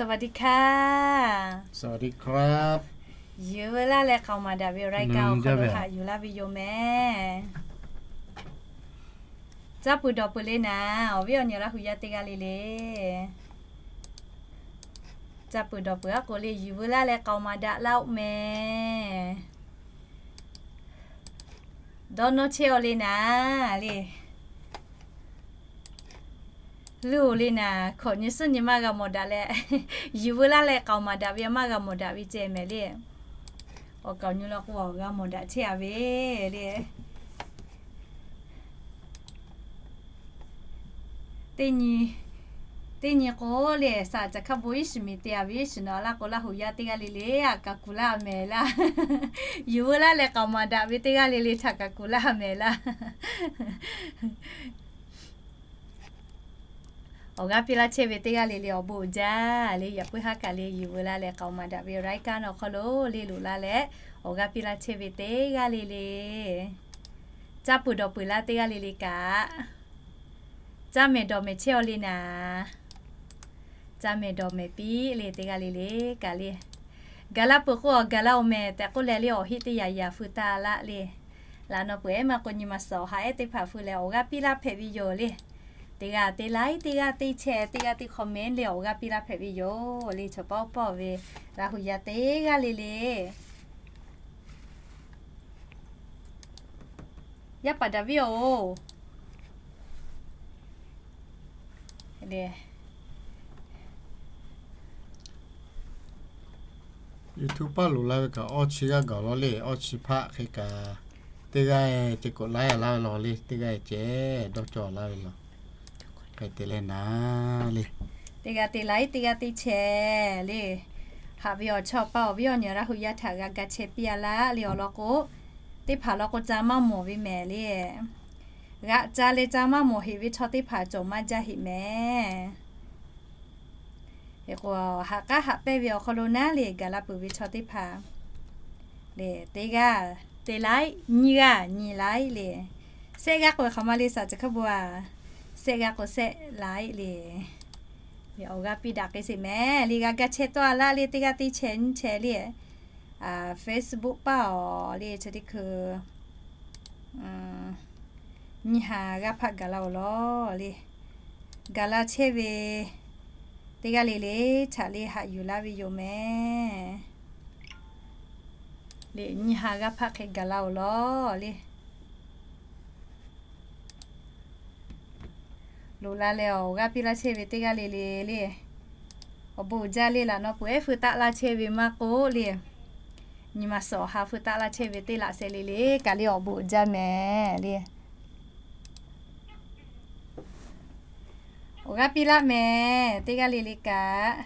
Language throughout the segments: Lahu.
สวัสดีค่ะ สวัสดีครับ Yuˬ veu laˇ leh k'aoˍ maˍ daꞈ ve awˬ รายการ awˬ hk'aw lo haꞈ yuˬ laˇ ve yoˬ mehˍ. Caˇ peuˬ dawˬ peuˬ le naˍ, awˬ viˉ awˬ nyi Laˇ hu yaˇ teˇ g'aˇ le le, caˇ peuˬ dawˬ peuˬ aˉ k'o le, yuˬ veu laˇ leh k'aoˍ maˍ daꞈ laˇ-oˆ mehˍ. Dawˇ nawˇ chehˇ-aw le naˍ le. Luˬ-oˬ le naˍ, hkawꞈ nyi suhˉ nyi maˇ g'a mawˬ daꞈ leh, yuˬ veu laˇ leh k'aoˍ maˍ daꞈ ve maˇ g'a mawˬ daꞈ ve ceh mehˍ le. Awˬ kaoˍ nyi law k'o, g'a mawˬ daꞈ chehˇ-a ve le. Teˇ nyi k'o le, saˍ caˬ hkaˇ bon iˉ shiˍ miˬ te-a ve iˉ shiˍ naˍ laˇ k'o, Laˇ hu yaˇ teˇ g'aˇ le le aꞈ kaꞈ kuˬ laˇ mehˍ laˇ. Yuˬ veu laˇ leh k'aoˍ maˍ daꞈ ve teˇ g'aˇ le le htaꞈ kaꞈ kuˬ laˇ mehˍ laˇ. Awˬ g'aˇ piˇ laˇ chehˇ ve teˇ g'aˇ le le awˬ bon uiˍ jaˇ le. Yaꞈ puiˉ haˉ kaꞈ le, yuˬ veu laˇ leh k'aoˍ maˍ daꞈ ve awˬ รายการ awˬ hk'aw lo le loꞈ laˇ leh, awˬ g'aˇ piˇ laˇ chehˇ ve teˇ g'aˇ le le, caˇ peuˬ dawˬ peuˬ laˇ teˇ g'aˇ le le kaꞈ, caˇ mehˍ dawˬ mehˍ chehˇ-aw le naˍ. Caˇ mehˍ dawˬ mehˍ piˇ le teˇ g'aˇ le le kaꞈ le. Gaˬ la peuˬ k'o, gaˬ la-oˬ mehˍ tehꞈ k'oˆ leh le, awˬ heˆ teˇ yaꞈ yaꞈ feu taˇ laˇ le. Laꞈ naw peuˬ ehˉ maˇ k'o nyi ma suhˍ awˬ ha ehˉ teˇ hpaˍ feu leh awˬ g'aˇ piˇ laˇ hpehꞈ ve yoˬ le. Teˇ g'aˇ te like, teˇ g'aˇ te share, teˇ g'aˇ te comment le awˬ g'aˇ piˇ laˇ hpehꞈ ve yoˬ le. Chaw paˇ oˇ pawˆ ve Laˇ hu yaˇ teˇ g'aˇ le le, yaˇ paˍ Daˍviˆ-oˬ, YouTube paˇ loˍ la ve kaꞈ awˇ chi g'aˇ gaˬ law le. Awˇ chi hpaˆ hk'e kaꞈ, teˇ g'aˇ ceh k'oꞈ laiˉ laˇ ve law le, teˇ g'aˇ ceh dawˇ cawˬ laˇ ve law. Hk'e te leh naˍ le, teˇ g'aˇ te like, teˇ g'aˇ te share le. Haꞈ ve awˬ chawˇ paˇ awˬ viˉ awˬ nyi Laˇ hu yaˇ htaꞈ g'a ga chehˇ piˇ-a laˇ le. Awˬ lawn k'o, teˇ hpaˍ law k'o ca maˇ mawˬ ve mehˍ le. G'aꞈ ca leh ca maˇ mawˬ heꞈ ve chaw teˇ hpaˍ cawˬ maˇ jaˇ heꞈ mehˍ. Hk'e k'o, haꞈ k'aˉ haꞈ pehnˇ ve awˬ hk'aw lo naˉ le, gaˬ la peuˬ ve chaw teˇ hpaˍ le, teˇ g'aˇ te like, nyiˇ g'aˇ nyi like le. Shehˆ g'aˇ k'o hk'aˬ ma le, saˍ caˬ hkaˇ bon-a, shehˆ g'aˇ k'o shehˆ like le. Awˬ g'aˇ piˇ daꞈ k'ai sheˍ mehˍ le. G'a ga chehˇ tawˆ-a laˇ le, teˇ g'aˇ te share nyiˇ share le. Facebook paˇ awˬ le, chi teˇ hkui nyiˇ ha g'aˇ hpaˆ gaˬ la-oˬ law le. Gaˬ la chehˇ ve teˇ g'aˇ le le htaꞈ le haꞈ yuˬ laˇ ve yoˬ mehˍ le. Nyiˇ ha g'aˇ hpaˆ hk'e gaˬ la-oˬ law le. Loꞈ la leh awˬ g'aˇ piˇ laˇ chehˇ ve teˇ g'aˇ le le le, awˬ bon uiˍ jaˇ le. Laꞈ naw peuˬ ehˉ feu taˆ laˇ chehˇ ve maˇ k'oˆ le, nyi ma suhˍ awˬ ha feu taˆ laˇ chehˇ ve teˇ laꞈ sheh le le kaꞈ le awˬ bon uiˍ jaˇ mehˍ le. Awˬ g'aˇ piˇ laˇ mehˍ teˇ g'aˇ le le kaꞈ.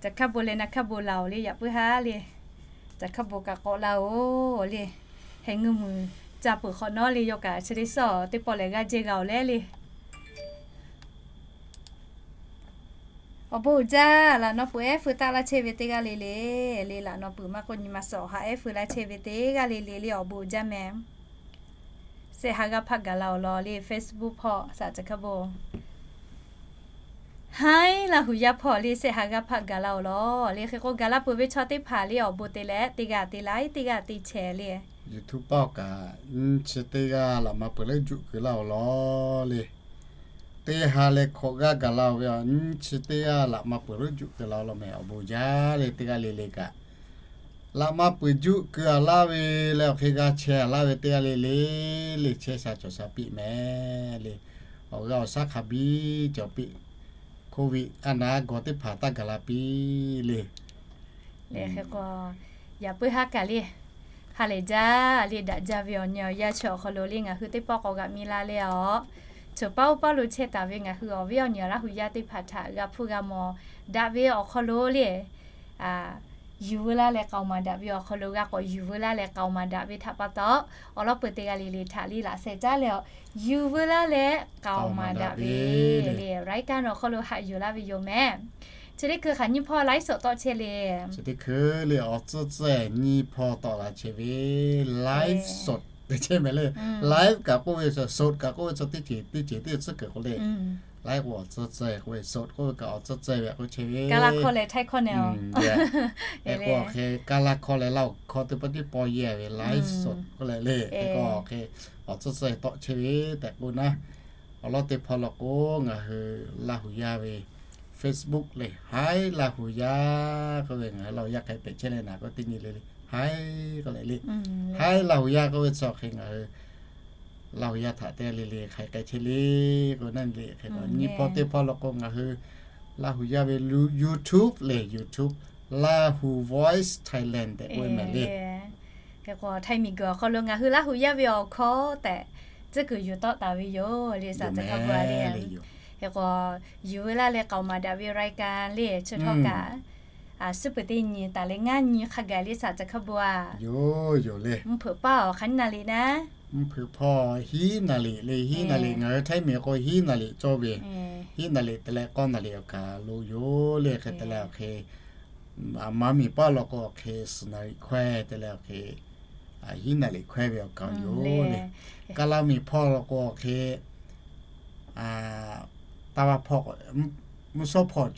Caˬ hkaˇ bon leh naˬ hkaˇ bon laˬ-oˬ le, yaꞈ puiˉ haˉ le. Caˬ hkaˇ bon kaꞈ k'awꞈ laˇ-oˬ le. Heh ngeuˇ muiˬ ca peuˬ hk'awꞈ nawˉ le, yawˇ kaꞈ chi teˇ suhˉ teˇ pawˆ lehˬ g'aˇ jehˇ g'a-oˬ leh le. Awˬ bon uiˍ jaˇ. Laꞈ naw peuˬ ehˉ feu taˆ laˇ chehˇ ve teˇ g'aˇ le le le, laꞈ naw peuˬ maˇ k'oˆ nyi ma suhˍ awˬ ha ehˉ feu laˇ chehˇ ve teˇ g'aˇ le le le awˬ bon uiˍ jaˇ mehˍ. Shehˆ ha g'aˇ hpaˆ gaˬ la-oˬ law le. Facebook hpawˇ saˍ caˬ hkaˇ bon, Haiˉ Laˇ hu yaˇ hpawˇ le shehˆ ha g'aˇ hpaˆ gaˬ la-oˬ law le. Hk'e k'o gaˬ la peuˬ ve chaw teˇ hpaˍ le awˬ bon te leh teˇ g'aˇ te like, teˇ g'aˇ te share le. YouTube paˇ awˬ kaꞈ nyiˇ chi teˇ g'aˇ laꞈ ma peuˬ leuˉ juˆ keu laˇ-oˬ law le. Teˇ ha leh hkawꞈ g'aˇ gaˬ la-oˬ ve a, nyiˇ chi teˇ g'aˇ laꞈ ma peuˬ leuˉ juˆ keu la-oˬ law mehˍ. Awˬ bon jaˇ le teˇ g'aˇ le le kaꞈ. Laꞈ ma peuˬ juˆ keu-a laˇ ve leh awˬ hk'e g'a chehˇ-a laˇ ve teˇ g'aˇ le le le chehˇ sha cawˬ sha piˇ mehˍ le. Awˬ g'aˇ awˬ shaˉ hk'a biˇ cawˬ piˇ. Covid a naˍ gawˬ teˇ hpaˍ taˇ gaˬ la piˇ le. Leh hk'e k'o, yaꞈ puiˉ haˉ kaꞈ le, ha lehˬ jaˇ le. Daꞈ jaˇ ve awˬ nyi awˬ yaˇ chi awˬ hk'aw lo le ngaˬ hui teˇ pawˆ k'awꞈ g'aꞈ mi la leh a, chaw paˇ oˇ paˇ lo chehˇ taˍ ve ngaˬ hui awˬ viˉ awˬ nyi Laˇ hu yaˇ teˇ hpaˍ htaꞈ g'a hpuˇ g'a mawˬ daꞈ ve awˬ hk'aw lo le, yuˬ veu laˇ leh k'aoˍ maˍ daꞈ ve awˬ hk'aw lo g'a k'awꞈ yuˬ veu laˇ leh k'aoˍ maˍ daꞈ ve htaꞈ pa taw, awˬ lawn peuˬ teˇ g'aˇ le le htaꞈ le laꞈ sheh caˉ leh a, yuˬ veu laˇ leh k'aoˍ maˍ daꞈ ve le รายการ awˬ hk'aw lo haꞈ yuˬ laˇ ve yoˬ mehˍ. Chi teˇ hkui hk'aˬ nyiˇ hpawˇ live สด tawˆ chehˇ le. Chi teˇ hkui le awˬ tcuhˉ tcuhˉ nyiˇ hpawˇ tawˆ la chehˇ ve live สด te chehˇ mehˍ le. Live kaꞈ k'oˆ ve สด kaꞈ k'oˆ ve chaw teˇ ceuˬ teˇ ceuˬ teˇ tcuhˉ kuiˬ k'o le. Live k'o awˬ tcuhˇ tcuhˇ k'oˆ ve, สด k'oˆ ve kaꞈ awˬ tcuhˇ tcuhˇ ve k'oˆ chehˇ ve. Hk'e k'o awˬ hk'e k'o kaˇ laˇ hkawˇ leh laˇ awˬ hkawˇ teˇ pawˆ teˇ pawˆ yehˇ ve ไลฟ์สด k'oˆ leh le. Hk'e k'o awˬ hk'e awˬ tcuhˇ tcuhˇ tawˆ chehˇ ve tehꞈ k'oˆ naˉ, awˬ lawn teˇ hpawˇ law k'o ngaˬ hui Laˇ huˍ yaˇ ve Facebook lehˬ, Haiˉ Laˇ huˍ yaˇ k'oˆ ve ngaˬ hui Laˇ huˍ yaˇ hk'e hpehꞈ chehˇ leh naˍ k'o teˇ nyi le le, Haiˉ k'oˆ leh le. Haiˉ Laˇ huˍ yaˇ k'oˆ ve chi awˬ hk'e ngaˬ hui Laˇ huˍ yaˇ htaꞈ te le le hk'aˬ hk'e chehˇ le k'o naˉ le. Hk'e k'o nyi hpawˇ teˇ hpawˇ law k'o ngaˬ hui Laˇ huˍ yaˇ ve YouTube lehˬ, YouTube Lahu Voice Thailand tehꞈ k'oˆ ve mehˍ le. Hk'e k'o Htaiˍ miˬguiˬ awˬ hk'aw lo ngaˬ hui Laˇ huˍ yaˇ ve awˬ hkawˇ tehꞈ tcuhˉ kuiˬ yuˬ tawˆ taˍ ve yoˬ le. Saˍ caˬ hkaˇ bu a le. Hk'e k'o yuˬ veu laˇ leh k'aoˍ maˍ daꞈ ve raikan le chi htawˇ kaꞈ, suhˉ peuˬ teˇ nyi taˍ leh ngaˇ nyi hk'a gaˬ le saˍ caˬ hkaˇ bu a. Yoˬ yoˬ le. Mvuhˇ hpeuꞈ paˇ awˬ hk'aˬ nyi naˍ liꞈ naˉ, mvuhˇ hpeuꞈ hpawˇ hiˉ naˍ liꞈ le. Hiˉ naˍ liꞈ ngaˬ hui Htaiˍ miˬ k'o hiˉ naˍ liꞈ cawˇ ve, hiˉ naˍ liꞈ te leh k'awˇ naˍ liꞈ awˬ kaˍ lo yoˬ le. Hk'e te leh awˬ hk'e, aˬ ma miˬ paˇ law k'o awˬ hk'e suhˍ naˍ liꞈ hkawehˇ te leh awˬ hk'e hiˉ naˍ liꞈ hkawehˇ ve awˬ kaˍ yoˬ le. Kaˇ laˇ miˬ hpawˇ law k'o awˬ hk'e taˇ vaˇ hpawˇ, mvuhˇ shawˉ hpawˇ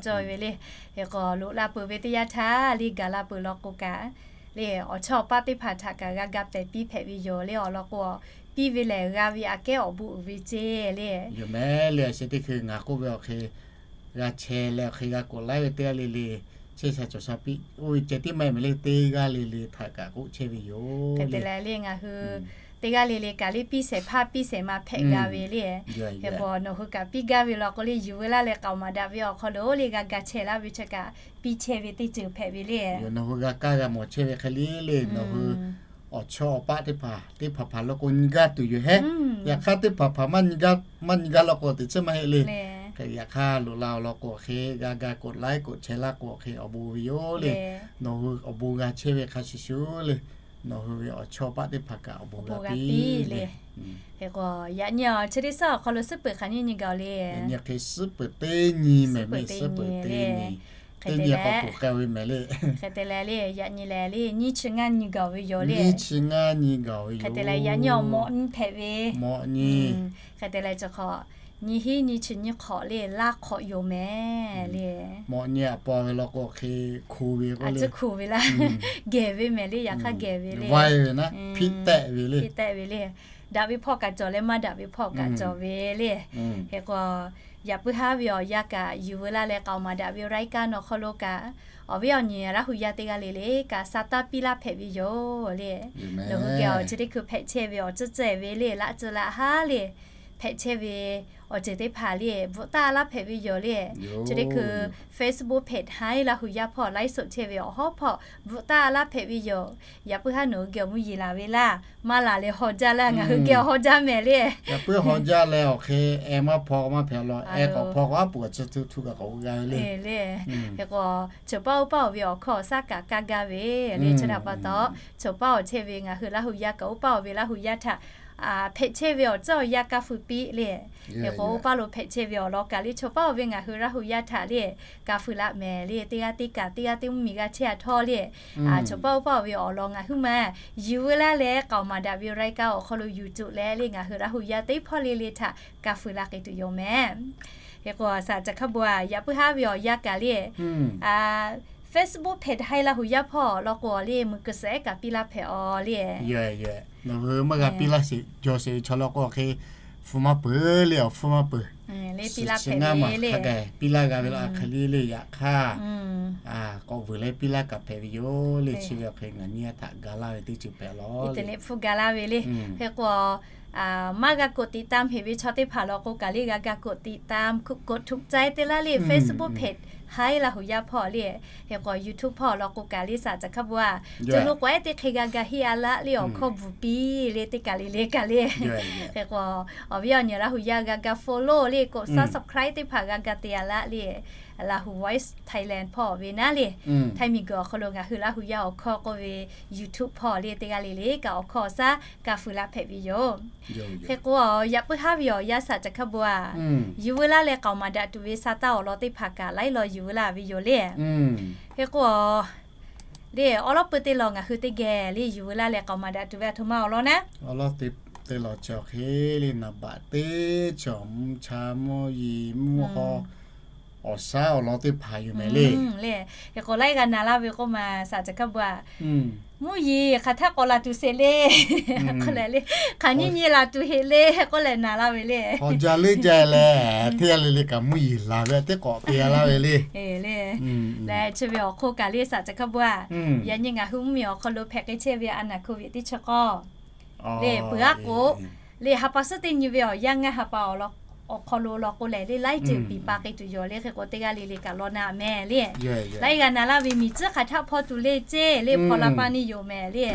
cawˇ ve le. Hk'e k'o loꞈ la peuˬ ve teˇ yanˇ htaˇ le gaˬ la peuˬ law k'o kaꞈ le, awˬ chawˇ awˬ paˆ teˇ hpaˍ htaꞈ kaꞈ g'a ga pehˍ piˇ hpehꞈ ve yoˬ le. Awˬ lawn k'o piˇ ve lehˬ g'a ve aꞈ kehˉ awˬ bon uiˍ ve ceˇ le. Yoˬ mehˍ le. A sheh teˇ hkui ngaˬ k'oˆ ve awˬ hk'e g'a chehˇ leh awˬ hk'e g'a k'oꞈ laiˉ ve teˇ g'aˇ le le chehˇ sha cawˬ sha piˇ oˇ ve ceh tiˉ maˇ heˆ mehˍ le. Teˇ g'aˇ le le htaꞈ kaꞈ k'oˆ chehˇ ve yoˬ. Hk'e te leh le ngaˬ hui teˇ g'aˇ le le kaꞈ le piˇ shehˍ hpaˇ piˇ shehˍ ma hpehꞈ g'a ve le. Hk'e k'o nawˬ hui kaꞈ piˇ gaˇ ve law k'o le yuˬ veu laˇ leh k'aoˍ maˍ daꞈ ve awˬ hk'aw lo le g'a ga chehˇ laˇ ve chi kaꞈ piˇ chehˇ ve teˇ ceuˬ hpehꞈ ve le. Nawˬ hui g'a kaˇ g'a mawˬ chehˇ ve hk'e le le nawˬ hui awˬ chawˇ awˬ paˆ teˇ hpaˍ teˇ hpaˍ hpaˍ law k'o nyi gaˇ tuˬ yoˬ hehˉ. Yaꞈ hk'aˇ teˇ hpaˍ hpaˍ maˇ nyi gaˇ law k'o teꞈ chiˉ maˇ heˆ le. Hk'e yaꞈ hk'aˇ loꞈ la awˬ lawn k'o awˬ hk'e g'a ga k'oꞈ laiˉ k'oꞈ chehˇ laˇ k'o awˬ hk'e awˬ bon ve yoˬ le. Nawˬ hui awˬ bon g'a chehˇ ve hk'a shuˍ shuˍ le nawˬ hui ve awˬ chawˇ awˬ paˆ teˇ hpaˍ kaꞈ awˬ bon g'a piˇ le. Hk'e k'o yaꞈ nyi awˬ chi teˇ suhˉ awˬ hk'aw lo suhˉ peuˬ hk'aˬ nyi nyi gaˬ le. Yaꞈ nyi hk'e suhˉ peuˬ teˇ nyi mehˍ le, suhˉ peuˬ teˇ nyi. Teˇ nyi k'awꞈ k'oˍ k'ai ve mehˍ le. Hk'e te leh le yaꞈ nyi lehˬ le nyiˇ chi ngaˇ nyi gaˬ ve yoˬ le. Nyiˇ chi ngaˇ nyi gaˬ ve yoˬ. Hk'e te leh yaꞈ nyi awˬ mawꞈ nyi hpehꞈ ve. Mawꞈ nyi. Hk'e te leh chi hk'awꞈ nyiˇ hinˉ nyiˇ chi nyiˇ hk'awꞈ le laˇ hk'awꞈ yoˬ mehˍ le. Mawꞈ nyi aꞈ paw ve law k'o hk'e hkoˍ ve k'o le, hkoˍ ve laˇ gehˬ ve mehˍ le. Yaꞈ hk'aˇ gehˬ ve le. Vaiˇ ve naˉ hpiˆ tehˆ ve le. Hpiˆ tehˆ ve le. Daꞈ ve hpawˇ kaꞈ cawˬ leh maˇ daꞈ ve hpawˇ kaꞈ cawˬ ve le. Hk'e k'o yaꞈ puiˉ haˉ ve awˬ yanˇ kaꞈ yuˬ veu laˇ leh k'aoˍ maˍ daꞈ ve raiˉ kaˇ nawˬ hk'aw lo kaꞈ awˬ viˉ awˬ nyi Laˇ huˍ yaˇ teˇ g'aˇ le le kaꞈ sa taˇ piˇ laˇ hpehꞈ ve yoˬ le. Nawˬ hui geh awˬ chi teˇ hkui hpehꞈ chehˇ ve awˬ tcuhˉ tcuhˉ ve le laˇ tcuhˉ laˇ haˉ le hpehꞈ chehˇ ve awˬ ceuˬ teˇ hpaˍ le bvuhꞈ taˇ laˇ hpehꞈ ve yoˬ le. Chi teˇ hkui Facebook hpehꞈ Haiˉ Laˇ huˍ yaˇ hpawˇ laiˉ soꞈ chehˇ ve awˬ hawˉ hpawˇ bvuhꞈ taˇ laˇ hpehꞈ ve yoˬ. Yaꞈ puiˉ haˉ nawˬ hui geh awˬ mvuhˇ yeˬ laˬ ve laˇ, maˇ laˬ leh haw jaˇ laˇ, ngaˬ hui geh awˬ haw jaˇ mehˍ le. Yaꞈ puiˉ haw jaˇ leh awˬ hk'e eh maˇ hpaw maˇ hpehꞈ law, eh k'awꞈ hpaw k'o aˉ puˍ awˬ chi tu htu kaꞈ k'awꞈ g'a ve le. Hk'e k'o, chaw paˉ oˇ paˉ awˬ ve awˬ hkawˇ awˬ shaˉ kaꞈ kaˇ gaˇ ve le. Chi htaꞈ pa taw, chaw paˉ awˬ chehˇ ve ngaˬ hui Laˇ huˍ yaˇ kaꞈ oˇ paˉ awˬ ve Laˇ huˍ yaˇ htaꞈ hpehꞈ chehˇ ve awˬ ceuˬ awˬ yanˇ kaˇ feu piˇ le. Hk'e k'o oˇ paˉ lo hpehꞈ chehˇ ve awˬ lawn kaꞈ le chaw paˉ oˬ ve ngaˬ hui Laˇ huˍ yaˇ htaꞈ le kaꞈ feu laˇ mehˍ le. Teˇ g'aˇ teˇ kaꞈ teˇ g'aˇ teˇ mvuhˇ miˬ g'a chehˇ a htawˇ le, chaw paˉ oˇ paˉ awˬ ve awˬ lawn ngaˬ hui maˇ yuˬ veu laˇ leh k'aoˍ maˍ daꞈ ve raiˉ kaˇ awˬ hk'aw lo yuˬ tuˬ leh le ngaˬ hui Laˇ huˍ yaˇ teˇ hpawˇ le le htaꞈ kaꞈ feu laˇ k'ai tuˬ yoˬ mehˍ. Hk'e k'o saˍ caˬ hkaˇ bu a yaꞈ puiˉ haˉ ve awˬ yanˇ kaꞈ le Facebook hpehꞈ Haiˉ Laˇ huˍ yaˇ hpawˇ law k'o le mui keu suhˍ ehˉ kaꞈ piˇ laˇ hpehꞈ aw le. Nawˬ hui maˇ g'a piˇ laˇ sheˍ, jawˬ sheˍ ve chaw law k'o hk'e, hpu maˇ peuˬ le, awˬ hpfuhˇ maˇ peuˬ. Suhˍ chi ngaˇ maˬ hk'a gaˬ piˇ laˇ g'a ve la hk'e le le yaꞈ hk'aˇ, k'awꞈ vuiˬ leh piˇ laˇ kaꞈ hpehꞈ ve yoˬ le. Chi ve awˬ hk'e ngaˬ nyi a htaꞈ ga laˇ ve teˇ ceuˬ hpehꞈ law le. Hpu ga laˇ ve le. Hk'e k'o maˇ g'a กดติดตาม heˍ ve chaw teˇ hpaˍ law k'o kaꞈ le g'a ga กดติดตาม กดถูกใจ te laˇ le Facebook hpehꞈ Haiˉ Laˇ huˍ yaˇ hpawˇ le. Hk'e k'o YouTube hpawˇ law k'o kaꞈ le saˍ caˬ hkaˇ bu a, co lo k'awꞈ ehˉ teˇ hk'e g'a ga heˆ a laˇ le awˬ hkawˇ bvuhˬ piˇ le teˇ kaˬ le le kaˬ le. Hk'e k'o awˬ viˉ awˬ nyi Laˇ huˍ yaˇ g'a ga follow le กด subscribe teˇ hpaˍ g'a ga te a laˇ le Lahu Voice Thailand hpawˇ ve naˉ le. Htaiˇ miˬ guiˬ awˬ hk'aw lo ngaˬ hui Laˇ huˍ yaˇ awˬ hkawˇ k'oˆ ve YouTube hpawˇ le teˇ g'aˇ le le kaꞈ awˬ hkawˇ awˬ shaˉ kaꞈ feu laˇ hpehꞈ ve yoˬ. Hk'e k'o yaꞈ puiˉ haˉ ve awˬ yanˇ saˍ caˬ hkaˇ bu a, yuˬ veu laˇ leh k'aoˍ maˍ daꞈ tuˬ ve sa taˇ awˬ lawn teˇ hpaˍ kaꞈ laiˉ law yuˬ veu laˇ ve yoˬ le. Hk'e k'o le awˉ lawˉ peu teˇ law ngaˬ hui teˇ geh le yuˬ veu laˇ leh k'aoˍ maˍ daꞈ tuˬ ve a htoꞈ ma awˬ lawn naˉ, awˬ lawn teˇ te lawˬ chi awˬ hk'e le, naˍ baꞈ teˇ chi awˬ mvuhˇ cha mvuhˇ yeˬ mvuhˇ haw awˬ shaˉ awˬ lawn teˇ hpaˍ yoˬ mehˍ le. Le, hk'e k'o laiˉ g'a na laˇ ve k'oˆ ma, saˍ caˬ hkaˇ bon a, mvuhˇ yeˬ hk'aˬ htaˇ k'awꞈ laˬ tuˬ sheˍ le k'oˆ leh le, hk'aˬ nyiˇ nyi laˬ tuˬ heˆ le k'oˆ leh na laˇ ve le. Awˬ jaˇ leuˉ jaˇ leh, teˇ g'aˇ le le kaꞈ mvuhˇ yeˬ laˬ ve teˇ k'awꞈ te a laˇ ve le. Le, leh chi ve awˬ hk'oˆ kaꞈ le saˍ caˬ hkaˇ bon a, yaꞈ nyi ngaˬ hui mvuhˇmiˬ awˬ hk'aw lo hpehꞈ k'ai chehˇ ve a naˍ hk'oˆ ve teˇ chi k'awˇ le, peuˬ aˉ k'o le, ha pa suhˉ teˇ nyi ve awˬ yanˇ ngaˇ ha pa awˬ hk'aw lo law k'o lehˬ le, laiˉ ceuˬ piˍ pa k'ai tuˬ yoˬ le. Hk'e k'o teˇ g'aˇ le le kaꞈ law na mehˍ le. Laiˉ g'a na laˇ ve miˬ tcuhˉ hk'aˬ htaˇ hpaw tuˬ le ceˇ le, hpaw la pa neˇ yoˬ mehˍ le.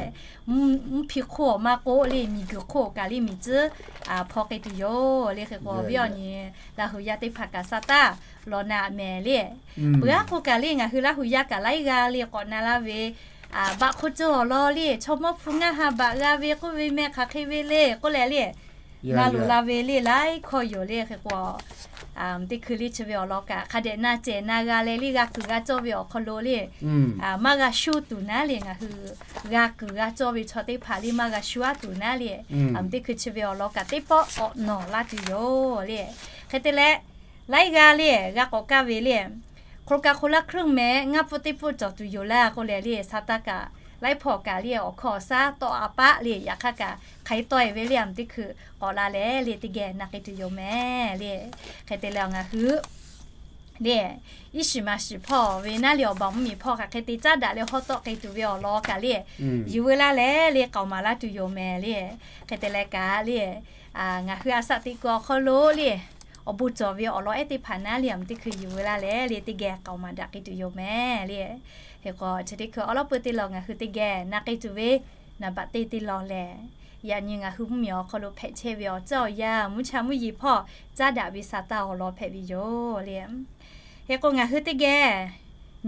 Mvuhˇ hpi hk'oˆ awˬ maˇ k'oˆ le, miˬ guiˬ hk'oˆ kaꞈ le miˬ tcuhˉ hpaw k'ai tuˬ yoˬ le. Hk'e k'o viˉ awˬ nyi Laˇ hu yaˇ teˇ hpaˍ kaꞈ sa taˇ law na mehˍ le. Peuˬ aˉ k'o kaꞈ le ngaˬ hui Laˇ hu yaˇ kaꞈ laiˉ g'aˇ le k'awꞈ na laˇ ve, baꞈ hk'oˆ cawˬ awˬ lawn le, chaw mawˇ hpu ngaˇ ha baꞈ g'a ve k'oˆ ve meh hk'aˬ hk'e ve le k'oˆ leh le, na loꞈ la ve le laiˉ hkawˇ yoˬ le. Hk'e k'o teˇ hkui le chi ve awˬ lawn kaꞈ hk'a dehꞈ na cehˬ na g'a leh le, g'a kuiˬ g'a cawˇ ve awˬ hk'aw lo le, maˇ g'a shuˇ tuˬ naˉ le, ngaˬ hui g'a kuiˬ g'a cawˇ ve chaw teˇ hpaˍ le maˇ g'a shuˇ aˉ tuˬ naˉ le, teˇ hkui chi ve awˬ lawn kaꞈ teˇ pawˆ k'awꞈ nawˬ laˇ tuˬ yoˬ le. Hk'e te leh laiˉ g'aˇ le g'a k'awꞈ kaˇ ve le, hk'o lo ka hk'o laˇ hkruˆ meh ngaˇ pfuhˆ teˇ pfuhˆ cawˬ tuˬ yoˬ laˇ k'oˆ leh le, sa taˇ kaꞈ laiˉ hpawˇ kaꞈ le awˬ hkawˇ awˬ shaˉ tawˆ a paˆ le, yaꞈ hk'aˇ kaꞈ hk'aˬ hk'e tawˆ e ve le, a teˇ hkui k'awꞈ la leh le teˇ geh na k'ai tuˬ yoˬ mehˍ le. Hk'e te leh ngaˬ hui le, iˉ shiˍ ma shiˍ hpawˇ ve naˉ le awˬ baˬ mvuhˇmiˬ hpawˇ hk'aˬ hk'e te caˉ daꞈ leh hawˉ tawˆ k'ai tuˬ ve awˬ lawn kaꞈ le, yuˬ veu laˇ leh le k'aoˍ maˍ laˇ tuˬ yoˬ mehˍ le. Hk'e te leh kaꞈ le, ngaˬ hui a shaꞈ teꞈ kuiˬ awˬ hk'aw lo le, awˬ bon cawˬ ve awˬ lawn ehˉ teˇ hpaˍ naˉ le, a teˇ hkui yuˬ veu laˇ leh le teˇ geh k'aoˍ maˍ daꞈ k'ai tuˬ yoˬ mehˍ le. Hk'e k'o chi teˇ hkui awˉ lawˉ peuˇ teˇ lawn ngaˬ hui teˇ geh na k'ai tuˬ ve naˍ baꞈ teˇ teˇ lawn lehˬ, yaꞈ nyi ngaˬ hui mvuhˇmiˬ awˬ hk'aw lo hpehꞈ chehˇ ve awˬ ceuˬ awˬ yanˇ mvuhˇ cha mvuhˇ yeˬ hpawˇ caˉ daꞈ ve sa taˇ awˬ lawn hpehꞈ ve yoˬ le. Hk'e k'o ngaˬ hui teˇ geh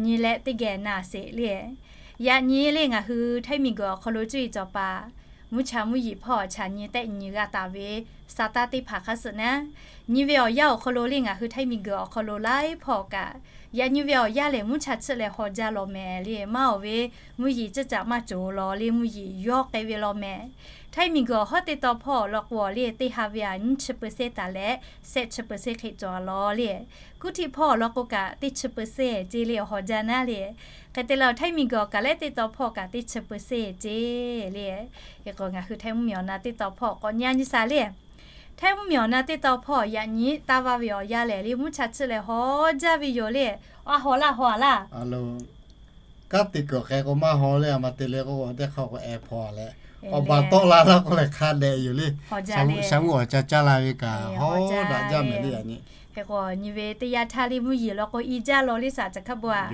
nyi leh teˇ geh na sheˍ le. Yaꞈ nyi le ngaˬ hui Htaiˇ miˬguiˬ awˬ hk'aw lo cuˇ yiˍ cawˬ paˍ mvuhˇ cha mvuhˇ yeˬ hpawˇ chaꞈ nyi tehˆ nyi g'a taˍ ve sa taˇ teˇ hpaˍ hk'a suhˍ naˉ, nyi ve awˬ yanˇ awˬ hk'aw lo le ngaˬ hui Htaiˇ miˬguiˬ awˬ hk'aw lo laiˉ hpawˇ kaꞈ, yaꞈ nyi ve awˬ yanˇ lehˬ mvuhˇ cha chiˇ leh haw jaˇ law mehˍ le. Maˇ awˬ ve mvuhˇ yeˬ ciˇ caꞈ maˇ cawˬ law le, mvuhˇ yeˬ yawˇ k'ai ve law mehˍ. Htaiˇ miˬguiˬ awˬ hawˉ teˇ taw hpawˇ law k'o le teˇ ha ve a nyiˇ chi เปอร์เซ็นต์ taˍ leh shehˆ chi เปอร์เซ็นต์ hk'e cawˬ a law le. Kuˇ htiˆ hpawˇ law k'o kaꞈ teˇ chi เปอร์เซ็นต์ ceˇ le awˬ haw jaˇ naˉ le. Hk'e te leh Htaiˇ miˬguiˬ awˬ kaꞈ lehˉ teˇ taw hpawˇ kaꞈ teˇ chi เปอร์เซ็นต์ ceˇ le. Hk'e k'o ngaˬ hui Htaiˇ mvuhˇmiˬ awˬ na teˇ taw hpawˇ k'awꞈ nyi nyi sa le. Htaiˇ mvuhˇmiˬ awˬ na teˇ taw hpawˇ yaꞈ nyi taˇ vaˇ ve awˬ yanˇ lehˬ le mvuhˇ cha chiˇ leh haw jaˇ ve yoˬ le. A haw laˇ haw a laˇ. Kanˉ te kuiˬ hk'e k'o maˇ haw le, a ma te le k'o teˇ hk'aˇ k'o ehˉ hpawˇ leh, awˬ baˬ tawˆ la laˇ k'oˆ leh hk'a dehꞈ yoˬ le. Sha mvuhˇ awˬ ca caˇ la ve kaꞈ haw daꞈ jaˇ mehˍ le yaꞈ nyi. Hk'e k'o nyi ve teˇ yanˇ htaˇ le mvuhˇ yeˬ law k'o i jaˇ law le saˍ ca hkaˉ bon a.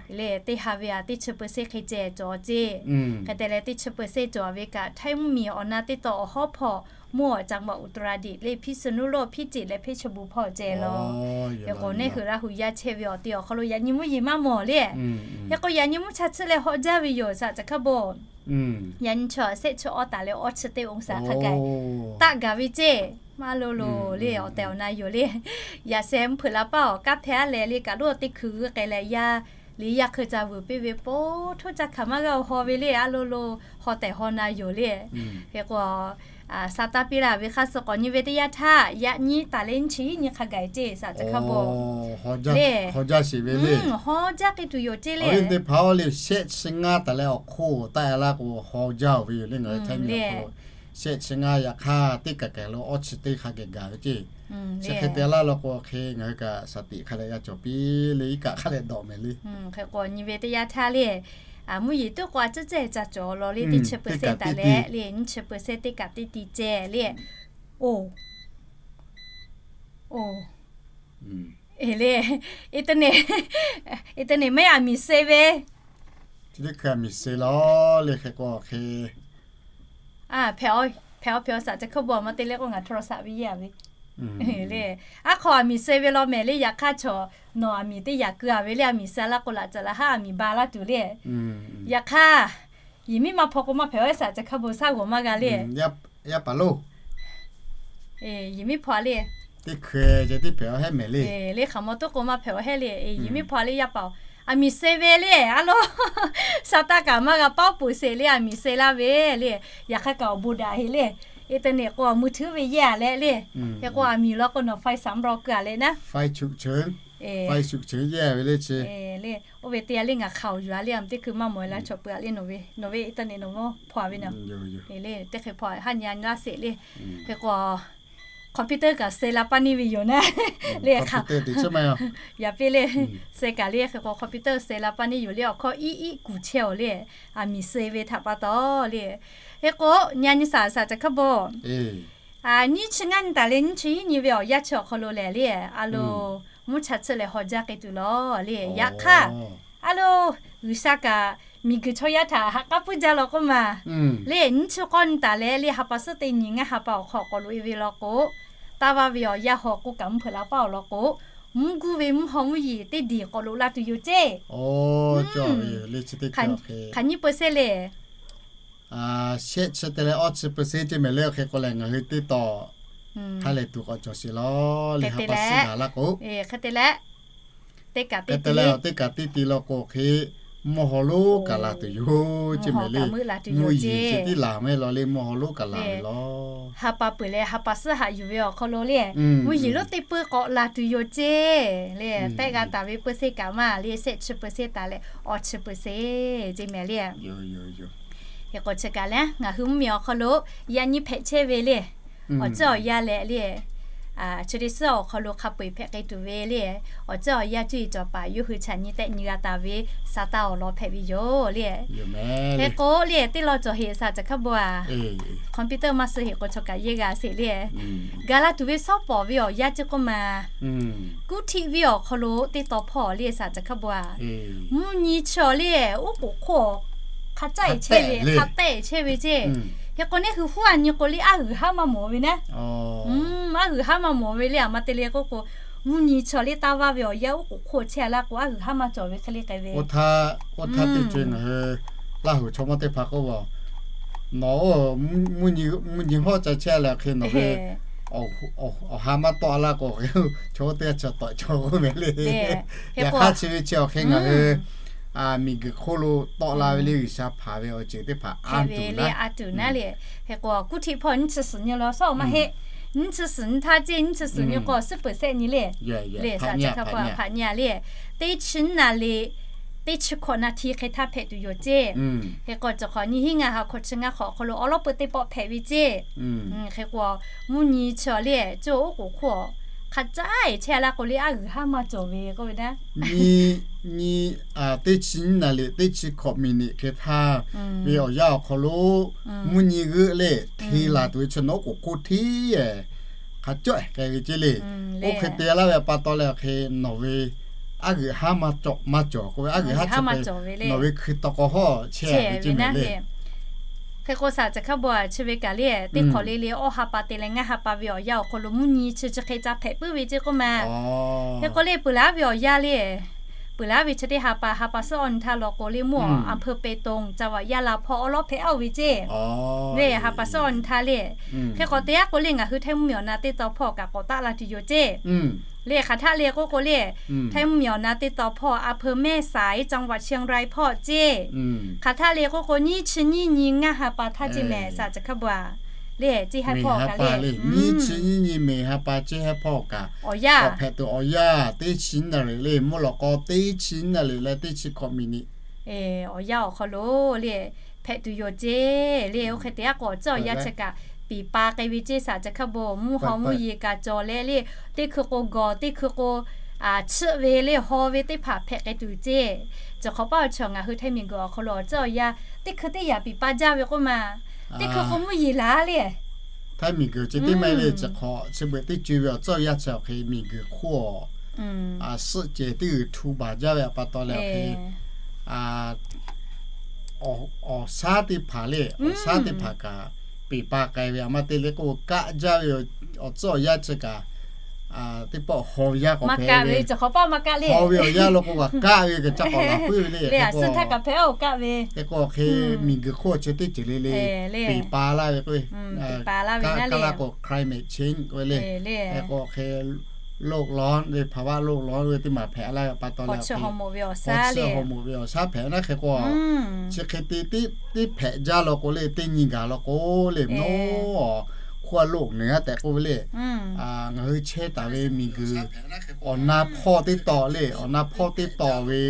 Le teˇ ha ve a teˇ chi เปอร์เซ็นต์ hk'e ceh cawˬ ceˇ. Hk'e te leh teˇ chi เปอร์เซ็นต์ cawˬ ve kaꞈ Htaiˇ mvuhˇmiˬ awˬ na teˇ taw awˬ hawˉ hpawˇ mvuhˇ awˬ จังหวัดอุตรดิตถ์ le พิษณุโลก พิจิตร leh เพชรบูรณ์ hpawˇ ceh law. Hk'e k'o neˇ hui Laˇ hu yaˇ chehˇ ve awˬ te awˬ hk'aw lo yaꞈ nyi mvuhˇ yeˬ maˇ mawˬ le. Hk'e k'o yaꞈ nyi mvuhˇ cha chiˇ leh haw jaˇ ve yoˬ saˍ ca hkaˉ bon. Yaꞈ nyi chaw shehˆ chi awˇ taˍ leh awˇ chi teˇ องศา hk'a gaˬ taˆ gaˬ ve ceˇ. Maˇ lo lo le awˬ tehˬ awˬ na yoˬ le. Yaꞈ sheh mvuhˇ hpeuꞈ la paˇ awˬ kaˉ hpehˇ aˉ leh le kaꞈ loˇ teˇ hkui g'uiˇ k'ai leh yaˇ le yaˇ hk'e ca vuiˬ piˇ ve po htoˇ ca hkanˍ maˇ g'a haw ve le a lo lo haw tehˬ haw na yoˬ le. Hk'e k'o sa taˇ piˇ laˇ ve hk'a suh k'awꞈ nyi ve teˇ yanˇ htaˇ yaꞈ nyi taˍ leh nyiˇ chi nyi hk'a gaˬ ceˇ saˍ ca hkaˉ bon. Le haw jaˇ k'ai tuˬ yoˬ ceˇ le. Teˇ hpaˍ le shehˆ chi ngaˇ taˍ leh awˬ hk'oˆ taˆ e laˇ k'o haw jaˇ ve yoˬ le ngaˬ hui Htaiˇ miˬ awˬ hk'aw lo. Shehˆ chi ngaˇ yaꞈ hk'aˇ teˇ kaˬ kaˬ lo awˇ chi teˇ hk'a gaˬ gaˬ ve ceˇ. Chi hk'e te laˇ law k'o hk'e ngaˬ hui kaꞈ shaˍ tiꞈ hk'a leh g'a cawˬ piˇ le iˉ kaˆ hk'a leh dawꞈ mehˍ le. Hk'e k'o nyi ve teˇ yanˇ htaˇ le mvuhˇ yeˬ tuˉ k'o a ciˉ cehˇ ca cawˬ law le teˇ chi เปอร์เซ็นต์ taˍ leh le nyiˇ chi เปอร์เซ็นต์ teˇ kaꞈ teˇ ti ceh le. O, o, e le, internet, internet maˇ aˬ miˍ se ve. Chi teˇ hkui aˬ miˍ se law le hk'e k'o hk'e. Hpehꞈ aˬ hpehꞈ aˬ saˍ ca hkawˇ bon a ma te le k'o ngaˬ htaw saꞈ ve yeˇ a ve le. Aˉ hk'aw aˬ miˍ se ve law mehˍ le. Yaꞈ hk'aˇ chaw nawˬ aˬ miˍ teˇ yaꞈ keu a ve le, aˬ miˍ se laˇ k'o laꞈ caˬ laˬ haˉ aˬ miˍ ba laˇ tuˬ le. Yaꞈ hk'aˇ yehˬ miˉ maˇ hpaw k'o maˇ hpehꞈ a saˍ ca hkawˇ bon shaˉ g'awˬ maˇ g'a le. Yehˬ miˉ hpaw le. Teˇ hkui ceh teˇ hpehꞈ a hehˉ mehˍ le. Le hk'aˬ maw toˉ k'o maˇ hpehꞈ a hehˉ le. Yehˬ miˉ hpaw le yaˇ paˍ aˬ miˍ se ve le a lo. Sa taˇ kaꞈ maˇ g'a paˉ peuˬ sheˍ le, aˬ miˍ se laˇ ve le. Yaꞈ hk'aˇ kaꞈ awˬ bon daꞈ heˆ le. Internet k'o, มือถือ ve yehˇ a leh le. Hk'e k'o, a miˬ law k'o, nawˬ ไฟสำรอง keu a leh naˉ. ไฟฉุกเฉิน ve le chi. Oˇ ve teˇ yanˇ le ngaˬ hk'aoˍ yuˬ a le, a teˇ hkui maˇ mawˬ la chaw peuˬ a le, nawˬ ve, nawˬ ve internet nawˬ maˇ hpaw a ve naˉ. Le teˇ hk'e hpaw haˉ nyi a naˉ sheˍ le. Hk'e k'o, computer kaꞈ seh la paˇ neˇ ve yoˬ naˉ. Le hk'aˬ yaꞈ piˇ le, seh kaꞈ le hk'e k'o computer seh la paˇ neˇ yoˬ le, awˬ hkawˇ iˉ iˉ kuˬ chehˇ awˬ le. A miˬ suh ve htaꞈ pa taw le. Hk'e k'o, nyi a nyi saˍ saˍ caˬ hkaˇ bawˬ. Nyiˇ chi ngaˇ nyi taˍ leh nyiˇ chi hiˉ nyi ve awˬ yanˇ chi awˬ hk'aw lo lehˬ le, a lo, mvuhˇ cha chi leh haw jaˇ k'ai tuˬ lawˬ le. Yaꞈ hk'aˇ, a lo, G'uiˬsha kaꞈ miˬguiˬ chaw yaˇ htaꞈ ha k'aˉ puiˉ jaˇ law k'oˆ ma. Le nyiˇ chi k'awˇ nyi taˍ leh le ha pa suhˉ teˇ nyi ngaˇ ha pa awˬ hk'aw k'awꞈ loꞈ e ve law k'o, taˇ vaˇ ve awˬ yanˇ haw k'oˆ kaꞈ mvuhˇ hpeuꞈ la paˇ awˬ lawn k'o, mvuhˇ guˇ ve mvuhˇ haw mvuhˇ yeˬ teˇ diˬ k'awꞈ loꞈ la tuˬ yoˬ ceˇ. Hk'aˬ nyiˇ เปอร์เซ็นต์ le. Shehˆ chi te leh awˇ chi เปอร์เซ็นต์ ceˇ mehˍ le. Hk'e k'o lehˬ ngaˬ hui teˇ tawˍ hk'a lehˬ tuˬ k'awꞈ cawˬ sheˍ lawˬ le ha pa suhˉ gaˬ laˇ k'o. Hk'e te leh, teˇ kaꞈ teˇ ti law k'o hk'e, mvuhˇ haw lonˉ kaꞈ la tuˬ yoˬ ceˇ mehˍ le. Mvuhˇ yeˬ chi tiˉ laˬ mehˍ law le, mvuhˇ haw lonˉ kaꞈ laˬ ve lawˬ. Ha pa peuˬ leh ha pa suhˉ haꞈ yuˬ ve awˬ hk'aw lo le, mvuhˇ yeˬ lonˉ teˇ peuˇ k'awꞈ la tuˬ yoˬ ceˇ le. Tehˆ g'a taˍ ve เปอร์เซ็นต์ kaꞈ maˇ le, shehˆ chi เปอร์เซ็นต์ taˍ leh awˇ chi เปอร์เซ็นต์ ceˇ mehˍ le. Hk'e k'o chi kaꞈ le ngaˬ hui mvuhˇ miˬ awˬ hk'aw lo yaꞈ nyi hpehꞈ chehˇ ve le. Awˬ ceuˬ awˬ yanˇ leh le, chi teˇ suhˉ awˬ hk'aw lo hk'a peu-eˬ hpehꞈ k'ai tuˬ ve le. Awˬ ceuˬ awˬ yanˇ cuˇ yiˍ cawˬ paˍ yawˇ hui chaꞈ nyi tehˆ nyi g'a taˍ ve sa taˇ awˬ lawn hpehꞈ ve yoˬ le. Hk'e k'o le teˇ law cawˬ heˍ saˍ caˬ hkaˇ bawˬ a. Computer maˇ suh heˍ k'o chaw kaꞈ yehˇ g'a sheˍ le. Gaˬ la tuˬ ve shawˉ pawˍ ve awˬ yanˇ ceˇ k'oˆ ma. Kuˉ htiˆ ve awˬ hk'aw lo teˇ taw hpawˇ le saˍ caˬ hkaˇ bawˬ a. Mvuhˇ nyi chi awˬ le, oˉ k'oˍ hk'oˆ hk'a caˉ e chehˇ ve, hk'a tehˆ e chehˇ ve ceˇ. Hk'e k'o neˇ hui huˉ a nyi k'o le aˉ g'uiˬ haˉ maˇ mawˬ ve naˉ. Aˉ g'uiˬ haˉ maˇ mawˬ ve le. A ma te le k'oˆ k'o, mvuhˇ nyi chi awˬ le taˇ vaˇ ve awˬ yanˇ oˉ k'oˍ hk'oˆ chehˇ a laˇ k'o aˉ g'uiˬ haˉ maˇ cawˬ ve hk'e le k'ai ve. Oˇ htaˇ teˇ co ngaˬ hui Laˇ huˍ chaw mawˇ teˇ hpaˍ k'oˆ ve, nawˬ mvuhˇ nyi hawˉ ca chehˇ leh hk'e nawˬ ve awˬ ha maˇ tawˆ laˇ k'o, chaw teˇ g'aˇ chi tawꞈ cawˬ k'oˆ mehˍ le. Yaꞈ hk'aˇ chi ve chi awˬ hk'e ngaˬ hui miˬguiˬ hk'oˆ lo tawˆ la ve le G'uiˬsha hpaˍ ve awˬ ceuˬ teˇ hpaˍ a tuˬ naˉ le. Hk'e k'o kuˉ htiˆ hpawˇ nyiˇ chi suhˍ nyi law shawˉ maˇ heˆ. Nyiˇ chi suhˍ nyi htaˇ ceˇ, nyiˇ chi suhˍ nyi k'o suhˉ peuˬ sehˆ nyi le. Le saˍ caˬ hkaˇ hpaˇ hpaꞈ nyi a le. Teˇ chi naˉ le, teˇ chi hkawꞈ naˍ hti hk'e htaˇ hpehꞈ tuˬ yoˬ ceˇ. Hk'e k'o cawˬ hk'awꞈ nyi hiˉ ngaˇ ha hkawꞈ chi ngaˇ hk'awꞈ awˬ hk'aw lo awˉ lawˉ peu teˇ pawˆ hpehꞈ ve ceˇ. Hk'e k'o mvuhˇ nyi chi awˬ le, cawˇ oˉ k'oˍ hk'oˆ hk'a caˉ e chehˇ a laˇ k'o le, aˉ g'uiˬ haˉ maˇ cawˬ ve k'oˆ ve naˉ. Nyi, nyi, teˇ chi nyiˇ naˍ riˍ teˇ chi hkawꞈ miˬ niꞈ hk'e htaˇ ve awˬ yanˇ awˬ hk'aw lo mvuhˇ nyi g'euˆ le hte laˬ tuˬ ve chi nawˬ oˉ k'oˍ hk'oˆ hteˇ hk'a cawˇ e k'ai ve ceˇ le. Oˇ hk'e te laˇ ve pa taw leh hk'e nawˬ ve aˉ g'uiˬ haˉ maˇ cawˬ, maˇ cawˬ k'oˆ ve, aˉ g'uiˬ haˉ cawˬ ve nawˬ ve hkui taw k'aw hawˉ chehˇ ve ceˇ mehˍ le. Hk'e k'o saˍ caˬ hkaˇ bawˬ a chi ve kaꞈ le, teˇ hk'awꞈ le le awˇ ha pa te leh ngaˇ ha pa ve awˬ yanˇ awˬ hk'aw lo mvuhˇ nyi chi chi hk'e ca hpehꞈ puiˉ ve ceˇ k'oˆ ma. Hk'e k'o le peuˬ laˉ ve awˬ yanˇ le, peuˬ laˉ ve chi teˇ ha pa, ha pa suhˉ awˬ nyi htaˇ law k'o le mvuhˇ a hpeu pe tong ca vaꞈ yaˇ la hpawˇ awˉ lawˉ hpehꞈ a ve ceˇ. Le ha pa suhˉ awˬ nyi htaˇ le, hk'e k'o te aˉ k'o le ngaˬ hui Htaiˇ mvuhˇ miˬ awˬ na teˇ taw hpawˇ kaꞈ k'awꞈ taˆ la tuˬ yoˬ ceˇ. Le hk'aˬ htaˆ le k'oˆ k'o le, Htaiˇ mvuhˇ miˬ awˬ na teˇ taw hpawˇ a hpeu แม่สาย จังหวัดเชียงราย hpawˇ ceˇ. Hk'aˬ htaˆ le k'oˆ k'o nyiˇ chi nyiˇ nyi ngaˇ ha pa htaˇ ceˇ mehˍ saˍ caˬ hk'aˇ bawˬ a. Le ceˇ haiˉ hpawˇ kaꞈ le, nyiˇ chi nyiˇ nyi mehˍ ha pa ceˇ haiˉ hpawˇ kaꞈ awˬ yanˇ hpehꞈ tuˬ awˬ yanˇ teˇ chi nyiˇ naˍ riˍ le mvuhˇ lawꞈ k'aw teˇ chi nyiˇ naˍ riˍ leh teˇ chi hkawꞈ miˬ niꞈ awˬ yanˇ awˬ hk'aw lo le hpehꞈ tuˬ yoˬ ceˇ. Le oˇ hk'e te aˉ k'o awˬ ceuˬ awˬ yanˇ chi kaꞈ piˍ pa k'ai ve ceˇ saˍ caˬ hkaˇ bawˬ mvuhˇ haw mvuhˇ yeˬ kaꞈ cawˬ leh le, teˇ hkui k'o gawˬ teˇ hkui k'o chiˆ ve le haw ve teˇ hpaˍ hpehꞈ k'ai tuˬ ceˇ. Cawˬ hk'awꞈ paˇ awˬ chi ngaˬ hui Htaiˇ miˬguiˬ awˬ hk'aw lo awˬ ceuˬ awˬ yanˇ teˇ hkui teˇ yaꞈ piˍ pa jaˇ ve k'oˆ ma. Teˇ hkui k'o mvuhˇ yeˬ laˬ le. Htaiˇ miˬguiˬ chi teˇ maˇ le chi hk'awꞈ chi beuꞈ teˇ co ve awˬ ceuˬ awˬ yanˇ chi awˬ hk'e miˬguiˬ hk'oˆ awˬ suhˆ cehˬ teˇ g'uiˬ htu baˬ jaˇ ve pa taw leh awˬ hk'e awˬ shaˉ teˇ hpaˍ le, awˬ shaˉ teˇ hpaˍ kaꞈ piˍ pa k'ai ve a ma te le k'oˆ kaˆ jaˇ ve awˬ ceuˬ awˬ yanˇ chi kaꞈ teˇ pawˆ haw ve yaˇ k'awꞈ hpehꞈ ve, haw ve awˬ yanˇ lo k'o kaꞈ kaˆ ve kaꞈ ca k'awꞈ laˬ puiˉ ve le. Hk'e k'o hk'e k'o hk'e miˬguiˬ hk'oˆ chi teˇ ceuˬ le le piˍ pa laˇ ve k'o, kaˆ laˇ k'o climate change k'oˆ ve le. Hk'e k'o hk'e โลกร้อน ve ภาวะโลกร้อน ve teˇ maˬ hpehꞈ laˇ ve pa taw leh, hk'e hawꞈ moˍ ve awˬ shaˉ hpehꞈ naˉ hk'e k'o, chi hk'e te teˇ hpehꞈ jaˇ law k'o le, teˇ nyi gaˬ law k'o le, mvuhˇ naw, hk'oˆ a loˆ neˬ a tehꞈ k'oˆ ve le. Ngaˬ hui chehˇ taˍ ve miˬguiˬ awˬ na hpawˇ teˇ tawˆ le, awˬ na hpawˇ teˇ tawˆ ve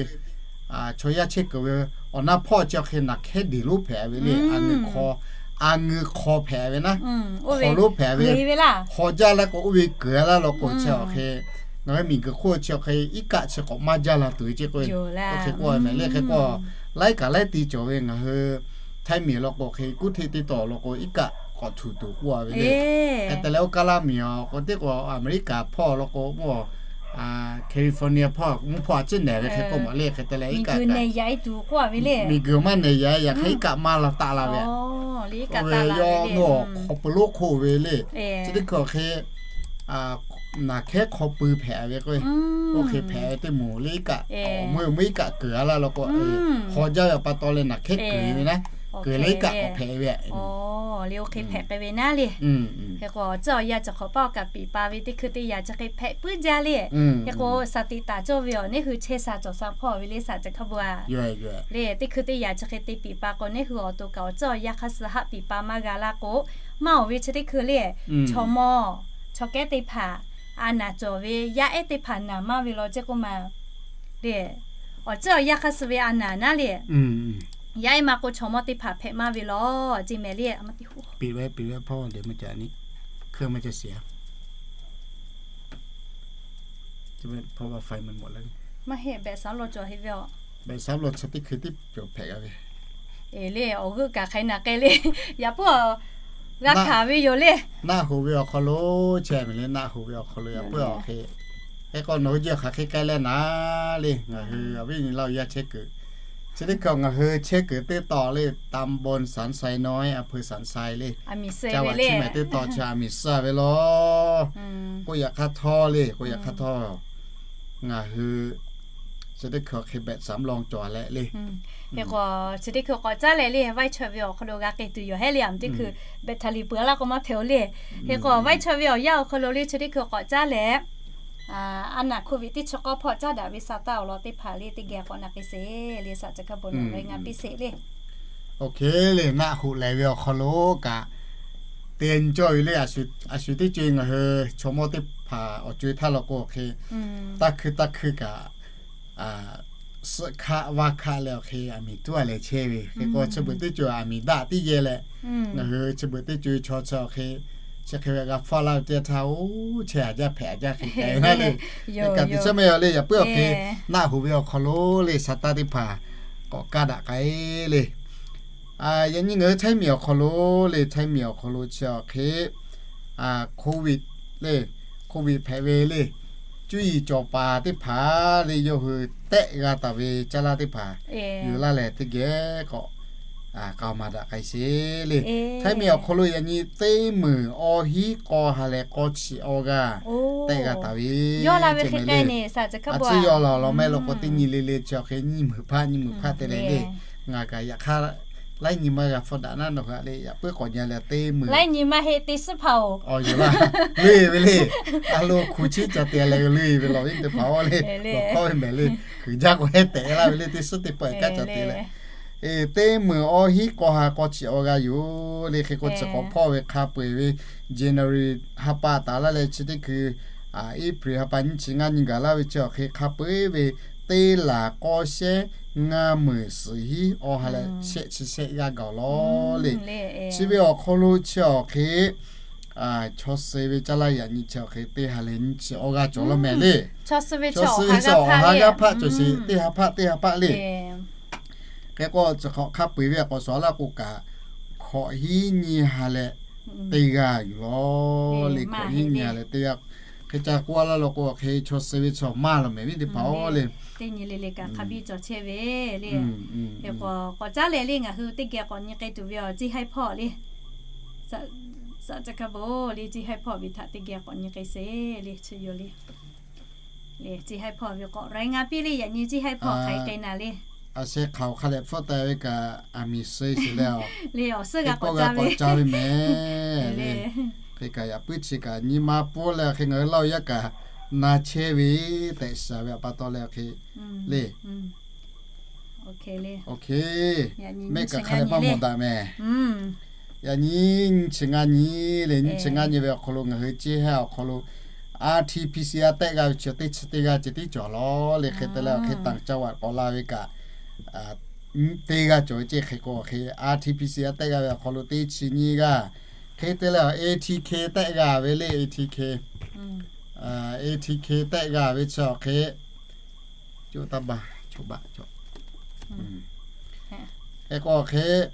chaw yaˇ chehˇ kuiˬ ve awˬ na hpawˇ chi awˬ hk'e naˬ hkehˉ deˬ lonˉ hpehꞈ ve le. A ngeuˬ hk'aw, a ngeuˬ hk'aw hpehꞈ ve naˉ, hk'aw lonˉ hpehꞈ ve, hawꞈ jaˇ laˇ k'o oˇ ve kuiˬ a laˇ law k'o chi awˬ hk'e, ngaˬ hui miˬguiˬ hk'oˆ chi awˬ hk'e iˉ kaˆ chi k'awꞈ maˇ jaˇ la tuˬ ve ce k'o, oˇ hk'e k'oˆ ve mehˍ le. Hk'e k'o, laiˉ kaꞈ laiˉ ti cawˬ ve ngaˬ hui Htaiˇ miˬ law k'o hk'e kuˉ hteˆ teˇ tawˆ law k'o iˉ kaˆ k'awꞈ htuꞈ tuˬ k'oˆ a ve le. Hk'e te leh oˇ kaˇ laˇ miˬ awˬ k'o teˇ k'o America hpawˇ law k'o, California hpawˇ mvuhˇ hpawˇ a ciˉ nehˬ ve hk'e k'oˆ maˬ le. Hk'e te leh iˉ kaˆ miˬguiˬ maˇ nehˬ yaꞈ yaꞈ hk'e iˉ kaˆ maˇ la taˆ la ve, oˇ ve yawˇ nawˬ hk'aw pui lonˉ hk'oˆ ve le. Chi teˇ hkui awˬ hk'e naˬ hkehˉ hk'aw pui hpehꞈ ve k'o, oˇ hk'e hpehꞈ ve teˇ moˍ le iˉ kaˆ, mvuhˇ mvuhˇ iˉ kaˆ kuiˬ a laˇ law k'o, hawꞈ jaˇ ve pa taw leh naˬ hkehˉ kuiˬ ve naˉ, kuiˬ leh iˉ kaˆ k'awꞈ hpehꞈ ve. Oˇ le, oˇ hk'e hpehꞈ k'ai ve naˉ le. Hk'e k'o tcuhˇ awˬ yanˇ cawˬ hk'awꞈ paˇ awˬ kaꞈ piˍ pa ve teˇ hkui teˇ yanˇ chi hk'e hpehꞈ puiˉ jaˇ le. Hk'e k'o saˍ tiꞈ taˍ cawˇ ve awˬ neˉ hui chehˇ sha cawˬ sha hpawˇ ve le saˍ cawˬ hk'a bvuhꞈ a le. Teˇ hkui teˇ yanˇ chi hk'e te piˍ pa k'o neˉ hui awˬ to kaꞈ awˬ tcuhˇ awˬ yanˇ hk'aˇ suh haˆ piˍ pa maˇ g'a laˇ k'o, maˇ oˬ ve chi teˇ hkui le, chaw mawˇ chaw kehˉ teˇ hpaˍ a naˍ cawˬ ve yaˇ ehˉ teˇ hpaˍ naˍ maˇ ve law ceˇ k'oˆ ma le. Awˬ tcuhˇ awˬ yanˇ hk'aˇ suh ve a naˍ naˉ le, yaˇ ehˉ ma k'o chaw mawˇ teˇ hpaˍ hpehꞈ maˇ ve law ceˇ mehˍ le. Maˇ heˆ, แบตสำรอง chi teˇ hkui teˇ pawˬ hpehꞈ g'a ve le. Awˬ g'euˆ kaꞈ hk'ai naˬ k'ai le. Yaꞈ puiˉ awˬ g'a hkanˍ ve yoˬ le. Naˆ hoꞈ ve awˬ hk'aw lo chehˇ mehˍ le. Naˆ hoꞈ ve awˬ hk'aw lo yaꞈ puiˉ awˬ hk'e, hk'e k'o nawˬ hui jehˇ hk'aˬ hk'e k'ai leh naˉ le. Ngaˬ hui awˬ viˉ nyi laˇ yaˇ chehˇ kuiˬ, chi teˇ hkui ngaˬ hui chehˇ kuiˬ teˇ tawˆ le, ตำบลสันทรายน้อย อำเภอสันทราย le. Caˇ vaꞈ chi mehˍ teˇ tawˆ chi a miˍ suhˍ ve law. K'oˆ yaꞈ hk'aˇ htawˇ le, k'oˆ yaꞈ hk'aˇ htawˇ ngaˬ hui chi teˇ hkui hk'e แบตสำรอง cawˬ leh le. Hk'e k'o chi teˇ hkui k'awꞈ caˉ leh le, vaiˇ chaweh ve awˬ hk'aw lo g'a k'ai tuˬ yoˬ hehˉ le. Aˬ teˇ hkui แบตเตอรี่ peuˬ laˇ k'o maˇ hpehꞈ oˬ le. Hk'e k'o vaiˇ chaweh ve awˬ yanˇ awˬ hk'aw lo le chi teˇ hkui k'awꞈ caˉ leh, a naˍ โควิด teˇ chi k'awˇ hpawˇ caˉ daꞈ ve sa taˇ awˬ lawn teˇ hpaˍ le teˇ geh k'awꞈ naˬ k'ai sheˍ le. Saˍ cawˬ hk'a bvuhꞈ nawˬ ve ngaˬ piˇ sheˍ le. Oˇ hk'e le, naˆ hoꞈ lehˬ ve awˬ hk'aw lo kaꞈ te nyi cawˇ ve le. A shu teˇ co e ngaˬ hui chaw mawˇ teˇ hpaˍ awˬ co e htaˇ law k'o hk'e, taˇ hkui taˇ hkui kaꞈ suhˆ hkaˆ vaˇ hkaˆ leh awˬ hk'e a miˍ tuˉ a leh chehˇ ve. Hk'e k'o chi beuꞈ teˇ co a miˍ daꞈ tiˉ yehˇ leh, ngaˬ hui chi beuꞈ teˇ co e chaw chi awˬ hk'e chi hk'e ve g'a hpfuhˇ laˇ ve teˇ htaˇ, oˇ chehˇ a jaˇ hpehꞈ a jaˇ hk'e k'ai naˉ le. Kaꞈ teˇ chi maˇ yaw le, yaꞈ puiˉ awˬ hk'e naˆ hoꞈ ve awˬ hk'aw lo le sa taˇ teˇ hpaˍ k'awꞈ kaˇ daꞈ k'ai le. Yaꞈ nyi ngaˬ hui Htaiˇ miˬ awˬ hk'aw lo le, Htaiˇ miˬ awˬ hk'aw lo chi awˬ hk'e โควิด le, โควิด hpehꞈ ve le, cuˇ yiˍ cawˬ paˍ teˇ hpaˍ le, yawˇ hui tehˆ g'a taˍ ve caˇ laˇ teˇ hpaˍ yuˬ laˇ lehˬ teˇ geh k'awꞈ k'aoˍ maˍ daꞈ k'ai sheˍ le. Htaiˇ miˬ awˬ hk'aw lo yaꞈ nyi teˇ meunˍ awˇ hinˉ k'aw ha leh k'aw chi awˇ g'aˇ tehˆ g'a taˍ ve, a ciˉ yaw laˬ law mehˆ law k'o teˇ nyi le le chi awˬ hk'e nyiˇ meunˍ hpaˆ nyiˇ meunˍ hpaˆ te leh le. Ngaˬ kaꞈ yaꞈ hk'aˇ laiˉ nyi maˇ g'a hpfuhˇ daꞈ naˉ nawˬ hui a le, yaꞈ puiˉ k'awꞈ nyi leh teˇ meunˍ laiˉ nyi maˇ heˆ teˇ suhˉ hpaˍ-oˬ, yoˬ laˇ, le ve le. A lo hku chiˉ ca te leh le ve law viˉ teˇ hpaˍ-oˬ le, lawˬ hkawˇ ve mehˍ le. Hkui jaˇ k'o hehˉ tehꞈ laˇ ve le, teˇ suhˉ teˇ pawˆ kaꞈ ca te leh teˇ meunˍ awˇ hinˉ k'aw ha k'aw chi awˇ g'aˇ yoˬ le. Hk'e k'o chi k'awꞈ hpawˇ ve hk'a peu-eˬ ve January ha pa taˍ laˇ leh chi teˇ hkui April ha pa nyiˇ chi ngaˇ nyi gaˬ laˇ ve chi awˬ hk'e hk'a peu-eˬ ve teˇ laˬ k'awˇ shehˉ ngaˇ meunˍ suhˍ hinˉ awˇ ha leh shehˆ chi shehˆ g'aˇ gaˬ-oˬ law le. Chi ve awˬ hk'aw lo chi awˬ hk'e chaw suh ve caˇ laˇ yaꞈ nyi chi awˬ hk'e teˇ ha leh nyiˇ chi awˇ g'aˇ cawˬ law mehˍ le. Chaw suh ve chaw awˬ ha g'aˇ hpaˆ cawˬ sheˍ, teˇ ha hpaˆ teˇ ha hpaˆ le. Hk'e k'o chi hk'awꞈ hk'a peu-eˬ ve k'awꞈ shawˍ laˇ k'o kaꞈ, hkawꞈ hinˉ nyiˇ ha leh teˇ g'aˇ yoˬ law le. Hkawꞈ hinˉ nyiˇ ha leh teˇ g'aˇ. Hk'e ca k'oˆ laˇ law k'o hk'e chaw suh ve chaw maˇ law mehˍ viˉ teˇ hpaˍ-oˬ le. Teˇ nyi le le kaꞈ hk'a biˇ cawˬ chehˇ ve le. Hk'e k'awꞈ caˉ leh le ngaˬ hui teˇ geh k'awꞈ nyi k'ai tuˬ ve awˬ ciˇ haiˉ hpawˇ le. Saˍ cawˬ hk'a bvuhꞈ le, ciˇ haiˉ hpawˇ ve htaꞈ teˇ geh k'awꞈ nyi k'ai sheˍ le. Chi yoˬ le. Ciˇ haiˉ hpawˇ ve k'awꞈ raiˉ ngaˇ piˇ le, yaꞈ nyi ciˇ haiˉ hpawˇ hk'aˬ hk'e k'ai naˍ le. A sheh hk'aoˍ hk'a leh hpfuhˆ taˍ ve kaꞈ a miˍ suh sheˍ leh, le awˬ suhˉ g'a k'awꞈ caˇ ve mehˍ le. Hk'e kaꞈ yaꞈ puiˉ chi kaꞈ nyi ma pfuhˇ leh hk'e ngaˬ hui laˇ-oˬ yaˇ kaꞈ na chehˇ ve tehꞈ shiˍ ve awˬ pa taw leh awˬ hk'e le. Mehˆ kaꞈ hk'a dehꞈ maˇ mawˬ daꞈ mehˍ. Yaꞈ nyi nyiˇ chi ngaˇ nyi le, nyiˇ chi ngaˇ nyi ve awˬ hk'aw lo ngaˬ hui ceˇ hehnˇ awˬ hk'aw lo R T P C R tehˆ g'a ve chi teˇ chi teˇ g'aˇ ceh tiˉ cawˬ lawˬ le. Hk'e te leh awˬ hk'e tanˍ caˇ vaꞈ k'awꞈ la ve kaꞈ teˇ g'aˇ cawˬ ve ceˇ. Hk'e k'o awˬ hk'e R T P C R tehˆ g'a ve awˬ hk'aw lo teˇ chi nyiˇ g'aˇ. Hk'e te leh A T K tehˆ g'a ve le, A T K, A T K tehˆ g'a ve chi awˬ hk'e, hk'e k'o awˬ hk'e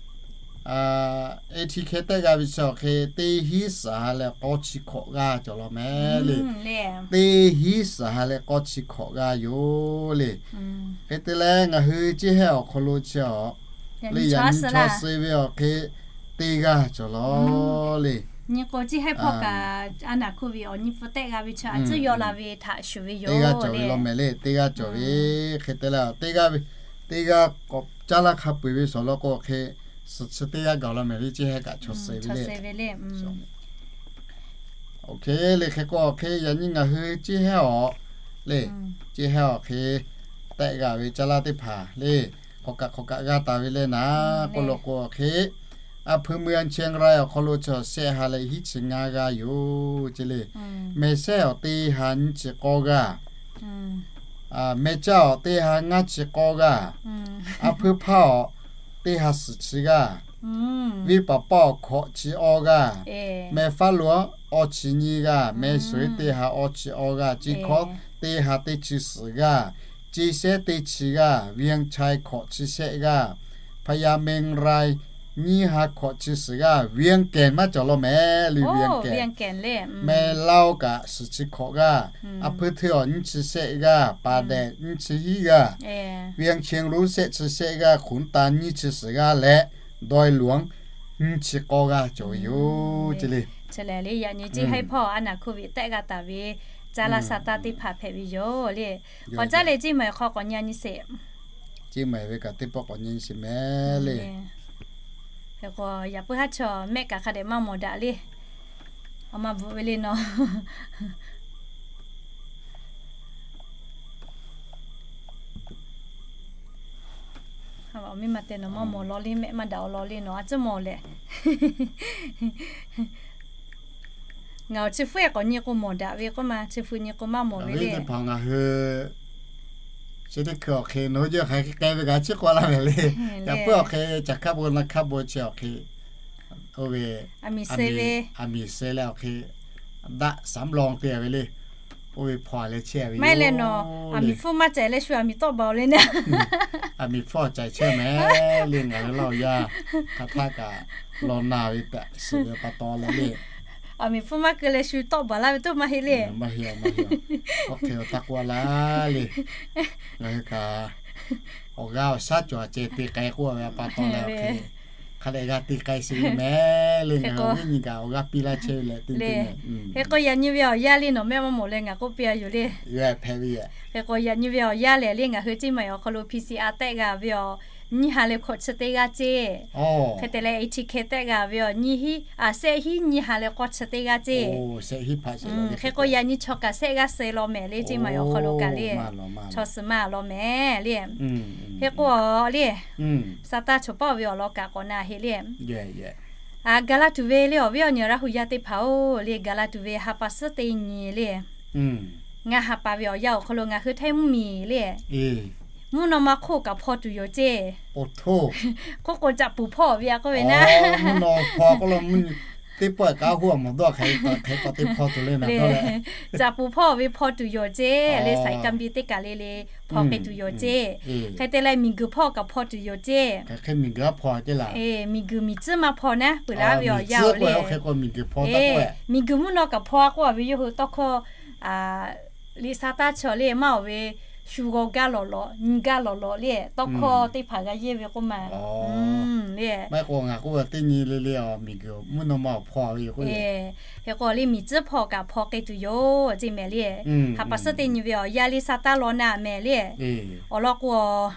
A T K tehˆ g'a ve chi awˬ hk'e teˇ hinˉ suhˍ ha leh k'awˇ chi hkawꞈ g'aˇ cawˬ law mehˍ le. Teˇ hinˉ suhˍ ha leh k'awˇ chi hkawꞈ g'aˇ yoˬ le. Hk'e te leh ngaˬ hui ceˇ hehnˇ awˬ hk'aw lo chi awˬ le yaꞈ nyi chaw suh ve awˬ hk'e teˇ g'aˇ cawˬ law le. Nyi k'o ceˇ hehnˇ hpawˇ kaꞈ a naˍ hkuˇ ve awˬ nyi pfuhˍ tehˆ g'a ve chi a tcuhˉ yaw la ve htaꞈ shuˍ ve yoˬ. Teˇ g'aˇ cawˬ ve law mehˍ le, teˇ g'aˇ cawˬ ve. Hk'e te leh teˇ g'aˇ ve, teˇ g'aˇ k'awꞈ caˇ laˇ hk'a peu eˬ ve suhˍ law k'o awˬ hk'e suhˍ chi teˇ g'aˇ gaˬ law mehˍ le, ceˇ hehnˇ kaꞈ chaw suh ve le. Awˬ hk'e le, hk'e k'o awˬ hk'e yaꞈ nyi ngaˬ hui ceˇ hehnˇ awˬ le, ceˇ hehnˇ awˬ hk'e tehˆ g'a ve caˇ laˇ teˇ hpaˍ le, hk'awꞈ kaꞈ hk'awꞈ kaꞈ g'a taˍ ve le naˍ k'oˆ lo k'o awˬ hk'e, a hpui mui a Chiang Rai awˬ hk'aw lo chi awˬ shehˆ ha leh hiˉ chi ngaˇ g'aˇ yoˬ ceˇ le. Mehˬ sehˉ awˬ teˇ ha nyiˇ chi k'awˇ g'aˇ, mehˬ caˇ awˬ teˇ ha ngaˇ chi k'awˇ g'aˇ, a hpui hpaˇ awˬ teˇ ha suhˍ chi g'aˇ, venˇ paˍ paˇ awˬ hkawꞈ chi awˇ g'aˇ, mehˬ faˉ lo awˇ chi nyiˇ g'aˇ, mehˬ suhˍ teˇ ha awˇ chi awˇ g'aˇ, ceˇ hkawˇ teˇ ha teˇ chi suhˍ g'aˇ, ceˇ sehˉ teˇ chi g'aˇ, Vientiane hkawꞈ chi shehˆ g'aˇ, Phayameng Rai nyiˇ ha hkawꞈ chi suhˍ g'aˇ, Vientiane maˇ cawˬ law mehˍ le, Vientiane, mehˬ Laoˇ kaꞈ suhˍ chi hkawꞈ g'aˇ, a hpui hteuˇ awˬ nyiˇ chi shehˆ g'aˇ, Paden nyiˇ chi hiˉ g'aˇ, Vientiane Rue shehˆ chi shehˆ g'aˇ, Khun Ta nyiˇ chi suhˍ g'aˇ leh Doi Luang nyiˇ chi k'awˇ g'aˇ cawˬ ve yoˬ ceˇ le. Chi lehˬ le yaꞈ nyi ceˇ hehnˇ hpawˇ a naˍ hkuˇ ve tehˆ g'a taˍ ve caˇ laˇ sa taˇ teˇ hpaˍ hpehꞈ ve yoˬ le. K'awꞈ caˇ leh ceˇ mehˍ hk'aw k'awꞈ nyi nyi sheˍ. Ceˇ mehˍ ve kaꞈ teˇ pawˆ k'awꞈ nyi nyi sheˍ mehˍ le. Hk'e k'o yaꞈ puiˉ haˉ chaw mehˆ kaꞈ hk'a dehꞈ maˇ mawˬ daꞈ le. Awˬ ma bvuhꞈ ve le nawˬ. Awˬ miˇ ma te nawˬ maˇ mawˬ law le, mehˆ maˇ daꞈ awˬ lawn le nawˬ a tcuhˉ mawˬ leh. Ngaˬ awˬ chi hpfuhˇ k'awꞈ nyi k'o mawˬ daꞈ ve k'oˆ ma, chi hpfuhˇ nyi k'o maˇ mawˬ ve le. Teˇ hpaˍ ngaˬ hui chi teˇ hkui awˬ hk'e nawˬ hui jehˇ hk'aˬ hk'e k'ai ve kaꞈ chiˉ k'awꞈ la mehˍ le. Yaꞈ puiˉ awˬ hk'e caˬ hkaˉ bon naˬ hkaˉ bon chi awˬ hk'e, oˇ ve aˬ miˍ se leh awˬ hk'e daˆ saˍ mvuhˇ law te ve le. Oˇ ve hpaw leh chehˇ ve maˇ heˆ leh nawˬ aˬ miˍ hpfuhˇ maˇ caiˍ leh shu aˬ miˍ tawˆ baˬ-oˬ le naˉ. Aˬ miˍ hpfuhˇ caiˍ chehˇ mehˍ le, ngaˬ hui Laˇ huˍ yaˇ hk'aˬ htaˇ kaꞈ law na ve taꞈ shiˍ ve pa taw leh le. Aˬ miˍ hpfuhˇ maˇ keu leh shu tawˆ baˬ laˇ ve toˇ maˇ heˆ le. Maˇ heˆ, maˇ heˆ. Oˇ hk'e awˬ htaˇ k'oˆ laˇ le. Ngaˬ hui kaꞈ awˬ g'aˇ awˬ shaˉ cawˬ ceh te k'ai k'oˆ ve pa taw leh awˬ hk'e hk'a dehꞈ g'a te k'ai sheˍ ve mehˍ le. Ngaˬ hui awˬ viˉ nyi kaꞈ awˬ g'aˇ piˇ laˇ chehˇ ve leh teˇ teˇ le. Hk'e k'o yaꞈ nyi ve awˬ yanˇ le nawˬ mehˆ maˇ mawˬ leh ngaˬ k'oˆ piˇ a yoˬ le. Hk'e k'o yaꞈ nyi ve awˬ yanˇ lehˬ le ngaˬ hui ceˇ mehˍ awˬ hk'aw lo P C R tehˆ g'a ve awˬ nyiˇ ha leh hkawꞈ chi teˇ g'aˇ ceˇ. Hk'e te leh A T K tehˆ g'a ve awˬ nyiˇ hiˉ, a, shehˆ hiˉ nyiˇ ha leh k'awˇ chi teˇ g'aˇ ceˇ. Hk'e k'o yaꞈ nyi chaw kaꞈ shehˆ g'aˇ suh law mehˍ le ceˇ maˬ awˬ hk'aw lo kaꞈ le. Chaw suhˍ maˇ law mehˍ le. Hk'e k'o le, sa taˇ choˬ pawˆ ve awˬ lawn kaꞈ k'awꞈ na heˆ le. A, gaˬ la tuˬ ve le awˬ viˉ awˬ nyi Laˇ huˍ yaˇ teˇ hpaˍ-oˬ le, gaˬ la tuˬ ve ha pa suhˉ teˇ nyi le. Ngaˬ ha pa ve awˬ yanˇ awˬ hk'aw lo ngaˬ hui htaiˇ mvuhˇ miˬ le, mvuhˇ naw ma hk'oˆ kaꞈ hpaw tuˬ yoˬ ceˇ. Hk'oˆ k'o caꞈ puˍ hpawˇ ve a k'oˆ ve naˉ. Teˇ pawˆ kaꞈ hoˆ a mawˬ dawˇ hk'e k'awꞈ teˇ hpawˇ tuˬ le naˉ. Caꞈ puˍ hpawˇ ve hpaw tuˬ yoˬ ceˇ le, saiˍ ka bi teˇ kaˬ le le hpaw k'ai tuˬ yoˬ ceˇ. Hk'e te leh miˬ guiˬ hpawˇ kaꞈ hpaw tuˬ yoˬ ceˇ. Miˬ guiˬ miˬ tcuhˉ maˇ hpaw naˉ peuˬ laˇ ve awˬ yanˇ-oˬ le. Miˬ guiˬ mvuhˇ naw kaꞈ hpaw a k'oˆ a ve yawˇ hui tawˇ hkawˇ, a, liꞈ sa taˇ chaw le maˇ awˬ ve shu g'aw gaˇ lawˬ lawˬ nyi gaˇ lawˬ lawˬ le tawˇ hkawˇ teˇ hpaˍ g'a yehˇ ve k'oˆ ma. Maˇ heˆ k'o ngaˬ k'oˆ teˇ nyi le le a miˬ guiˬ mvuhˇ naw ma awˬ hpaw ve yoˬ k'o, hk'e k'o le miˬ tcuhˉ hpawˇ kaꞈ hpaw k'ai tuˬ yoˬ ceˇ mehˍ le. Ha pa suhˉ teˇ nyi ve awˬ yanˇ le sa taˇ law na mehˍ le. Awˬ lawn k'o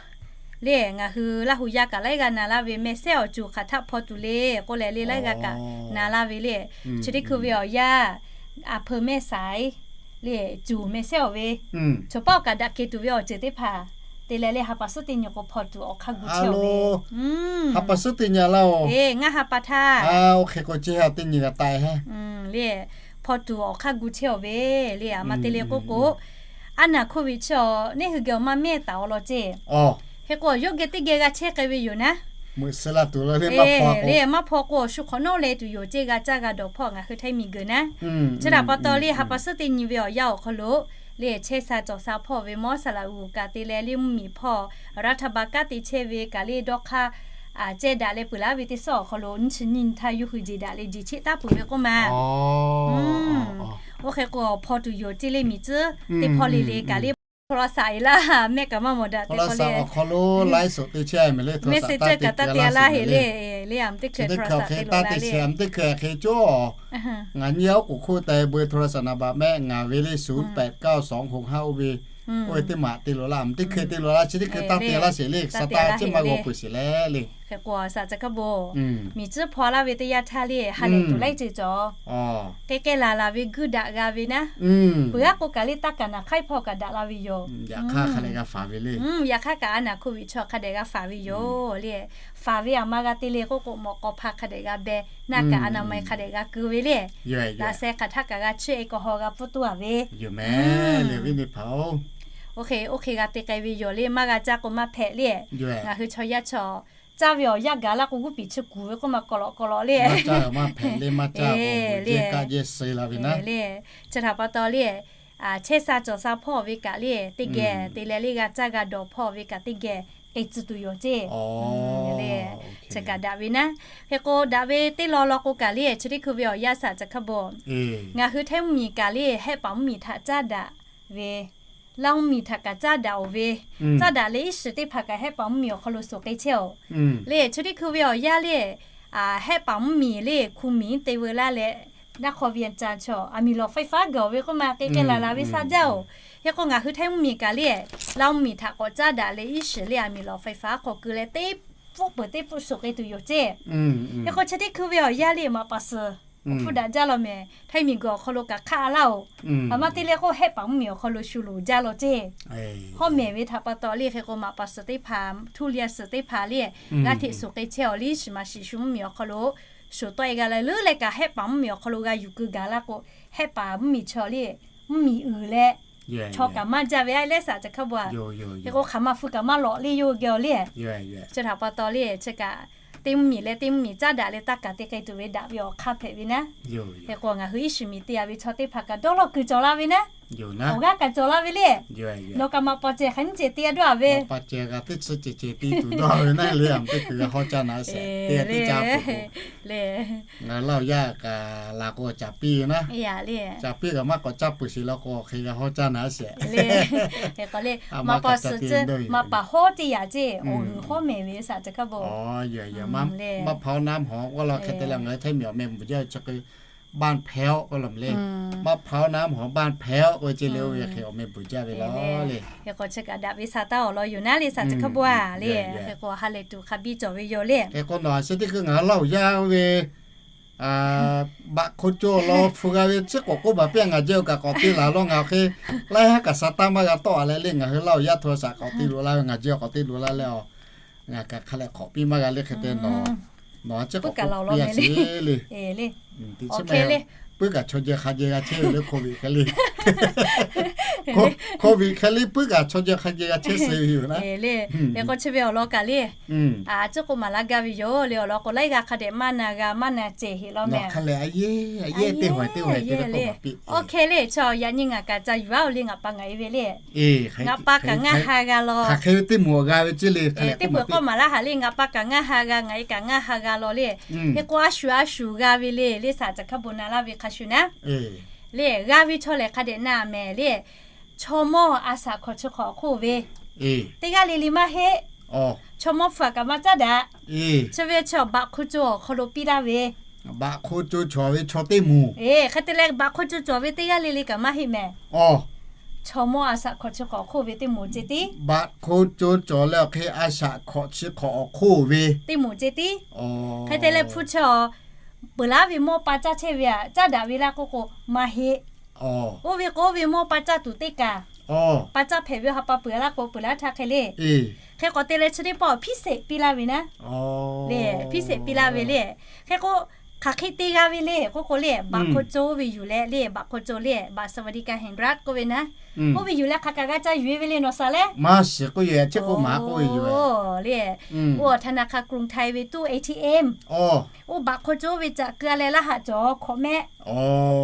le ngaˬ hui Laˇ huˍ yaˇ kaꞈ laiˉ g'aˇ na laˇ ve mehˆ sehˉ awˬ cuˬ hk'aˬ htaˆ hpaw tuˬ le k'oˆ leh le laiˉ g'aˇ kaꞈ na laˇ ve le. Chi teˇ hkui ve awˬ yanˇ, a hpeu mehˆ saiˍ le cuˬ meh shehˉ awˬ ve, chaw paˉ awˬ kaꞈ daꞈ kehˬ tuˬ ve awˬ ceuˬ teˇ hpaˍ te leh le, ha pa suhˉ teˇ nyi k'o hpaw tuˬ awˬ hk'aˇ gu chehˇ ve. Ha pa suhˉ teˇ nyi laˇ-oˬ. Ngaˇ ha pa htaˇ. Oˇ hk'e k'o, chi ha teˇ nyi g'a taˆ-e heˆ. Le, hpaw tuˬ awˬ hk'aˇ gu chehˇ awˬ ve le. A ma te le k'oˆ k'o, aˉ naˬ hkoˇ ve chi awˬ neˇ hui geh awˬ maˇ mehˇ taˍ-aw law ceˇ. Hk'e k'o, yawˇ geh teˇ geh g'a chehˇ k'ai ve yoˬ naˉ. Le, maˇ hpaw k'o, awˬ shu hk'awꞈ nawˉ leh tuˬ yoˬ ceˇ, g'a caˇ g'a dawˬ hpawˇ ngaˬ hui Htaiˇ miˬguiˬ naˉ. Chi htaꞈ pa taw le, ha pa suhˉ teˇ nyi ve awˬ yanˇ awˬ hk'aw lo le, chehˇ sha cawˬ sha hpawˇ ve mawˇ saˍ laꞈ uˍ kaꞈ te leh le, mvuhˇmiˬ hpawˇ รัฐบาล kanˉ te chehˇ ve kaꞈ le, dawˇ hk'aˇ a ceh daꞈ leh peuˬ laˇ ve teˇ suhˉ awˬ hk'aw lo nyiˇ chi nyiˇ htaˇ yawˇ hui jeˬ daꞈ leh jeˬ cheˆ taˉ peuˬ ve k'oˆ ma. Oˇ hk'e k'o, hpaw tuˬ yoˬ ceˇ le, miˬ tcuhˉ teˇ hpawˇ le le kaꞈ le, hpaw la shaꞈ-e laˇ, mehˆ kaꞈ maˇ mawˬ daꞈ teˇ hk'aw le. Awˬ hk'aw lo laiˉ suhˍ te chehˇ mehˍ le, message kaꞈ taˇ te laˇ heˍ le. Le, a teˇ hkui hk'e taˇ te sheˍ, a teˇ hkui hk'e coˇ-oˬ. Ngaˬ nyi oˇ k'oˍ hk'oˆ te beuꞈ โทรศัพท์ naˍ baꞈ mehˆ ngaˬ ve le, ศูนย์แปดเก้าสองหกห้า oˇ ve, oˇ ve teˇ maꞈ te loꞈ laˇ, a teˇ hkui te loꞈ laˇ, chi teˇ hkui taˇ te laˇ sheˍ le, shaˍ taˍ ceˇ maˇ g'aw peuˬ sheˍ le le. Hk'e k'o, shaˍ caˬ hkaˇ bon, miˬ tcuhˉ hpaw laˇ ve teˇ yanˇ htaˇ le, ha lehˬ tuˬ laiˉ ceuˬ cawˬ. K'ai k'ai laˬ laˬ ve guˇ daꞈ g'a ve naˉ. Peuˬ g'aˇ k'o kaꞈ le, taˇ kaꞈ naˬ hk'aiˉ hpawˇ kaꞈ daꞈ la ve yoˬ. Yaꞈ hk'aˇ hk'a dehꞈ g'a faˍ ve le. Yaꞈ hk'aˇ kaꞈ aˉ naˬ hkoˇ ve chaw hk'a dehꞈ g'a faˍ ve yoˬ le. Faˍ ve a ma g'a te le k'oˆ k'o, mawꞈ k'aw hpa hk'a dehꞈ g'a beh, naˆ kaꞈ aˉ naˬ ma-e hk'a dehꞈ g'a keu ve le. Laꞈ sheh hk'aˬ htaˇ kaꞈ g'a chiˇ e k'aw haw g'a pfuhˇ tuˬ-a ve yoˬ mehˍ le, viˉ nyi hpaˍ-oˬ. Oˇ hk'e oˇ hk'e g'a te k'ai ve yoˬ le, maˇ g'a caˇ k'o maˇ hpehꞈ le. Ngaˬ hui chaw yaˇ chaw caˇ ve awˬ yanˇ gaˬ laˇ k'o, g'uˇ piˍ chi kuˬ ve k'oˆ ma, k'awꞈ lawꞈ k'awꞈ lawꞈ le. Maˇ caˇ maˇ hpehꞈ le, maˇ caˇ k'o le, kaˆ jehˇ suh la ve naˉ le. Chi htaꞈ pa taw le, chehˇ sha cawˬ sha hpawˇ ve kaꞈ le, teˇ geh te leh le, g'a caˇ g'a dawˬ hpawˇ ve kaꞈ teˇ geh k'ai tcuh tuˬ yoˬ ceˇ le. Chi kaꞈ daꞈ ve naˉ. Hk'e k'o, daꞈ ve teˇ law law k'o kaꞈ le, chi teˇ hkui ve awˬ yanˇ shaˍ caˬ hkaˇ bon, ngaˬ hui Htaiˇ mvuhˇmiˬ kaꞈ le, hehˆ paˍ mvuhˇmiˬ htaꞈ caˇ daꞈ ve, Laˇ mvuhˇmiˬ htaꞈ kaꞈ caˇ daꞈ-oˬ ve, caˇ daꞈ leh iˉ shiˍ teˇ hpaˍ kaꞈ hehˆ paˍ mvuhˇmiˬ awˬ hk'aw lo suh k'ai chehˇ-oˬ le. Chi teˇ hkui ve awˬ yanˇ le, hehˆ paˍ mvuhˇmiˬ le, hku miˬ te veu laˇ leh, naˆ hk'aw ve a ca chaw aˬ miˍ lawˬ faiˍ faˉ gaˬ-oˬ ve k'oˆ ma, k'ai k'ai laˬ laˬ ve sha jaˇ-oˬ. Hk'e k'o, ngaˬ hui Htaiˇ mvuhˇmiˬ kaꞈ le, Laˇ mvuhˇmiˬ htaꞈ k'awꞈ caˇ daꞈ leh iˉ shiˍ le, aˬ miˍ lawˬ faiˍ faˉ hk'aw keu leh teˇ pfuhˆ peuˬ teˇ pfuhˆ suh k'ai tuˬ yoˬ ceˇ. Hk'e k'o, chi teˇ hkui ve awˬ yanˇ le, maꞈ paˍ suhˍ awˬ hpfuhˇ daꞈ jaˇ law mehˍ, Htaiˇ miˬguiˬ awˬ hk'aw lo kaꞈ hk'aˆ laˇ-oˬ. Aˬ ma te leh k'o, hehˆ paˍ mvuhˇmiˬ awˬ hk'aw lo shu loˍ jaˇ law ceˇ. Hawˉ mehˍ ve htaꞈ pa taw le, hk'e k'o maꞈ paˍ suhˍ teˇ hpaˍ, ทุเรียน suhˍ teˇ hpaˍ le, g'aˇ hteꞈ suh k'ai chehˇ-oˬ le, shiˍ maˍ shiˍ shu mvuhˇmiˬ awˬ hk'aw lo shu tawˆ-e g'a la leuˉ leh kaꞈ, hehˆ paˍ mvuhˇmiˬ awˬ hk'aw lo g'a yuˬ keu gaˬ laˇ k'o, hehˆ paˍ mvuhˇmiˬ chaw le, mvuhˇmiˬ uiˍ leh chaw kaꞈ maˇ jaˇ ve a leh shaˍ caˬ hkaˇ bon-a. Hk'e k'o, hk'aˬ ma hpu kaꞈ maˇ lawꞈ le, yawˇ hui geh-oˬ le. Chi htaꞈ pa taw le, chi kaꞈ teˇ mvuhˇmiˬ leh teˇ mvuhˇmiˬ caˇ daꞈ leh taˇ kaꞈ te k'ai tuˬ ve daꞈ ve awˬ hk'aˇ hpehꞈ ve naˉ. Hk'e k'o, ngaˬ hui iˉ shiˍ miˬ te-a ve chaw teˇ hpaˍ kaꞈ dawˇ law kuiˬ cawˬ la ve naˉ. Awˬ g'aˇ kaꞈ cawˬ la ve le. Nawˬ kaꞈ maꞈ paˍ cehˬ hk'aˬ nyiˇ cehˬ te-a dawˇ-a ve. Maꞈ paˍ cehˬ g'a teˇ chi cehˬ cehˬ te tuˬ dawˇ ve naˉ le, a teˇ hkui g'a hawˉ caˇ naˉ sheˍ, teˇ g'aˇ teˇ caˇ peuˬ-oˬ le. Ngaˬ Laˇ huˍ yaˇ kaꞈ laˬ k'o caˍ piˇ ve naˉ. Caˍ piˇ kaꞈ maˇ k'awꞈ caˇ peuˬ sheˍ law k'o, hk'e g'a hawˉ caˇ naˉ sheˍ. Maꞈ paˍ suhˍ ceˇ, maꞈ paˍ hawˉ teˇ yaꞈ ceˇ, awˬ g'uiˬ hawˉ mehˍ ve shaˍ caˬ hkaˇ bon. Maꞈ paˍ hawˉ naˉ mawˬ k'oˆ la hk'e te leh, ngaˬ hui Htaiˇ miˬ awˬ meh bvuhˬ jaˇ ve chi k'o บ้านแพ้ว k'oˆ la mehˍ le. Maꞈ paˍ hawˉ naˉ mawˬ บ้านแพ้ว k'oˆ ve ceˇ le, oˇ ve hk'e awˬ meh bvuhˬ jaˇ ve law le. Hk'e k'o, chi kaꞈ daꞈ ve sha taˇ awˬ lawn yoˬ naˉ le shaˍ caˬ hk'aˇ bon-a le. Hk'e k'o, ha lehˬ tuˬ hk'a biˇ cawˬ ve yoˬ le. Hk'e k'o, nawˬ a chi teˇ hkui ngaˬ hui Laˇ huˍ yaˇ ve baꞈ hko co law hpu g'a ve chi k'awꞈ k'oˆ baˬ piˇ-a, ngaˬ jehˇ-oˬ kaꞈ k'awꞈ te laˬ law. Ngaˬ awˬ hk'e laiˉ haˉ kaꞈ sa taˇ maˇ g'a tawˆ-a leh le, ngaˬ hui Laˇ huˍ yaˇ โทรศัพท์ k'awꞈ te loꞈ la ve, ngaˬ jehˇ k'awꞈ te loꞈ la leh, a, ngaˬ kaꞈ hk'a leh hk'awꞈ piˇ maˇ g'a le. Hk'e te nawˬ, nawˬ a ciˉ k'awꞈ k'oˆ piˇ-a sheˍ le. Puiˉ kaꞈ chaw jehˇ hk'a jehˇ g'a chehˇ ve le, โควิด hk'e le. โควิด hk'e le, puiˉ kaꞈ chaw jehˇ hk'a jehˇ g'a chehˇ suh ve yoˬ naˉ le. Hk'e k'o, chi ve awˬ lawn kaꞈ le, a ciˉ k'oˆ maˍ laˇ gaˇ ve yoˬ le. Awˬ lawn k'o, laiˉ g'aˇ hk'a dehꞈ maˇ na g'a maˇ na cehˬ heˆ law mehˍ. Hk'e le, a yehˇ teˇ hawehˍ teˇ hawehˍ te le. Oˇ hk'e le, chaw yaꞈ nyi ngaˬ kaꞈ ca yuˬ-a-oˬ le, ngaˬ pa ngaˬ e ve le. Ngaˬ pa kaꞈ ngaˇ ha g'a law. Hk'aˬ hk'e ve teˇ moˍ g'a ve ceˇ le. Teˇ peuˬ k'awˇ maˍ laˇ haˍ le, ngaˬ pa kaꞈ ngaˇ ha g'a, ngaˬ e kaꞈ ngaˇ ha g'a law le. Hk'e k'o, a shu a shu g'a ve le, le shaˍ caˬ hk'aˇ bon na laˇ ve hk'a shuˍ naˉ le, g'a ve chaw lehˬ hk'a dehꞈ na mehˍ le. Chaw mawˇ a shaꞈ hkawꞈ chi hk'awꞈ awˬ hk'oˆ ve teˇ g'aˇ le le maˇ heˆ. Chaw mawˇ hpu-a kaꞈ maˇ caˉ daꞈ. Chi ve chi baꞈ hko co awˬ hk'aw lo piˇ laˇ ve, baꞈ hko co cawˬ ve chaw teˇ moˍ. Hk'e te leh, baꞈ hko co cawˬ ve teˇ g'aˇ le le kaꞈ maˇ heˆ mehˍ. Chaw mawˇ a shaꞈ hkawꞈ chi hk'awꞈ awˬ hk'oˆ ve teˇ moˍ ceˇ tiˉ. Baꞈ hko co cawˬ leh awˬ hk'e a shaꞈ hkawꞈ chi hk'awꞈ awˬ hk'oˆ ve teˇ moˍ ceˇ tiˉ. Hk'e te leh, hpu chi a peuˬ laˉ ve mawˇ pa caˇ chehˇ ve aꞈ, caˉ daꞈ ve laˇ k'oˆ k'o, maˇ heˆ. Oˇ ve k'o oˇ ve mawˇ pa caˇ tuˬ teˇ kaˬ, pa caˇ hpehꞈ ve ha pa peuˬ laˇ k'o peuˬ laˇ htaˇ hk'e le. Hk'e k'awꞈ te leh chi teˇ pawˆ hpiˇ seꞈ piˇ laˇ ve naˉ le. Hpiˇ seꞈ piˇ laˇ ve le. Hk'e k'o hk'aˬ hk'e te g'a ve le k'oˆ k'o le, baꞈ hk'aw co ve yuˬ leh le, baꞈ hk'aw co le, บัตรสวัสดิการแห่งรัฐ k'oˆ ve naˉ, oˇ ve yuˬ leh hk'aˬ kaꞈ g'a ca yuˬ e ve le nawˬ saˍ le. Maˇ shiˍ k'oˆ yoˬ, chi k'o maˍ k'oˆ ve yoˬ le. Oˇ ธนาคารกรุงไทย ve ตู้ A T M, oˇ baꞈ hk'aw co ve caꞈ keu a leh laˇ haꞈ cawˬ hk'awꞈ mehˆ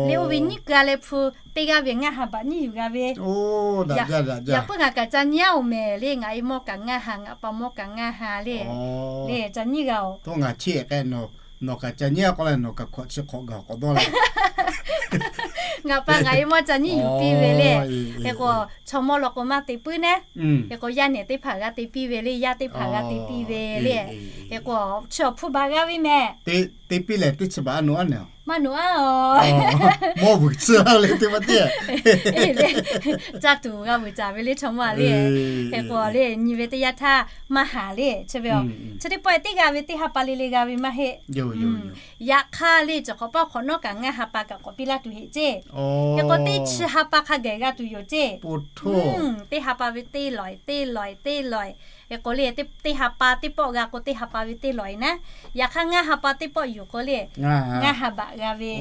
le, oˇ ve nyiˉ keu a leh hpu teˇ g'aˇ ve ngaˇ ha baꞈ nyiˉ yuˬ g'a ve. Yaꞈ puiˉ ngaˬ kaꞈ ca nyiˉ aˉ oˬ mehˍ le, ngaˬ e mawˇ kaꞈ ngaˇ ha, ngaˬ pa mawˇ kaꞈ ngaˇ ha le. Le ca nyiˉ g'a oˬ. Oˇ ngaˬ cheˇ k'ai, nawˬ kaꞈ ca nyiˉ aˉ k'oˆ leh nawˬ kaꞈ hkawꞈ chi hk'awꞈ gaˬ k'awꞈ dawˇ la. Ngaˬ pa ngaˬ e mawˇ ca nyiˉ yuˬ piˇ ve le. Hk'e k'o chaw mawˇ law k'o maˇ te puiˉ naˉ. Hk'e k'o yaˇ nehˬ teˇ hpaˍ g'a te piˇ ve le, yaˇ teˇ hpaˍ g'a te piˇ ve le. Hk'e k'o chi awˬ hpu baˬ g'a ve mehˍ. Te piˇ lehˬ teˇ chi baˬ a noꞈ aˉ nehˬ. Maˇ noꞈ aˉ oˬ. Mawˇ vuiˬ tcuh laˇ le teˇ maˇ teˇ. Caˇ tuˬ g'a vuiˬ caˍ ve le chaw mawˇ a le. Hk'e k'o le nyi ve teˇ yanˇ htaˇ maˇ haˍ le chi ve. Chi teˇ pawˆ teˇ g'a ve teˇ ha pa le le g'a ve maˇ heˆ. Yaꞈ hk'aˇ le cawˬ hk'awꞈ paˇ hk'awꞈ nawˉ kaꞈ ngaˇ ha pa kaꞈ k'awꞈ piˇ laˇ tuˬ heˆ ceˇ. Hk'e k'o teˇ chi ha pa hk'a gaˬ g'a tuˬ yoˬ ceˇ. Teˇ ha pa ve teˇ lawˬ teˇ lawˬ teˇ lawˬ. Hk'e k'o le teˇ ha pa teˇ pawˆ g'a k'o teˇ ha pa ve teˇ lawˬ naˉ. Yaꞈ hk'aˇ ngaˇ ha pa teˇ pawˆ yuˬ k'o le, ngaˇ ha baꞈ g'a ve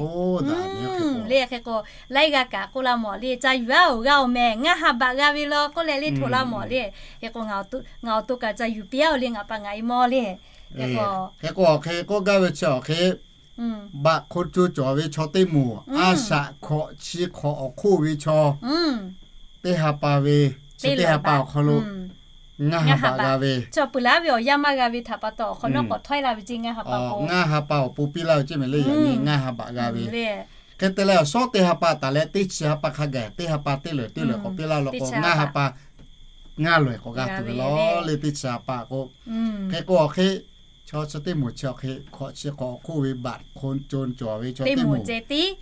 le. Hk'e k'o laiˉ g'aˇ kaꞈ k'oˆ laˇ mawˬ le, ca yuˬ aˉ oˬ g'a oˬ mehˍ, ngaˇ ha baꞈ g'a ve law k'oˆ leh le htoꞈ laˇ mawˬ le. Hk'e k'o ngaˬ awˬ to kaꞈ ca yuˬ piˇ aˉ oˬ le, ngaˬ pa ngaˬ e mawˇ le. Hk'e k'o hk'e k'oˆ gaˇ ve chi awˬ hk'e, baꞈ hk'aw co cawˬ ve chaw teˇ moˍ, a shaꞈ hk'awꞈ chi hk'awꞈ awˬ hk'oˆ ve chaw teˇ ha pa ve, chi teˇ ha pa awˬ hk'aw lo ngaˇ ha baꞈ g'a ve, chaw peuˬ laˉ ve awˬ yanˇ maˇ g'a ve htaꞈ pa taw awˬ hk'awꞈ nawˉ k'awꞈ htawˇ e laˇ ve ceˇ ngaˇ ha pa k'o. Ngaˇ ha pa awˬ pon piˇ laˇ ve ceˇ mehˍ le. Yaꞈ nyi ngaˇ ha baꞈ g'a ve. Hk'e te leh awˬ shawˉ teˇ ha pa taˍ leh teˇ chi ha pa hk'a gaˬ teˇ ha pa teˇ lawˬ teˇ lawˬ k'awꞈ piˇ laˇ law k'o ngaˇ ha pa ngaˇ lawˬ k'awꞈ g'a tuˬ ve law le teˇ chi ha pa k'o. Hk'e k'o awˬ hk'e chaw chi teˇ moˍ chi awˬ hk'e hk'awꞈ chi hk'awꞈ awˬ hk'oˆ ve บัตรคนจน cawˬ ve chaw teˇ moˍ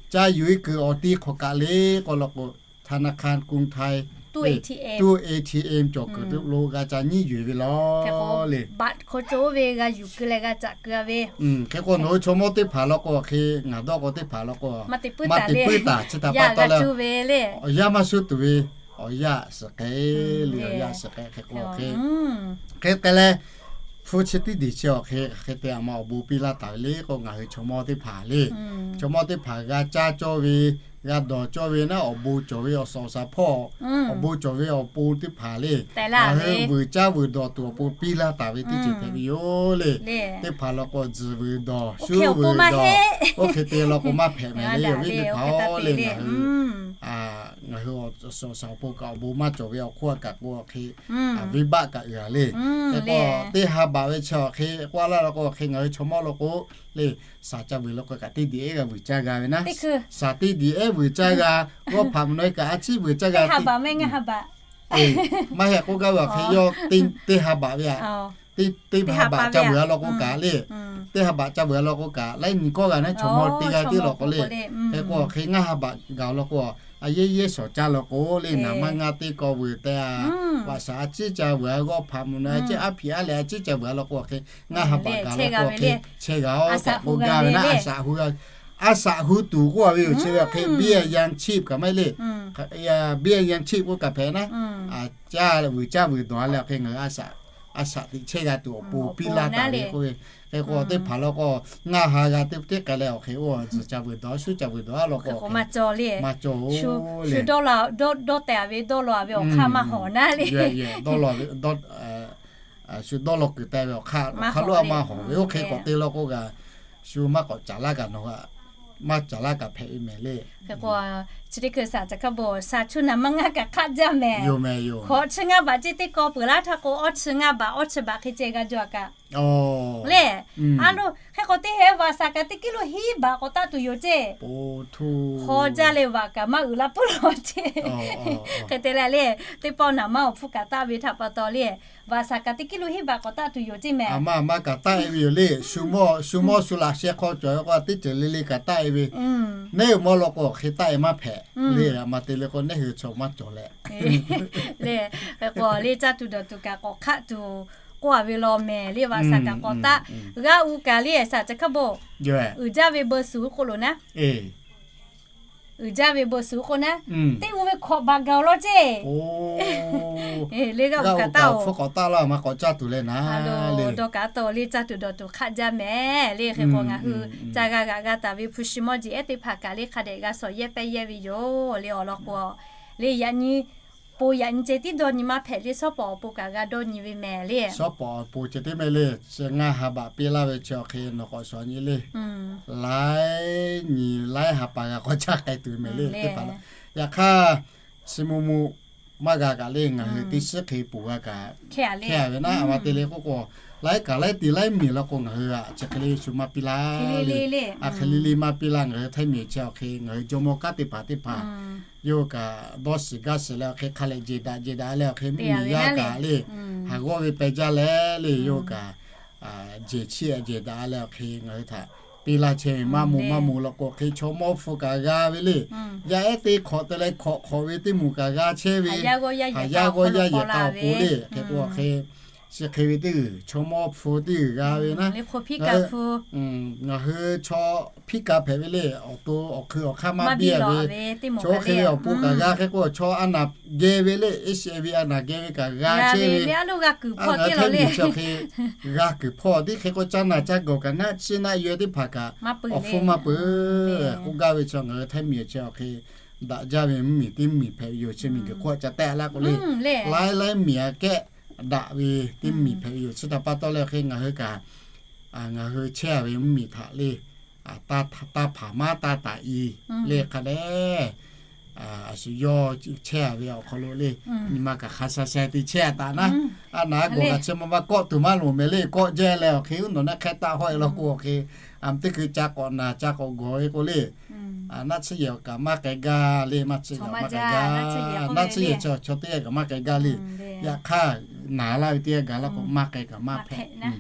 ca yuˬ e kuiˬ awˬ ti hk'awꞈ kaꞈ le k'o law k'o ธนาคารกรุงไทย ตู้ A T M cawˬ kuiˬ lo g'a ca nyiˉ yuˬ ve law le. Baꞈ hk'aw co ve g'a yuˬ keu leh g'a caꞈ keu a ve. Hk'e k'o nawˬ hui chaw mawˇ teˇ hpaˍ law k'o hk'e ngaˬ dawˇ k'o teˇ hpaˍ law k'o maˇ te puiˉ taˍ chi htaꞈ pa taw leh awˬ yanˇ maˇ shuˉ tuˬ ve awˬ yanˇ suhˍ k'ai le, awˬ yanˇ suhˍ k'ai hk'e k'o hk'e hk'e k'ai leh hpu chi teˇ diˬ chi awˬ hk'e hk'e te a ma awˬ bon piˇ laˇ taˍ ve le k'o ngaˬ hui chaw mawˇ teˇ hpaˍ le. Chaw mawˇ teˇ hpaˍ g'a caˇ cawˇ ve, g'a dawˬ cawˇ ve naˉ awˬ bon cawˬ ve awˬ suhˍ awˬ shaˍ hpawˇ awˬ bon cawˬ ve awˬ pon teˇ hpaˍ le. Ngaˬ hui vuiˬ caˇ vuiˬ dawˬ tuˬ awˬ pon piˇ laˇ taˍ ve teˇ ceuˬ hpehꞈ ve yoˬ le. Teˇ hpaˍ law k'o tzuhˬ vuiˬ dawˬ shuˉ vuiˬ dawˬ oˇ hk'e te law k'o maˇ hpehꞈ mehˍ le. Awˬ viˉ teˇ hpaˍ-oˬ le, ngaˬ hui ngaˬ hui awˬ suhˍ awˬ shaˍ awˬ pon kaꞈ awˬ bon maˇ cawˬ ve awˬ hk'oˆ a kaꞈ k'o awˬ hk'e venˇbaˆ kaꞈ uiˍ a le. Hk'e k'o teˇ ha baꞈ ve chi awˬ hk'e k'oˆ laˇ law k'o awˬ hk'e ngaˬ hui chaw mawˇ law k'o le, shaˍ ca vuiˬ law k'o kaꞈ teˇ diˬ ehˉ g'a vuiˬ caˇ g'a ve naˉ. Shaˍ teˇ diˬ ehˉ vuiˬ caˇ g'a, g'awˇ hpaꞈ mvuhˇ naw e kaꞈ a ciˉ vuiˬ caˇ g'a. Maˇ heˆ k'oˆ gaˇ ve awˬ hk'e yawˇ teˇ ha baꞈ ve a, teˇ ha baꞈ ca vuiˬ a law k'o kaꞈ le, teˇ ha baꞈ ca vuiˬ a law k'o kaꞈ laiˉ nyi kawˇ g'a naˉ chaw mawˇ teˇ g'aˇ tiˉ law k'o le. Hk'e k'o awˬ hk'e ngaˇ ha baꞈ gaˬ law k'o a yehˇ yehˇ shawˍ caˇ law k'o le, naˍ maˇ ngaˇ teˇ kaw vuiˬ te a, vaꞈ shaˍ a ciˉ ca vuiˬ a, g'awˇ hpaꞈ mvuhˇ naw e a ciˉ aˉ hpiꞈ aˉ leh a ciˉ ca vuiˬ a law k'o awˬ hk'e ngaˇ ha baꞈ gaˬ law k'o awˬ hk'e chehˇ g'a-oˬ tehꞈ k'oˆ gaˇ ve naˉ. A shaꞈ hu tuˬ k'oˆ a ve yoˬ. Chi ve awˬ hk'e เบี้ยยังชีพ kaꞈ maˇ heˆ le. เบี้ยยังชีพ k'oˆ kaꞈ hpehꞈ naˉ. Caˇ vuiˬ caˇ vuiˬ dawˬ a leh awˬ hk'e ngaˬ hui a shaꞈ tiꞈ chehˇ g'a tuˬ awˬ pon piˇ laˇ taˍ ve k'oˆ ve. Hk'e k'o teˇ hpaˍ law k'o ngaˇ ha g'a teˇ teˇ k'ai leh awˬ hk'e oˇ tzuhˬ ca vuiˬ dawˬ shuˉ ca vuiˬ dawˬ a law k'o maˇ cawˬ le. Maˇ cawˬ-oˬ le. Dawˇ tehˬ a ve dawˇ law a ve awˬ hk'aˇ maˇ hawˍ naˉ le. Shu dawˇ law kuiˬ teh ve awˬ hk'aˇ lo a maˇ hawˍ ve oˇ hk'e k'awꞈ te law k'o kaꞈ shu maˇ k'awꞈ caˍ laˇ kaꞈ nawˬ hui maˇ caˍ laˇ kaꞈ hpehꞈ ve mehˍ le. Hk'e k'o chi teˇ hkui shaˍ ca hk'aˇ bon shaˍ chu naˍ maˇ ngaˇ kaꞈ hk'aˆ jaˇ mehˍ. Hk'awꞈ chi ngaˇ baꞈ ceˇ teˇ kaw peuˬ laˇ htaˇ k'o awˇ chi ngaˇ baꞈ awˇ chi baꞈ hk'e ceh g'a jaw a kaꞈ le. A lo hk'e k'o teˇ hehˉ vaꞈ shaˍ kaꞈ teˇ kiˇ lo hiˉ baꞈ k'awꞈ taˆ tuˬ yoˬ ceˇ. Hk'aw jaˇ leh vaꞈ kaꞈ maˇ uiˍ la puiˉ law ceˇ. Hk'e te leh le, teˇ pawˆ naˍ maˇ awˬ hpfuhˇ kaꞈ taˆ ve htaꞈ pa taw le, vaꞈ shaˍ kaꞈ teˇ kiˇ lo hiˉ baꞈ k'awꞈ taˆ tuˬ yoˬ ceˇ mehˍ. A maˇ maˇ kaꞈ taˆ e ve yoˬ le. Shu mawˇ shu laꞈ sheh hk'aw cawˬ ve k'o teˇ ceuˬ le le kaꞈ taˆ e ve. Neˇ hui mawˇ law k'o hk'e taˆ e maˇ hpehꞈ le. A ma te le k'o neˇ hui chaw maˇ cawˬ leh le. Hk'e k'o le caˇ tuˬ dawˬ tuˬ kaꞈ k'awꞈ hk'aˆ tuˬ k'oˆ a ve law mehˍ le. Vaꞈ shaˍ kaꞈ k'awꞈ taˆ g'a u kaꞈ le shaˍ ca hk'aˇ bon uiˍ jaˇ ve beu suhˍ k'oˆ lo naˉ. uiˍ jaˇ ve bon suhˍ k'o naˉ, teˇ g'u ve hkawꞈ baˬ gaˬ-oˬ lawˇ ceˇ. G'aˇ uiˍ kaꞈ hpu k'awꞈ taˆ laˇ, maˇ k'awꞈ caˇ tuˬ leh naˉ le. Dawˇ kaꞈ taw le, caˇ tuˬ dawˬ tuˬ hk'aˆ jaˇ mehˍ le. Hk'e k'o ngaˬ hui ca g'a g'aꞈ g'a taˍ ve hpu shi mawˇ jeˬ ehˉ teˇ hpaˍ kaꞈ le hk'a dehꞈ g'a shawˍ yehˇ pehˇ yehˇ ve yoˬ le. Awˬ lawn k'o le, yaꞈ nyi po yaꞈ nyi ceh tiˉ dawˇ nyi maˇ hpehꞈ le. Shawˉ pawˍ awˬ pon kaꞈ g'a dawˇ nyi ve mehˍ le. Shawˉ pawˍ awˬ pon ceh tiˉ mehˍ le. Chi ngaˇ ha baꞈ piˇ laˇ ve chi awˬ hk'e nawˬ k'awꞈ shawˍ nyi le. Laiˉ nyi laiˉ ha pa g'a k'awꞈ caˇ k'ai tuˬ mehˍ le teˇ hpaˍ la. Yaꞈ hk'aˇ, chi mvuh mvuh maˇ g'a kaꞈ le, ngaˬ hui teˇ shiˉ hk'e poˬ g'a kaꞈ hkehˇ ve naˉ, a ma te le k'oˆ k'o, laiˉ kaꞈ laiˉ ti laiˉ miˬ law k'o ngaˬ hui a chi hk'e le shu maˇ piˇ laˇ le. A hk'e le le maˇ piˇ laˇ. Ngaˬ hui Htaiˇ miˬ chi awˬ hk'e ngaˬ hui jawˇmawˇ kanˉ teˇ hpaˍ teˇ hpaˍ yawˇ hui kaꞈ dawˇ shiˍ gaˇ shiˍ leh awˬ hk'e hk'a leh jeˬ daꞈ jeˬ daꞈ leh awˬ hk'e mvuhˇ miˬ yaˇ kaꞈ le, haˍ g'awˇ ve peh jaˇ leh le yawˇ hui kaꞈ jeˬ chiˇ jeˬ daꞈ leh awˬ hk'e ngaˬ hui htaꞈ piˇ laˇ chehˇ ve maˇ moˍ maˇ moˍ law k'o hk'e chaw mawˇ hpu kaꞈ g'a ve le. Yaˇ ehˉ teˇ hk'awꞈ te leh hk'awꞈ hk'awꞈ ve teˇ moˍ kaꞈ g'a chehˇ ve, haˍ yaˇ g'awˇ yaˇ yehˬ k'a awˬ pon le. Hk'e k'o awˬ hk'e chi hk'e ve teˇ g'uiˬ chaw mawˇ hpu teˇ g'uiˬ g'a ve naˉ, ngaˬ hui chaw hpiˇ ka hpehꞈ ve le. Awˬ to awˬ hkui awˬ hk'aˇ maˇ biˇ ve, chaw hk'e ve awˬ pon kaꞈ g'a. Hk'e k'o chaw a naˍ geh ve le, HIV a naˍ geh ve kaꞈ g'a chehˇ ve. Ngaˬ hui Htaiˇ miˬ chi awˬ hk'e g'a kuiˬ hpawˇ tiˉ hk'e k'o caˇ naˬ caˇ gawˬ kaꞈ naˆ chiˇ naˆ yaweh teˇ hpaˍ kaꞈ awˬ hpfuhˇ maˇ peuˬ k'oˆ gaˇ ve chi ngaˬ hui Htaiˇ miˬ chi awˬ hk'e daꞈ jaˇ ve mvuhˇ miˬ teˇ mvuhˇ miˬ hpehꞈ ve yoˬ. Chi miˬ guiˬ hk'oˆ ca tehˆ laˇ k'o le, laiˉ laiˉ miˬ aꞈ kehˉ daꞈ ve teˇ mvuhˇ miˬ hpehꞈ ve yoˬ. Chi htaꞈ pa taw leh awˬ hk'e ngaˬ hui kaꞈ ngaˬ hui chehˇ a ve mvuhˇ miˬ htaꞈ le, taˇ hpaˍ maˇ taˇ taˍ i le hk'a dehꞈ a shu yawˇ chehˇ a ve awˬ hk'aw lo le, nyi ma kaꞈ hk'a sha sha te chehˇ a taˍ naˉ, a naˍ a gawˬ kaꞈ chi ma maˇ kawˆ tuˬ maˇ loˍ mehˍ le. Kawˆ jehˇ leh awˬ hk'e uˉ nawˬ naˆ hk'ehˇ taˆ hawˆ e law k'o awˬ hk'e, a teˇ hkui ca k'awꞈ naˬ ca k'awꞈ gawˬ ve k'o le, naˆ tsuhˇ yehˬ kaꞈ maˇ k'ai gaˇ le. Maˇ tsuhˇ yehˬ maˇ k'ai gaˇ, naˆ tsuhˇ yehˬ chi chaw teˇ g'aˇ kaꞈ maˇ k'ai gaˇ le. Yaꞈ hk'aˇ naˬ laˇ ve teˇ g'aˇ gaˬ laˇ k'o maˇ k'ai kaꞈ maˇ hpehꞈ.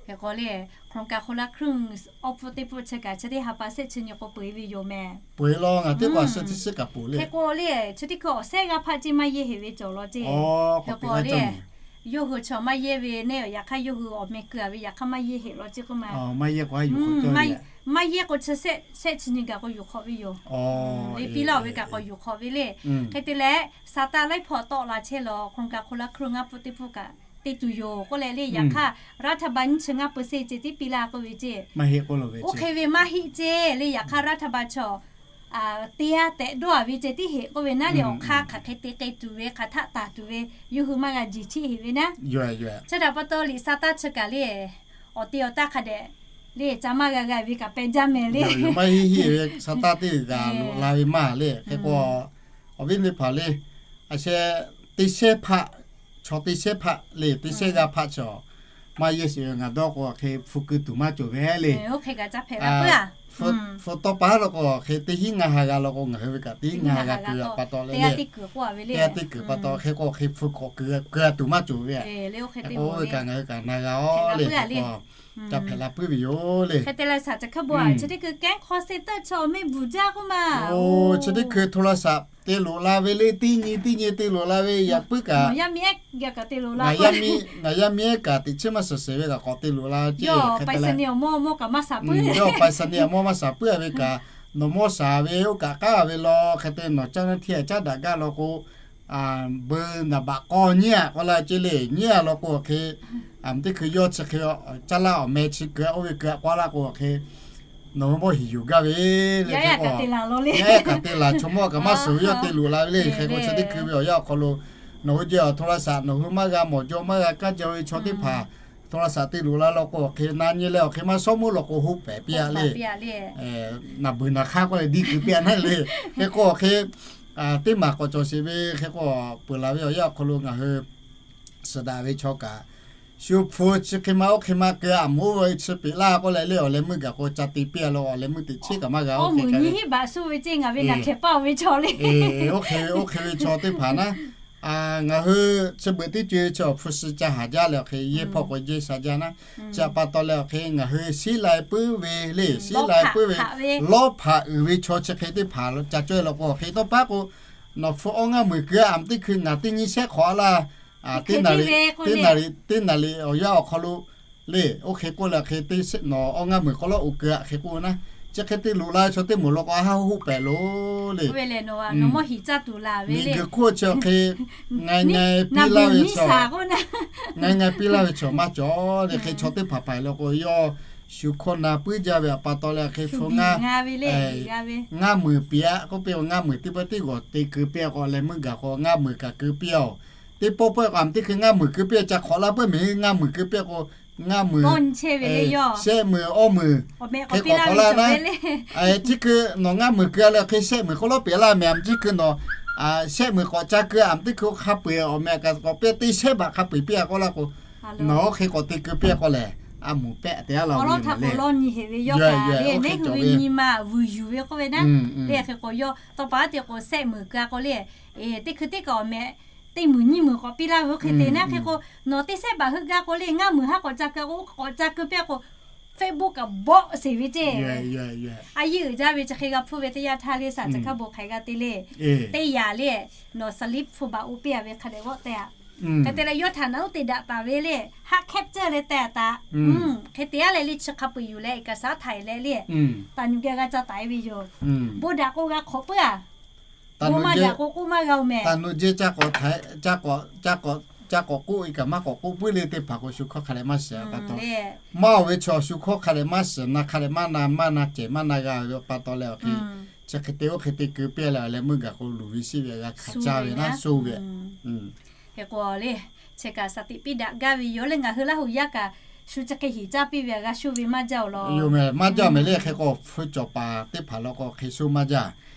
Hk'e k'o le, hk'aw ka hk'oˆ laˇ hkruˆ awˬ pfuhˇ teˇ pfuhˇ chi kaꞈ chi teˇ ha pa shehˆ chi nyi k'o peu eˬ ve yoˬ mehˍ. Peu eˬ law ngaˬ teˇ k'o a shu teˇ shiˉ kaꞈ poˬ le. Hk'e k'o le, chi teˇ hkui awˬ shehˆ g'aˇ hpaˆ ceˇ maˇ yehˇ heꞈ ve cawˬ law ceˇ. Hk'e k'o le, yawˇ hui chaw maˇ yehˇ ve neˇ, yaꞈ hk'aˇ yawˇ hui awˬ meh keu a ve yaꞈ hk'aˇ maˇ yehˇ heꞈ law ceˇ k'oˆ ma. Maˇ yehˇ k'o yuˬ hk'awꞈ ve, maˇ yehˇ k'o chi shehˆ chi nyi gaˬ k'o yuˬ hk'awꞈ ve yoˬ. Le piˇ laˇ-oˬ ve kaꞈ k'awꞈ yuˬ hk'awꞈ ve le. Hk'e te leh, sa taˇ laiˉ hpawˇ tawˆ la chehˇ law, hk'aw ka hk'oˆ laˇ hkruˆ ngaˇ pfuhˇ teˇ pfuhˇ kaꞈ te tuˬ yoˬ k'oˆ leh le. Yaꞈ hk'aˇ raˇ htaˇ ba nyiˇ chi ngaˇ peu se ceh tiˉ piˇ laˇ k'oˆ ve ceˇ. Oˇ hk'e ve maˇ heˆ ceˇ le. Yaꞈ hk'aˇ raˇ htaˇ ba chaw teˇ g'aˇ tehꞈ dawˇ a ve ceh tiˉ heˆ k'oˆ ve naˉ le. Awˬ hk'aˇ hk'aˬ hk'e te k'ai tuˬ ve, hk'aˬ htaˆ taˍ tuˬ ve, yawˇ hui maˇ g'a jeˬ cheˆ heꞈ ve naˉ. Chi htaꞈ pa taw liꞈ sa taˇ chi kaꞈ le, awˬ te awˬ taˇ hk'a dehꞈ le ca maˇ g'a g'a ve kaꞈ peh jaˇ mehˍ le. Maˇ heˆ heˆ ve sa taˇ teˇ g'uiˬ g'aꞈ loꞈ la ve maˇ le. Hk'e k'o awˬ viˉ teˇ hpaˍ le, a sheh teˇ shehˇ hpaˆ, chaw teˇ shehˇ hpaˆ le, teˇ shehˇ g'aˇ hpaˆ chaw maˇ yehˇ sheˍ ve ngaˬ dawˇ k'o hk'e hpu keu tuˬ maˇ cawˬ ve le. Hpu tawˇ pa law k'o hk'e teˇ hinˉ ngaˇ ha g'a law k'o ngaˬ hui ve kaꞈ teˇ hinˉ ngaˇ ha g'a keu pa taw le le, teˇ g'aˇ teˇ kuiˬ pa taw hk'e k'o hk'e hpu k'awꞈ keu tuˬ maˇ cawˬ ve. Oˇ ve kaꞈ ngaˬ hui kaꞈ na g'a oˬ le. Ca hpehꞈ la puiˉ ve yoˬ le. Hk'e te leh shaˍ ca hk'aˇ bon a chi teˇ hkui kehˉ hk'aw se teuˆ chaw mehˆ bvuhˬ jaˇ k'oˆ ma. Chi teˇ hkui โทรศัพท์ te loꞈ la ve le, teˇ nyi teˇ nyi te loꞈ la ve yaꞈ puiˉ kaꞈ, ngaˬ yaˇ miˇ ehˉ kaꞈ teꞈ chiˉ maˇ suhˍ sheˍ ve kaꞈ k'awꞈ te loꞈ la ve ceˇ. Hk'e te leh, yawˇ ไปรษณีย์ awˬ mawˇ maˇ shaˍ puiˉ ve kaꞈ, nawˬ mawˇ shaˍ ve oˇ kaꞈ k'aˉ ve law hk'e te nawˬ caˇ naˇ htiˇ caˉ daꞈ gaˇ law k'o, beu naˍ baꞈ k'aw nyiˉ a k'aw la ceˇ le. Nyiˉ a law k'o hk'e, teˇ hkui yawˇ chi hk'e caˇ laˇ awˬ meh chi keu a oˇ ve keu a k'aw laˇ k'o hk'e, nawˬ hui mawˇ hiˍ yuˬ gaˇ ve le. Hk'e k'o yaˇ ehˉ kaꞈ te laˬ, chaw mawˇ kaꞈ maˇ suhˍ ve yawˇ te loꞈ la ve le. Hk'e k'o chi teˇ hkui ve awˬ yanˇ awˬ hk'aw lo nawˬ hui jehˇ โทรศัพท์ nawˬ hui maˇ g'a mawˬ jaw maˇ g'a kaˇ jaw ve chaw teˇ hpaˍ โทรศัพท์ te loꞈ la law k'o hk'e na nyi leh awˬ hk'e maˇ shawˉ meuˉ law k'o hoˆ pehˍ piˇ a le. Naˬ beuˬ naˬ hk'aˇ k'oˆ leh diˇ keu piˇ a naˉ le. Hk'e k'o hk'e teˇ maˬ k'awꞈ cawˬ sheˍ ve hk'e k'o peuˬ laˬ ve awˬ yanˇ awˬ hk'aw lo ngaˬ hui suhˍ daꞈ ve chaw kaꞈ shu hpu chi hk'e ma oˇ hk'e ma keu a moˍ ve chi peꞈ laˇ k'oˆ leh le awˬ leh meuˇ gaˬ k'o ca te piˇ a law awˬ leh meuˇ teꞈ chiˉ kaꞈ maˇ g'a oˇ hk'e ve, oˇ hk'e ve chaw teˇ hpaˍ naˉ, ngaˬ hui chi beuꞈ teˇ co e chi awˬ hpu shi ca haˍ jaˇ leh awˬ hk'e yehˇ hpawˇ k'o jehˇ sha jaˇ naˉ, chi htaꞈ pa taw leh awˬ hk'e ngaˬ hui shiˉ lai puiˉ ve le, shiˉ lai puiˉ ve lawˇ hpaꞈ uiˍ ve chaw chi hk'e teˇ hpaˍ ca cawehˇ law k'o awˬ hk'e tawˇ paˉ k'o, nawˬ hpu awˇ ngaˇ meunˍ keu a moˍ teˇ hkui ngaˬ teˇ nyi shehˆ hk'awꞈ a laˇ, teˇ naˍ riˍ awˬ yanˇ awˬ hk'aw lo le, oˇ hk'e k'oˆ leh hk'e te nawˬ awˇ ngaˇ meunˍ k'aw lawˉ oˬ keu a hk'e k'oˆ naˉ, Chi hk'e te loꞈ la ve chaw teˇ moˍ lo k'o, a haˉ hoˆ pehꞈ loˬ le. Miˬguiˬ hk'oˆ chi hk'e ngaˬ ngaˬ piˇ laˇ ve chaw, ngaˬ ngaˬ piˇ laˇ ve chaw maˇ cawˬ le. Hk'e chaw teˇ hpaˍ hpaˍ lo k'o, yawˇ shu hkawˇ na puiˉ jaˇ ve awˬ pa taw leh, hk'e hpu ngaˇ muiˬ piˇ-aˆ k'oˆ piˇ, ngaˇ muiˬ teˇ pawˆ teˇ g'awˬ te keu piˇ-aˆ k'o, leh meuˇ gaˬ k'o ngaˇ muiˬ kaꞈ keu piˇ-aˬ. Teˇ pawˆ pawehˇ k'o, a meuˬ teˇ hkui ngaˇ muiˬ keu piˇ-aˆ, ca hk'awꞈ la peuˬ mehˍ, ngaˇ muiˬ keu piˇ-aˆ k'o, ngaˇ muiˬ, shehˆ muiˬ awˇ muiˬ hk'e k'awꞈ k'awꞈ laˇ na. Chi hkui nawˬ ngaˇ muiˬ keu-a leh hk'e shehˆ muiˬ k'oˆ lawˉ peuˬ laˇ mehˍ, a meuˬ teˇ hkui nawˬ shehˆ muiˬ k'awꞈ ca keu, a meuˬ teˇ hkui hk'a peu-eˬ awˬ meh kaꞈ k'awꞈ piˇ, teˇ shehˉ baꞈ hk'a peu-eˬ piˇ-aˆ k'oˆ laˇ k'o, nawˬ oˇ hk'e k'awꞈ te keu piˇ-aˆ k'o lehˬ, a meuˬ pehˆ te-a la ve le. Oˇ hk'e cawˬ ve, nyi ma vuiˬ yuˬ ve k'oˆ ve naˉ le. Hk'e k'o yawˇ tawˇ pa teꞈ k'o shehˆ muiˬ keu-a k'o le, teˇ hkui teˇ kaꞈ awˬ meh teˇ muiˬ nyiˇ muiˬ k'awꞈ piˇ laˇ ve oˇ hk'e te naˉ. Hk'e k'o nawˬ teˇ shehˉ baꞈ heuˆ gaˇ k'o le, ngaˇ muiˬ haˉ k'awꞈ ca keu k'o, k'awꞈ ca keu piˇ-aˆ k'o, Facebook kaꞈ bawˆ sheˍ ve ceˇ. A yeˇ uiˍ jaˇ ve chi hk'e g'a hpuˇ ve teˇ yanˇ htaˇ le, saˍ caˬ hkaˇ bon hk'aˬ hk'e g'a te le. Teˇ yanˇ le, nawˬ สลิป hpu baꞈ oˇ piˇ-a ve hk'a dehꞈ g'awˆ teh-a. Hk'e te leh yawˇ htaꞈ naˉ uˉ te daꞈ taˍ ve le, haˆ hkehˉ ceuˇ leh teh-a taꞈ. Hk'e te-a leh le, chi hk'a peu-eˬ yuˬ leh เอกสาร htaꞈ-e leh le, taˍ nuˬ geh g'a ca taˍ-e ve yoˬ. Bon daꞈ k'o g'a hk'awꞈ puiˉ-a. Bon maˇ daꞈ k'o k'oˆ maˇ g'a-oˬ mehˍ. Taˍ nuˬ jehˇ ca k'awꞈ k'oˆ-e kaꞈ maˇ k'awꞈ k'oˆ puiˉ le, teˇ hpaˍ k'o shu hkawˇ hk'a dehꞈ maˇ shiˍ pa taw. Maˇ-oˬ ve chaw shu hkawˇ hk'a dehꞈ maˇ shiˍ, na hk'a dehꞈ maˇ na, maˇ na cehˬ maˇ na g'a ve pa taw leh awˬ hk'e, chi hk'e te oˇ hk'e te keu piˇ leh awˬ leh meuˇ gaˬ k'o luˬ ve shiˉ ve g'a hkanˍ caˇ ve naˉ sho ve. Hk'e k'o le, chi kaꞈ สติ piˇ daꞈ gaˇ ve yoˬ leh ngaˬ hui Laˇ huˍ yaˇ kaꞈ shu chi hk'e hiˍ caˇ piˇ ve g'a sho ve maˇ jaˇ-oˬ law. Yoˬ mehˍ, maˇ jaˇ mehˍ le. Hk'e k'o hpu cawˬ paˍ teˇ hpaˍ law k'o hk'e sho maˇ jaˇ.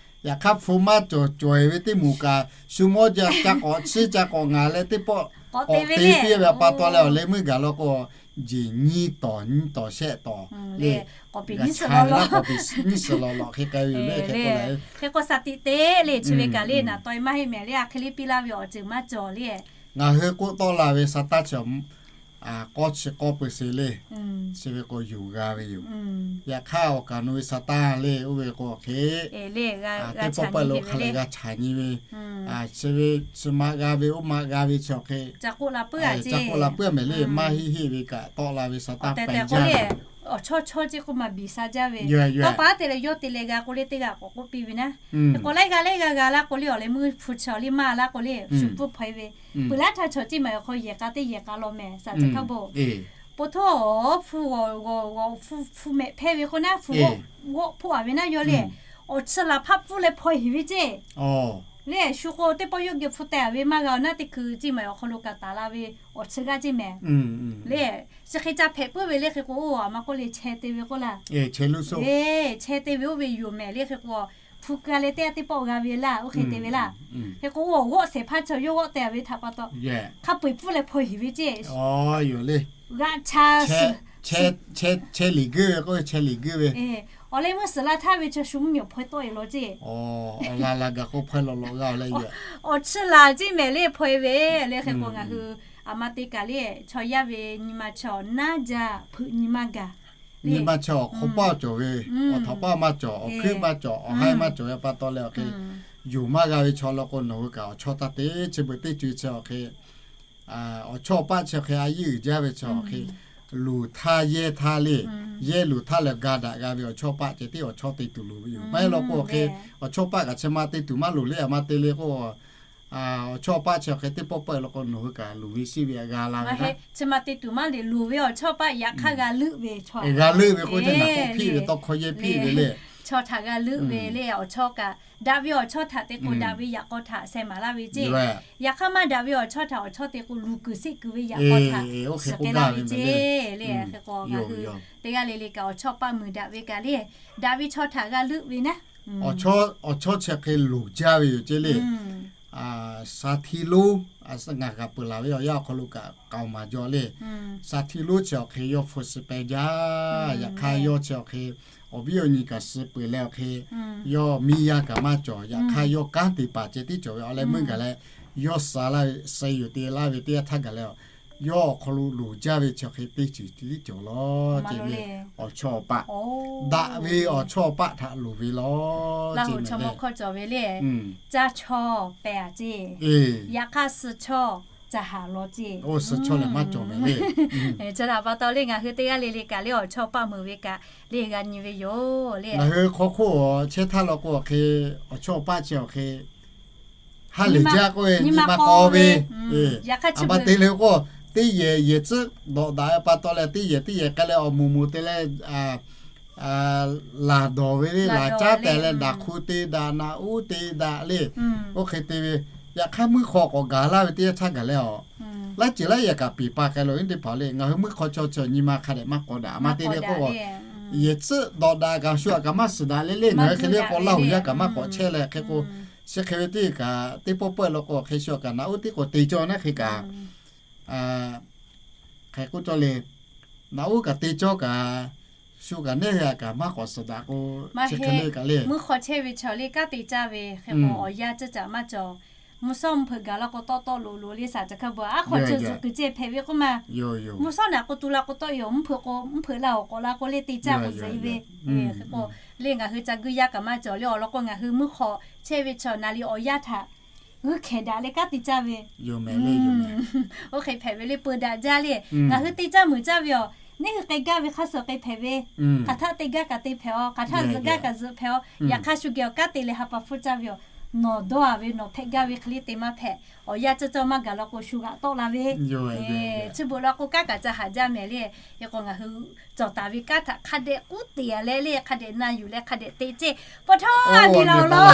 Yaꞈ hk'aˇ hpu maˇ cawˬ cawˬ-e ve teˇ moˍ kaꞈ shu mawˇ jaˇ, ca k'awꞈ chiˇ ca k'awꞈ ngaˬ leh teˇ pawˆ k'awꞈ te piˇ ve pa taw leh awˬ leh meuˇ gaˬ law k'o, jeˬ nyiˇ tawˍ nyiˇ tawˍ shehˆ tawˍ le, k'awꞈ piˇ suhˍ lawˬ lawˬ hk'e k'ai ve yoˬ le. Hk'e k'o สติ teˇ le chi ve kaꞈ le naˍ taw-e maˇ heˆ mehˍ le, a hk'e le piˇ laˇ ve awˬ ceuˬ maˇ cawˬ le. Ngaˬ hui k'oˆ tawˆ la ve sa taˇ chi k'awˇ chi k'awˇ peu sheˍ le. Chi ve k'o yonˍ g'a ve yoˬ. Yaꞈ hk'aˇ awˬ kaˍ nu ve sa taˇ le, oˇ ve k'o hk'e teˇ pawˆ pawehˇ lo hk'a leh g'a chaꞈ nyi ve, chi ve chi ma g'a ve, oˇ ma g'a ve chi awˬ hk'e ca k'oˆ la puiˉ-a mehˍ le. Maˇ heˆ heˆ ve kaꞈ tawˆ la ve sa taˇ pehˍ jaˇ ve. Awˬ chawˇ chawˇ ceˇ k'oˆ maˇ biˬ sha jaˇ ve. Tawˇ pa te leh yawˇ te leh g'a k'o le teˇ g'aˇ k'awꞈ k'oˆ piˇ ve naˉ. Hk'e k'o laiˉ g'aˇ laiˉ g'aˇ g'a laˇ k'o le awˬ leh meuˇ hpu chi awˬ liˇ maˇ laˇ k'o le shu pfuhˇ hpaw-e ve. Peuˬ laˇ htaˇ chaw ceˇ maˬ awˬ hk'aw yehˬ k'a teˇ yehˬ k'a law mehˍ, saˍ caˬ hkaˇ bon. Po htoˇ awˬ hpu g'awˬ g'awˬ g'awˬ hpu mehꞈ hpehˇ ve k'o naˉ, hpu g'awˆ hpoˆ-a ve naˉ yawˇ le. Awˬ chi laˬ hpaˆ pfuhˇ leh hpaw heˍ ve ceˇ. Le shu k'o teˇ pawˆ yawˇ geh hpu teh-a ve maˇ g'a-oˬ naˉ, teˇ hkui ceˇ maˬ awˬ hk'aw lo kaꞈ taˍ la ve awˬ chi g'aˇ ceˇ mehˍ. Le chi hk'e ca hpehꞈ puiˉ ve le. Hk'e k'o oˇ a ma k'oˆ le chehˇ te ve k'oˆ laˇ. Chehˇ te ve oˇ ve yoˬ mehˍ le. Hk'e k'o hpu ka leh teˇ g'aˇ teˇ pawˆ g'a ve laˇ, oˇ hk'e te ve laˇ. Hk'e k'o oˇ g'awˆ shehˍ hpaˇ chi yawˇ g'awˆ teh-a ve htaꞈ pa taw, hk'a peu-eˬ pfuhˇ leh hpaw heˍ ve ceˇ. G'a cha chehˇ liꞈ guiˇ ve k'o chehˇ liꞈ guiˇ ve. Awˬ leh meuˇ suhˍ la htaˇ ve chaw shu mvuhˇ miˬ awˬ hpaw tawˆ-e law ceˇ. Awˬ la la gaˬ k'o hpaw law law g'a-oˬ le. Awˬ chi laˬ ceˇ mehˍ le hpaw-e ve le. Hk'e k'o ngaˬ hui a ma te kaꞈ le, chaw yaˇ ve nyi ma chaw naˉ jaˇ hpeuꞈ nyi ma gaˬ. Nyi ma chaw awˬ hk'awꞈ paˆ cawˬ ve, awˬ htaꞈ paˆ maˇ cawˬ, awˬ hkuiˉ maˇ cawˬ, awˬ haiˇ maˇ cawˬ ve pa taw leh awˬ hk'e, yonˍ maˇ g'a ve chaw law k'o nawˬ hui kaꞈ awˬ chawˇ taˇ te. Chi beuꞈ teˇ co-e chi awˬ hk'e awˬ chawˇ awˬ paˆ chi hk'e a yeˇ uiˍ jaˇ ve chi awˬ hk'e, luˬ htaˇ yehˇ htaˇ le, yehˇ luˬ htaˇ leh ga daꞈ g'a ve awˬ chawˇ paˆ ceh tiˉ awˬ chawˇ te tuˬ loˍ ve yoˬ. Maˇ heˆ law k'o awˬ hk'e, awˬ chawˇ paˆ kaꞈ chi ma te tuˬ maˇ loˍ le. A ma te le k'o awˬ chawˇ paˆ chi awˬ hk'e teˇ pawˆ pawehˇ law k'o nawˬ hui kaꞈ luˬ ve shiˉ ve g'a la ve. Chi ma te tuˬ maˇ le, loˍ ve awˬ chawˇ paˆ yaꞈ hk'aˇ g'a leuˆ ve chaw, g'a leuˆ ve k'o, naˬ k'oˆ hpiˇ ve tawˇ hkawˇ yehˇ hpiˇ ve le. Chaw htaꞈ g'a leuˆ ve le. Awˬ chawˇ kaꞈ daꞈ ve awˬ chawˇ htaꞈ te k'o daꞈ ve yaꞈ k'aw htaꞈ sheh maˍ laˇ ve ceˇ. Yaꞈ hk'aˇ maˇ daꞈ ve awˬ chawˇ htaꞈ awˬ chawˇ te k'o luˬ kuiˬ sheˆ kuiˬ ve yaꞈ k'aw htaꞈ suh k'ai laˇ ve ceˇ le. Hk'e k'o ngaˬ hui teˇ g'aˇ le le kaꞈ awˬ chawˇ paˆ muiˬ daꞈ ve kaꞈ le, daꞈ ve chaw htaꞈ g'a leuˆ ve naˉ. Awˬ chawˇ chi hk'e loˍ jaˇ ve yoˬ ceˇ le. Saˍ htiˇ lonˉ, ngaˬ g'a peuˬ laˬ ve awˬ yanˇ awˬ hk'aw lo kaꞈ k'aoˍ maˍ jaw le. Saˍ htiˇ lonˉ chi awˬ hk'e yawˇ hpu shi peh jaˇ. Yaꞈ hk'aˇ yawˇ chi awˬ hk'e awˬ viˉ awˬ nyi kaꞈ suh peuˬ leh awˬ hk'e, yawˇ miˇ yaˇ kaꞈ maˇ cawˬ. Yaꞈ hk'aˇ yawˇ kanˉ te paˍ ceh tiˉ cawˬ ve awˬ leh meuˇ gaˬ leh, yawˇ suh laˇ ve suh yoˬ te laˇ ve teˇ yanˇ htaˇ gaˬ leh, yawˇ awˬ hk'aw lo loˍ jaˇ ve chi awˬ hk'e teˇ ceuˬ tiˉ cawˬ law ceˇ le. Awˬ chawˇ awˬ paˆ, daꞈ ve awˬ chawˇ awˬ paˆ htaꞈ loˍ ve law ceˇ mehˍ le. Caˇ chawˇ peh-a ceˇ. Yaꞈ hk'aˇ suh chawˇ ca haˍ law ceˇ. Oˇ suh chaw lehˬ maˇ cawˬ mehˍ le. Chi htaꞈ pa taw le ngaˬ hui teˇ g'aˇ le le kaꞈ le awˬ chawˇ paˆ meuˍ ve kaꞈ le g'a nyi ve yoˬ le. Ngaˬ hui hk'aw hk'oˆ awˬ chehˇ htaˇ law k'o awˬ hk'e, awˬ chawˇ paˆ chi awˬ hk'e ha lehˬ jaˇ k'oˆ ve nyi ma k'aw ve. Aˬ ma te le k'o, teˇ yehˬ yehˬ tcuhˉ dawꞈ daꞈ ve pa taw leh teˇ yehˬ teˇ yehˬ k'ai leh awˬ moˍ moˍ te leh laˬ dawˬ ve le, laˬ caˉ tehˬ leh daꞈ hk'u te daꞈ, naꞈ uˉ te daꞈ le. Oˇ hk'e te ve, yaꞈ hk'aˇ mvuhˇ hk'aw k'awꞈ gaˬ laˇ ve teˇ yanˇ htaˇ gaˬ leh awˬ, laiˉ ceuˬ laiˉ yaꞈ kaꞈ peˬ pa k'ai lo teˇ hpaˍ le. Ngaˬ hui mvuhˇ hk'aw chaw chi nyi ma hk'a dehꞈ maˇ k'awꞈ daꞈ. Aˬ ma te le k'o, yehˬ tcuhˉ dawꞈ daꞈ kaꞈ shu aꞈ kaꞈ maˇ suhˍ daꞈ le le. Ngaˬ hui hk'e le k'o Laˇ huˍ yaˇ kaꞈ maˇ k'awꞈ chehˇ leh hk'e k'o, chi hk'e ve teˇ kaꞈ teˇ pawˆ pawehˇ law k'o hk'e shu aꞈ kaꞈ naꞈ uˉ tiˉ k'awꞈ te cawˇ naˉ hk'e kaꞈ hk'e k'oˆ cawˇ le. Naꞈ uˉ kaꞈ te cawˇ kaꞈ, shu kaꞈ neˇ g'a kaꞈ maˇ k'awꞈ suhˍ daꞈ k'o, chi hk'e le kaꞈ le. Mvuhˇ hk'aw chehˇ ve chaw le kanˉ te caˇ ve hk'e k'o awˬ yanˇ ceuˇ caꞈ maˇ cawˬ. Mvuhˇ shawˉ mvuhˇ hpeuꞈ gaˬ law k'o tawˆ tawˆ loꞈ loꞈ le. Saˍ caˬ hkaˇ bvuhꞈ aˉ hk'aw ceuˬ zuhꞈ kuiˬ ceh hpehꞈ ve k'oˆ ma. Mvuhˇ shawˉ naꞈ k'o tu la k'o tawˆ yoˬ. Mvuhˇ hpeuꞈ k'o mvuhˇ hpeuꞈ la awˬ k'awꞈ la k'o le te caˇ k'o zuhꞈ e ve. Hk'e k'o le ngaˬ hui ca guˇ yaˇ kaꞈ maˇ cawˬ le. Awˬ lawn k'o ngaˬ hui mvuhˇ hk'aw chehˇ ve chaw naˍ li awˬ yanˇ htaꞈ g'uiˇ hkehˍ daꞈ leh kanˉ te caˇ ve. Oˇ hk'e hpehꞈ ve le peu daꞈ jaˇ le. Ngaˬ hui te caˇ meuˍ caˇ ve awˬ, neˇ hui k'ai gaˇ ve hk'a suhˍ k'ai hpehꞈ ve. Hk'aˬ htaˆ te gaˇ kaꞈ te hpehꞈ aw, hk'aˬ htaˆ zuhꞈ gaˇ kaꞈ zuhꞈ hpehꞈ aw. Yaꞈ hk'aˇ shu geh awˬ kanˉ te leh ha pa hpfuhˇ caˇ ve awˬ, nawˬ dawˇ a ve nawˬ hpehꞈ gaˇ ve hk'e le te maˇ hpehꞈ. Awˬ yanˇ cawˇ cawˇ maˇ gaˬ law k'o shu g'aꞈ tawˆ la ve. Chi beuꞈ law k'o kanˉ kaꞈ ca haˍ jaˇ mehˍ le. Hk'e k'o ngaˬ hui cawˬ taˍ ve kanˉ htaꞈ hk'a dehꞈ k'uˉ te a leh le hk'a dehꞈ na yuˬ leh hk'a dehꞈ te ceˇ. Pa htaˇ aˬ miˍ la awˬ lawn,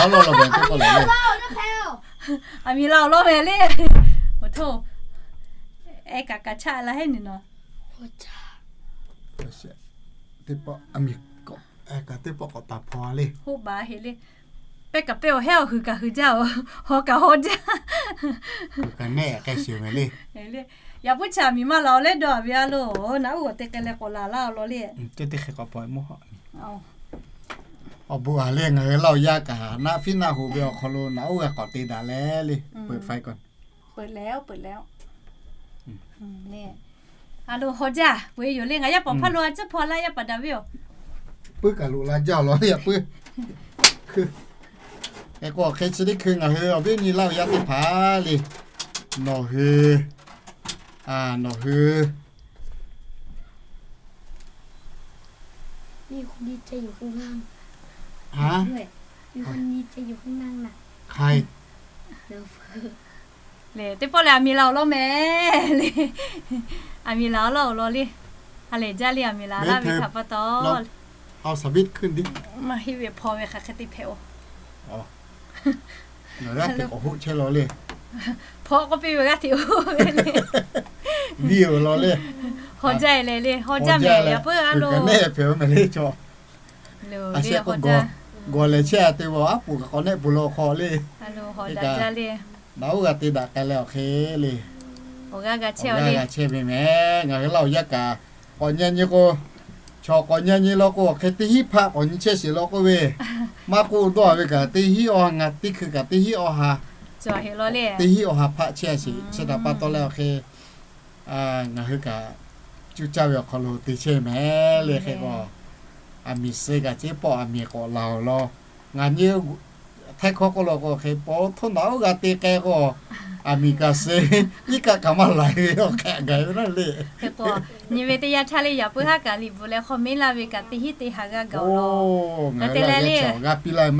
aˬ miˍ la awˬ lawn mehˍ le. Awˬ htoˇ, e kaꞈ kaꞈ chaˆ la heˉ ni nawˬ. Teˇ pawˆ aˬ miˍ, kaꞈ teˇ pawˆ k'awꞈ taˍ hpaw le. Hoˆ baˬ heˍ le. Pehˇ kaꞈ pehˇ awˬ heˉ awˬ huiˍ kaꞈ huiˍ jaˇ oˬ, haw kaꞈ haw jaˇ. Kaꞈ neˆ k'ai shiˍ mehˍ le. Yaꞈ puiˉ chi aˬ miˍ maˇ la awˬ leh dawˇ a ve a lo, naꞈ uˉ g'awˬ te k'ai leh k'awꞈ laˬ laˇ awˬ lawn le. Teˇ hk'e k'awꞈ pawˍ mawˇ. Awˬ bon a le ngaˬ hui Laˇ huˍ yaˇ kaꞈ naˆ fiˉ naˆ hoꞈ ve awˬ hk'aw lo naꞈ uˉ g'a k'awꞈ te daꞈ leh le. Peuˬ faiˇ k'o, peuˬ leh, peuˬ leh. A lo haw jaˇ peuˬ e yoˬ le. Ngaˬ yaˇ paˍ hpawˇ lo a ciˉ hpaw laˇ yaˇ paˍ daꞈ ve yoˬ. Puiˉ kaꞈ loꞈ la jaˇ law le yaꞈ puiˉ. Hk'e k'o hk'e chi teˇ hkui ngaˬ hui awˬ viˉ nyi Laˇ huˍ yaˇ teˇ hpaˍ le, nawˬ hui, nawˬ hui Lehˬ, teˇ pawˆ lehˬ, aˬ miˍ laˬ awˬ lawn mehˍ le. Aˬ miˍ laˬ awˬ lawn awˬ lawn le. A lehˬ jaˇ le, aˬ miˍ laˬ laˇ ve htaꞈ pa taw, maˇ heˆ ve hpaw ve hk'aˬ hk'e te hpehꞈ oˬ. Hpaw k'oˆ piˇ ve g'aˇ hteꞈ oˬ ve le. Haw jaˇ e lehˬ le, haw jaˇ mehˍ le, a peuˬ a lo. Gawˬ lehˬ chehˇ a te vaˬ aˉ poꞈ kaꞈ k'awꞈ nehˆ peuˬ la awˬ hk'aw le. Naꞈ uˉ g'a te daꞈ k'ai leh awˬ hk'e le. Awˬ g'aˇ g'a chehˇ ve mehˍ. Ngaˬ hui Laˇ huˍ yaˇ kaꞈ k'awꞈ nyi nyi k'o, chaw k'awꞈ nyi nyi law k'o, awˬ hk'e teˇ hinˉ hpaˆ k'awꞈ nyi chehˇ sheˍ law k'oˆ ve, maˇ k'oˆ dawˇ ve kaꞈ teˇ hinˉ awˬ ha ngaˬ teˇ hkui kaꞈ teˇ hinˉ awˬ ha, teˇ hinˉ awˬ ha hpaˆ chehˇ sheˍ. Chi htaꞈ pa taw leh awˬ hk'e ngaˬ hui kaꞈ cuˇ caˇ ve awˬ hk'aw lo te chehˇ mehˍ le. Hk'e k'o, aˬ miˍ suh kaꞈ ceˇ pawˆ aˬ miˍ k'awꞈ laˬ awˬ lawn. Ngaˬ nyi Htaiˇ hkawˇ k'oˆ law k'o, hk'e pa htoˇ naꞈ uˉ g'a te k'ai k'o, aˬ miˍ kaꞈ suh, iˉ kaˆ kaꞈ maˇ laiˬ ve awˬ hk'e gaˬ ve naˉ le. Hk'e k'o, nyi ve teˇ yanˇ htaˇ le yaꞈ puiˉ haˉ kaꞈ liꞈ bvuhꞈ leh hk'aw meˉ laˇ ve kaꞈ teˇ hinˉ teˇ ha g'a gaˬ awˬ lawn. Ngaˬ hui Laˇ huˍ yaˇ chi awˬ g'a piˇ laˇ ve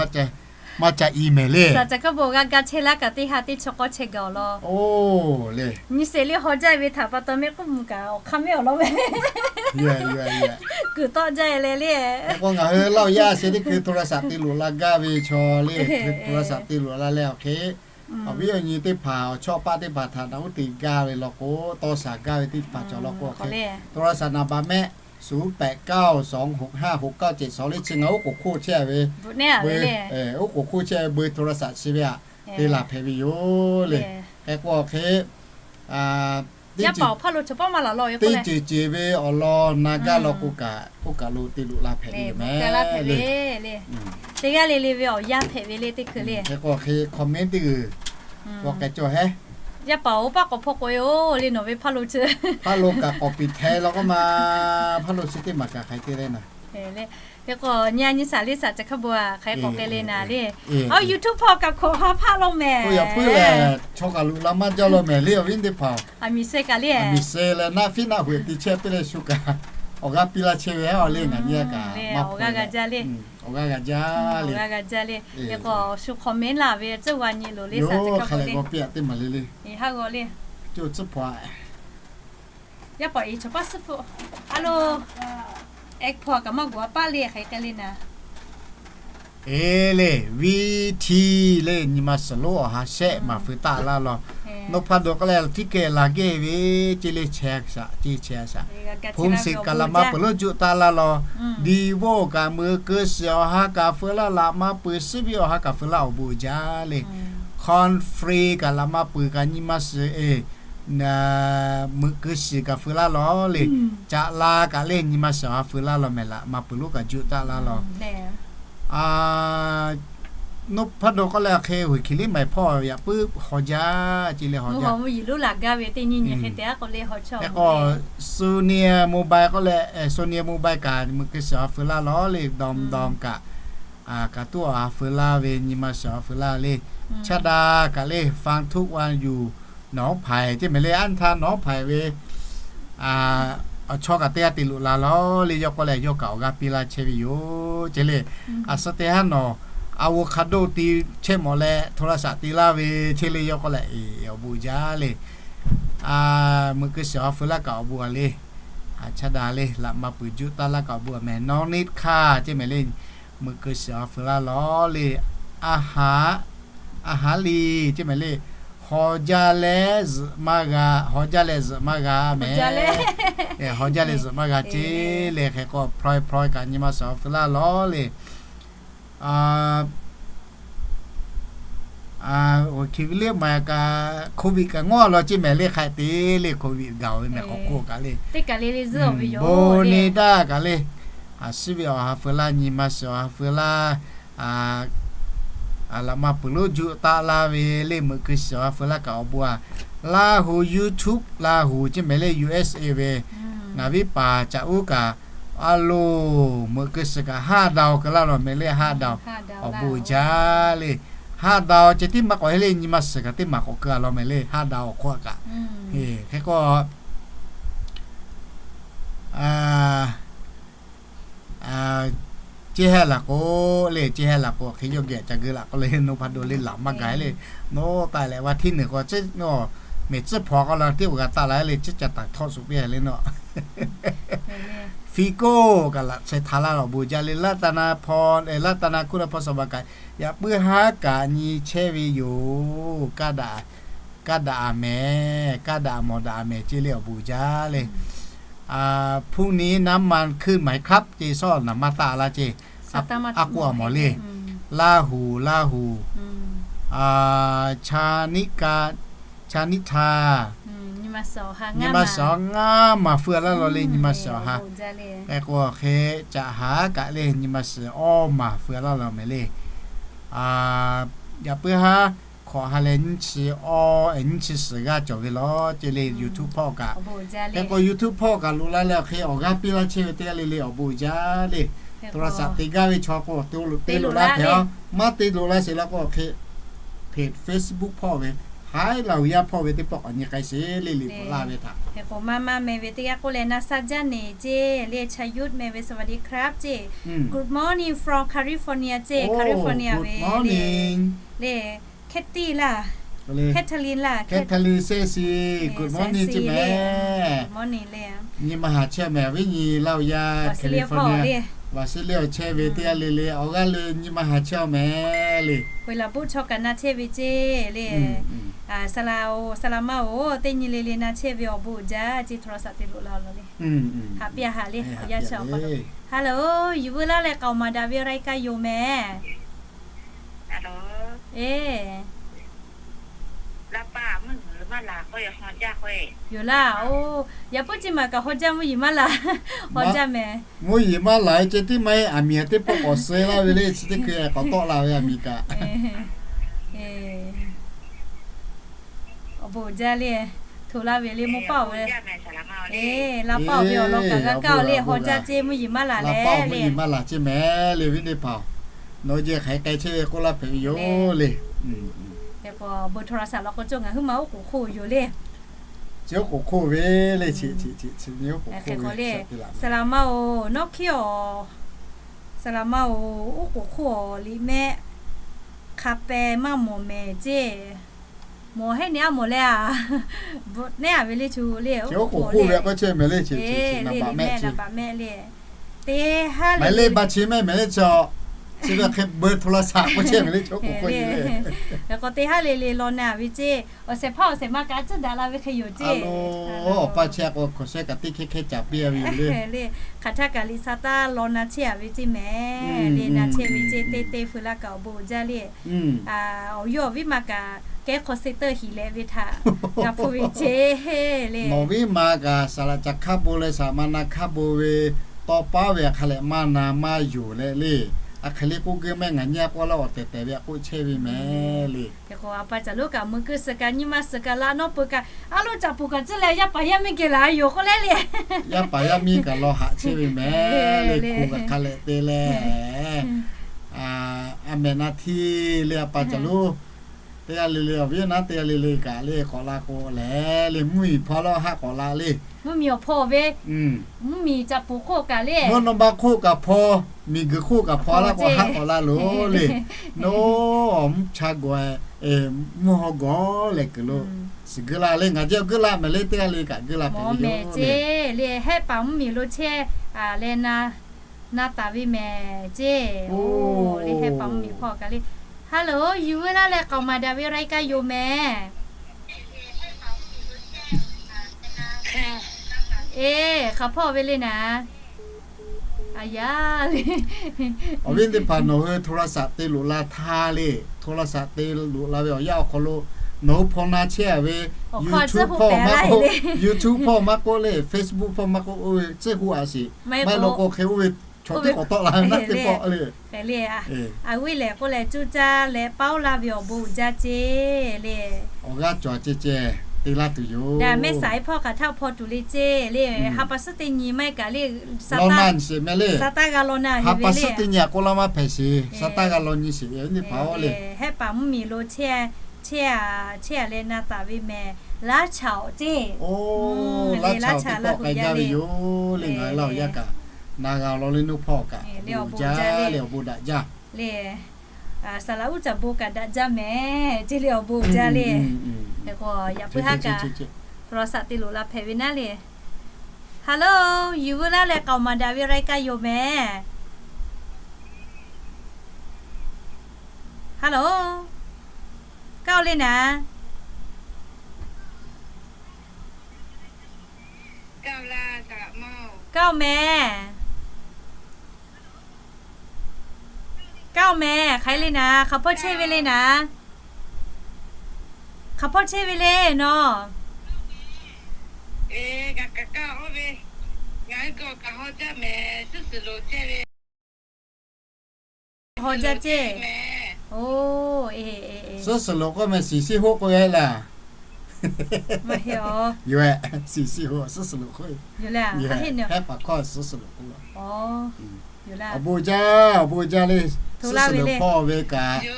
maˇ ca iˉ mehˍ le. Saˍ caˬ kaˉ bon g'a ga chehˇ laˇ kaꞈ teˇ ha teˇ chaw k'awˇ chehˇ gaˬ awˬ lawn. Nyi sheˍ le haw jaˇ ve htaꞈ pa taw mehˆ k'uˉ mvuh kaꞈ awˬ hk'aˇ mehˆ awˬ lawn ve kuiˬ tawˆ jaˇ e leh le. K'o ngaˬ hui Laˇ huˍ yaˇ sheh teˇ hkui โทรศัพท์ te loꞈ la gaˇ ve chaw le, โทรศัพท์ te loꞈ la leh awˬ hk'e, awˬ viˉ awˬ nyi teˇ hpaˍ awˬ chawˇ paˆ teˇ hpaˍ htaꞈ naꞈ uˉ te gaˇ ve law k'o, tawˇ shaˍ gaˇ ve teˇ hpaˍ cawˬ law k'o, โทรศัพท์ naˍ baˬ mehˆ ศูนย์แปดเก้าสองหกห้าหกเก้าเจ็ดสอง le chi ngaˬ oˉ k'oˍ hkoˇ chehˇ ve, oˉ k'oˍ hkoˇ chehˇ ve เบอร์ โทรศัพท์ chi ve aꞈ te laˬ hpehꞈ ve yoˬ le. Hk'e k'o awˬ hk'e teˇ ceuˬ ceuˬ ve awˬ lawn na gaˇ law k'o kaꞈ, oˇ kaˬ lo te loꞈ la hpehꞈ ve yoˬ mehˍ le. Teˇ g'aˇ le le ve awˬ yanˇ hpehꞈ ve le teˇ hkui le. Hk'e k'o hk'e comment teˇ g'uiˬ k'awꞈ k'ai cawˬ hehˉ. Yaˇ paˍ-oˬ, paˆ k'awꞈ hpaw k'oꞈ e oˬ le nawˬ ve พาโล chi. พาโล kaꞈ k'awꞈ piˍ hteh law k'oˆ ma, พาโล chi teˇ maˬ kaꞈ hk'aiˬ te leh naˍ. Le, hk'e k'o nyi a nyi shaˍ le shaˍ ca hk'a bon a hk'aˬ hk'e k'awꞈ k'ai le naˍ le. Aˬ, YouTube hpawˇ kaꞈ hkawꞈ ha hpaˆ law mehˍ. K'o yaꞈ puiˉ lehˬ, chaw kaꞈ loꞈ la maˇ jaˇ law mehˍ le, awˬ viˉ teˇ hpaˍ. Aˬ, miˬ sheh kaꞈ le, miˬ sheh leh naˆ fiˉ naˆ hoꞈ te chehˇ piˇ leh shu kaꞈ awˬ g'aˇ piˇ laˇ chehˇ ve a le, ngaˬ nyi a kaꞈ maˇ hpaw g'a jaˇ le. Awˬ g'aˇ g'a jaˇ le. K'o shu hk'awꞈ mehˉ laˬ ve tcuhˉ g'a nyi loˬ le, shaˍ ca hk'a bon le. G'aw piˇ a teˇ maˬ le le. Haˉ g'aw le. Coˇ tcuhˉ hpaw a. Yaˇ paˍ e chaw paˇ suhˉ hpfuhˆ a lo, e hpaw kaꞈ maˇ g'aw a paˆ le, hk'aˬ hk'e k'ai le naˍ. E le, V T le, nyi ma suhˍ lonˉ awˬ ha shehˆ maˍ feu taˆ laˇ law. Nawˬ hpa dawˬ k'oˆ leh ticket laˬ gehˇ ve, ce le chehˇ shaꞈ, ce chehˇ shaꞈ. Phone shiˍ kaꞈ laꞈ ma peuˬ lonˉ juˆ taˆ laˇ law. Diˍ voˆ kaꞈ meuꞈ keu shiˍ awˬ ha kaꞈ feu laˇ, laꞈ ma peuˬ suhˉ ve awˬ ha kaꞈ feu laˇ, awˬ bon jaˇ le. Conference kaꞈ laꞈ ma peuˬ kaꞈ nyi ma suhˍ e meuꞈ keu shiˍ kaꞈ feu laˇ law le. Caꞈ la kaꞈ le nyi ma suhˍ awˬ ha feu laˇ law mehˍ, laꞈ ma peuˬ lonˉ kaꞈ juˆ taˆ laˇ law. Nawˬ hpa dawˬ k'oˆ leh hk'e hoꞈ hkiˬ liˇ maiˍ hpawˇ yaꞈ puiˉ haw jaˇ, ce le haw jaˇ. Hk'e k'o Sony Mobile k'oˆ leh, Sony Mobile kaꞈ meuꞈ keu shiˍ awˬ ha feu laˇ law le, dawˇ dawˇ kaꞈ, kaꞈ tuˉ awˬ ha feu laˇ ve nyi ma suhˍ awˬ ha feu laˇ le. Chaˇ da kaꞈ le, Fangtuꞈ Wanyu, Nawˉ hpaiˍ ce mehˍ le, anˇ htaˇ nawˉ hpaiˍ ve awˬ chaw kaꞈ teˇ g'aˇ te loꞈ la law le, yawˇ k'oˆ leh yawˇ kaꞈ awˬ g'aˇ piˇ laˇ chehˇ ve yoˬ ce le. A suh teˇ haˉ nawˬ avocado te chehˇ mawˬ leh hto la shaꞈ te laˇ ve ce le, yawˇ k'oˆ leh awˬ bon jaˇ le. Meuꞈ keu shiˍ awˬ ha feu laˇ kaꞈ awˬ bon a le. Chaˇ da le, laꞈ ma peuˬ juˆ taˇ laˇ kaꞈ awˬ bon a mehˍ. Nawˉ neˇ hkaˇ ce mehˍ le, meuꞈ keu shiˍ awˬ ha feu laˇ law le. A ha A ha le ce mehˍ le, haw jaˇ leh zuhꞈ maˇ g'a, haw jaˇ leh zuhꞈ maˇ g'a mehˍ. Haw jaˇ leh zuhꞈ maˇ g'a ce le, hk'e k'o pawehˇ pawehˇ kaꞈ nyi ma suhˍ awˬ ha feu laˇ law le. Oˇ hk'e ve le maˬ kaꞈ, Covid kaꞈ ngawˇ law ce mehˍ le, hk'aˬ hk'e te le Covid gaˬ ve mehˍ k'awꞈ k'oˆ kaꞈ le. Bon neˇ daˇ kaꞈ le, a suhˉ ve awˬ ha feu laˇ, nyi ma suhˍ awˬ ha feu laˇ, laꞈ ma peuˬ lonˉ juˆ taˆ laˇ ve le, meuꞈ keu shiˍ awˬ ha feu laˇ kaꞈ awˬ bon a. Laˇ hu YouTube, Laˇ hu ce mehˍ le, U S A ve ngaˬ viˉ paˍ caꞈ uˉ kaꞈ a loˬ, meuꞈ keu shiˍ kaꞈ haˇ daw keu laˇ law mehˍ le, haˇ daw. Awˬ bon jaˇ le. Haˇ daw ce tiˉ maˇ k'awꞈ heˆ le, nyi ma suhˍ kaꞈ teˇ maˬ k'awꞈ keu a law mehˍ le, haˇ daw awˬ hk'oˆ kaꞈ. Hk'e k'o ceˇ hehˉ laˬ k'o le, ceˇ hehˉ laˬ k'o hk'e yawˇ geh ca geu laꞈ k'oˆ le, nawˬ hpa dawˬ le laˬ maˇ gaˬ le. Nawˬ taˍ leh va htiˇ neˬ k'o, mehˍ tcuhˉ hpaw k'oˆ la teˇ g'aˇ g'a taˆ la le, ceˇ ca taˍ htawˆ suh piˇ le nawˬ. Fiˇ koˇ kaꞈ laꞈ sheh htaꞈ laˇ awˬ bon jaˇ le, laˇ taˇ na hpaw, laˇ taˇ na kuˇ na hpaw shaˍ baˬ kaꞈ yaꞈ puiˉ haˉ kaꞈ nyi chehˇ ve yoˬ. Kaˇ daꞈ, kaˇ daꞈ a mehˍ, kaˇ daꞈ mawˬ daꞈ a mehˍ ce le, awˬ bon jaˇ le. พรุ่งนี้น้ำมันขึ้นไหมครับ ce shawˉ naˍ maˇ taˆ laˇ ce. A k'oˆ a mawˬ le. Laˇ hu, Laˇ hu. Cha niˆ ka, Cha niˆ htaˇ, nyi ma suhˍ ngaˇ maˬ feu laˇ law le, nyi ma suhˍ awˬ ha. Hk'e k'o hk'e caꞈ haˉ kaꞈ le, nyi ma suhˍ awˇ maˬ feu laˇ law mehˍ le. Yaꞈ puiˉ haˉ hkawꞈ ha leh nyiˇ chi awˇ, nyiˇ chi suhˍ g'aˇ cawˬ ve law ce le, YouTube hpawˇ kaꞈ. Hk'e k'o YouTube hpawˇ kaꞈ loꞈ la leh awˬ hk'e awˬ g'aˇ piˇ laˇ chehˇ ve teˇ g'aˇ le le awˬ bon jaˇ le. โทรศัพท์ te gaˇ ve chaw k'o te loꞈ la hpehꞈ a. Maˇ te loꞈ la sheˍ la k'o awˬ hk'e Facebook hpawˇ ve, haiˉ Laˇ hu yaˇ hpawˇ ve teˇ pawˆ k'awꞈ nyi k'ai sheˍ le, liꞈ bvuhꞈ laˇ ve htaꞈ. Hk'e k'o maˇ maˇ meh ve teˇ g'aˇ k'oˆ leh na sha jaˇ neˬ ce le, Chaˇ yuˇ meh ve สวัสดีครับ ce. Good morning from California ce, California ve le. Katy laˇ, Kathleen laˇ, Kathleen seh shiˍ, good morning ce mehˍ. Nyi ma haˍ chehˇ mehˍ, awˬ viˉ nyi Laˇ hu yaˇ California, Visalia chehˇ ve teˇ g'aˇ le le awˬ g'aˇ le nyi ma haˍ chehˇ mehˍ le. Hk'e laˬ bon chaw kaꞈ na chehˇ ve ce le. Saˍ laꞈ oˬ, saˍ laꞈ ma oˬ, teˇ nyi le le na chehˇ ve awˬ bon uiˍ jaˇ ce, โทรศัพท์ te loꞈ la law le. Haꞈ piˇ a haꞈ le, awˬ yaˇ chaw pa. Hello, yuˬ veu laˇ leh k'aoˍ maˍ daꞈ ve รายการ yoˬ mehˍ. Eˬ, yoˬ laˇ. Oˬ, yaꞈ puiˉ ce maˬ kaꞈ haw jaˇ mvuhˇ yeˬ maˇ laˬ. Haw jaˇ mehˍ. Mvuhˇ yeˬ maˇ laˬ ce tiˉ maˇ heˆ, aˬ miˍ teˇ pawˆ k'awꞈ suh laˇ ve le, chi teˇ hkui k'awꞈ tawˆ la ve aˬ miˍ kaꞈ. Awˬ bon jaˇ le, hto laˇ ve le mvuhˇ paˇ oˬ ve. Eˬ, la paˇ-oˬ ve awˬ lawn kaꞈ g'a kaˇ-oˬ le, haw jaˇ ceˇ, mvuhˇ yeˬ maˇ laˬ leh le. Mvuhˇ yeˬ maˇ laˬ ceˇ mehˍ le, viˉ teˇ hpaˍ-oˬ. Nawˬ hui jehˬ hk'aˬ hk'e k'ai chehˇ ve k'oˆ laˇ hpehꞈ ve yoˬ le. Bon, โทรศัพท์ law k'o cawˇ ngaˬ huiˉ ma oˉ k'oˍ hk'oˆ yoˬ le. Chi oˉ k'oˍ hk'oˆ ve le, chi chi chi chi nyi oˉ k'oˍ hk'oˆ ve. Saˍ laꞈ ma-oˬ, nawˉ hkiˉ-oˬ. Saˍ laꞈ ma-oˬ, oˉ k'oˍ hk'oˆ-aˬ liꞈ mehˆ hk'a peh maˇ mawˬ mehˍ ceˇ. Mawˬ heˆ neˇ aˉ mawˬ leh a, neˉ a ve le, chi le, oˉ k'oˍ hk'oˆ ve k'oˆ chehˇ mehˍ le, chi chi chi le, naˍ baꞈ mehˆ le. Teˇ haˉ le le, chi ve hk'e เบอร์โทรศัพท์ k'oˆ chehˇ mehˍ le, chi oˉ k'oˍ hk'oˆ le. K'o teˇ haˉ le le law na ve ceˇ. Awˬ shehˍ hpaˇ awˬ shehˍ ma kaꞈ tcuhˉ daꞈ la ve hk'e yoˬ ceˇ. Awˬ pa chehˇ k'o hk'awꞈ sheh kaꞈ teˇ hkehˇ hkehˇ caˍ piˇ a ve yoˬ le. Hk'aˬ htaˇ kaꞈ liꞈ sa taˇ law na chehˇ a ve ceˇ mehˍ le, na chehˇ ve ceˇ, teˇ teˇ feu laˇ kaꞈ awˬ bon uiˍ jaˇ le. Awˬ yawˇ awˬ viˉ ma kaꞈ kehˉ hk'aw เซ็นเตอร์ hiˍ leh ve htaꞈ g'a hpuˇ ve ceˇ le. Nawˬ viˉ ma kaꞈ saˍ laꞈ caˬ hk'a bon leh saˍ laꞈ ma na hk'a bon ve tawˇ paˉ ve a hk'a leh maˇ na maˇ yonˍ leh le. A hk'e le k'oˆ geuˇ mehˆ, ngaˬ nyi a k'oˆ laˇ awˬ tehˬ tehˬ ve a k'oˆ chehˇ ve mehˍ le. Hk'e k'o, a pa caˬ lonˉ kaꞈ meuˇ kuiˇ suh kaꞈ nyi ma suh kaꞈ la nawˉ peuˬ kaꞈ, a loˉ caꞈ puˍ kaꞈ tcuhˉ leh yaˇ paˍ yaˇ miˇ geh laˬ a yoˬ k'oˆ leh le. Yaˇ paˍ yaˇ miˇ kaꞈ law haꞈ chehˇ ve mehˍ le, hk'oˆ kaꞈ hk'a leh te leh, a mehˍ na htiˇ le, a pa caˬ lonˉ teˇ g'aˇ le le awˬ viˉ naˉ teˇ g'aˇ le le kaꞈ le k'awꞈ la k'o leh le, mvuhˇmiˬ hpawˇ lawˇ haˆ k'awꞈ la le. Mvuhˇmiˬ awˬ hpawˇ ve, mvuhˇmiˬ caꞈ puˍ hk'oˆ kaꞈ le, mvuhˇ naw ma hk'oˆ kaꞈ hpawˇ, miˬguiˬ hk'oˆ kaꞈ hpawˇ laˇ k'o haˆ k'awꞈ la loˬ le. Nawˉ mvuhˇ cha gawˬ, mvuhˇ haw gawˬ leh kuiˬ lo suhˍ geuˆ la le. Ngaˬ jehˇ geuˆ la mehˍ le, teˇ g'aˇ le kaꞈ geuˆ la hpehꞈ ve yoˬ le. Hehˆ paˍ mvuhˇmiˬ lo chehˇ leh na taˍ ve mehˍ ceˇ. Le hehˆ paˍ mvuhˇmiˬ hpawˇ kaꞈ le. Hello, yuˬ veu laˇ leh k'aoˍ maˍ daꞈ ve รายการ yoˬ mehˍ. Eˬ, hk'aˬ hpawˇ ve le naˍ. A yaˇ le. Awˬ viˉ teˇ hpaˍ nawˬ hui โทรศัพท์ te loꞈ la htaˇ le, โทรศัพท์ te loꞈ la ve awˬ yanˇ awˬ hk'aw lo nawˬ hui hpaw na chehˇ a ve YouTube hpawˇ maˇ k'oˆ, YouTube hpawˇ maˇ k'oˆ le, Facebook hpawˇ maˇ k'oˆ, oˇ ve tcuhˇ hu aꞈ shiˍ maˇ heˆ lo k'o hk'e oˇ ve chaw tiˉ k'awꞈ tawˆ la naˉ teˇ pawˆ le. Aˬ viˉ lehˬ k'oˆ leh cuˇ caˇ leh paoˇ laˇ ve awˬ bon uiˍ jaˇ ceˇ le. Awˬ g'aˇ cawˬ ceh ceh te laˇ tuˬ yoˬ. Daꞈ mehˆ saˍ e hpawˇ hk'aˬ htaˇ hpaw tuˬ le ceˇ le. Ha pa suhˉ teˇ nyi maˇ heˆ kaꞈ le, law na sheˍ mehˍ le. Sa taˇ g'a law na, ha pa suhˉ teˇ nyi a k'oˆ laˇ maˇ hpehꞈ sheˍ, sa taˇ g'a law nyi sheˍ ve teˇ hpaˍ le. Hehˆ paˍ mvuhˇmiˬ lo chehˇ, chehˇ a, chehˇ a leh na taˍ ve mehˍ, laˇ chaꞈ awˬ ceˇ. Oˇ, laˇ chaꞈ awˬ teˇ pawˆ k'ai gaˇ ve yoˬ le. Ngaˬ hui laˇ awˬ yanˇ kaꞈ na g'a law le, nuˇ hpawˇ kaꞈ awˬ bon jaˇ le, awˬ bon daꞈ jaˇ le. Saˍ laꞈ uˉ caˍ bon kaꞈ daꞈ jaˇ mehˍ ceˇ le, awˬ bon jaˇ le. Hk'e k'o yaꞈ puiˉ haˉ kaꞈ โทรศัพท์ te loꞈ la hpehꞈ ve naˉ le. Hello, yuˬ veu laˇ leh k'aoˍ maˍ daꞈ ve รายการ yoˬ mehˍ. Hello, kaˇ oˇ le naˍ. Kaˇ oˇ mehˍ. Kaˇ oˇ mehˍ, hk'aˬ hk'e le naˍ, hk'aˬ hpawˇ chehˇ ve le naˍ. Hk'aˬ hpawˇ chehˇ ve le nawˬ. Haw jaˇ ceˇ. Oˇ, suhˉ suhˍ loꞈ k'oˆ mehˍ, siˍ siˉ hoˆ k'oˆ ve laˇ. Yoˬ, siˍ siˉ hoˆ, suhˉ suhˍ loꞈ k'oˆ ve. Hehˆ paˍ hkawˇ suhˉ suhˍ loꞈ k'oˆ ve. Awˬ bon jaˇ, awˬ bon jaˇ le. Suhˉ suhˍ loꞈ hpawˇ ve kaꞈ,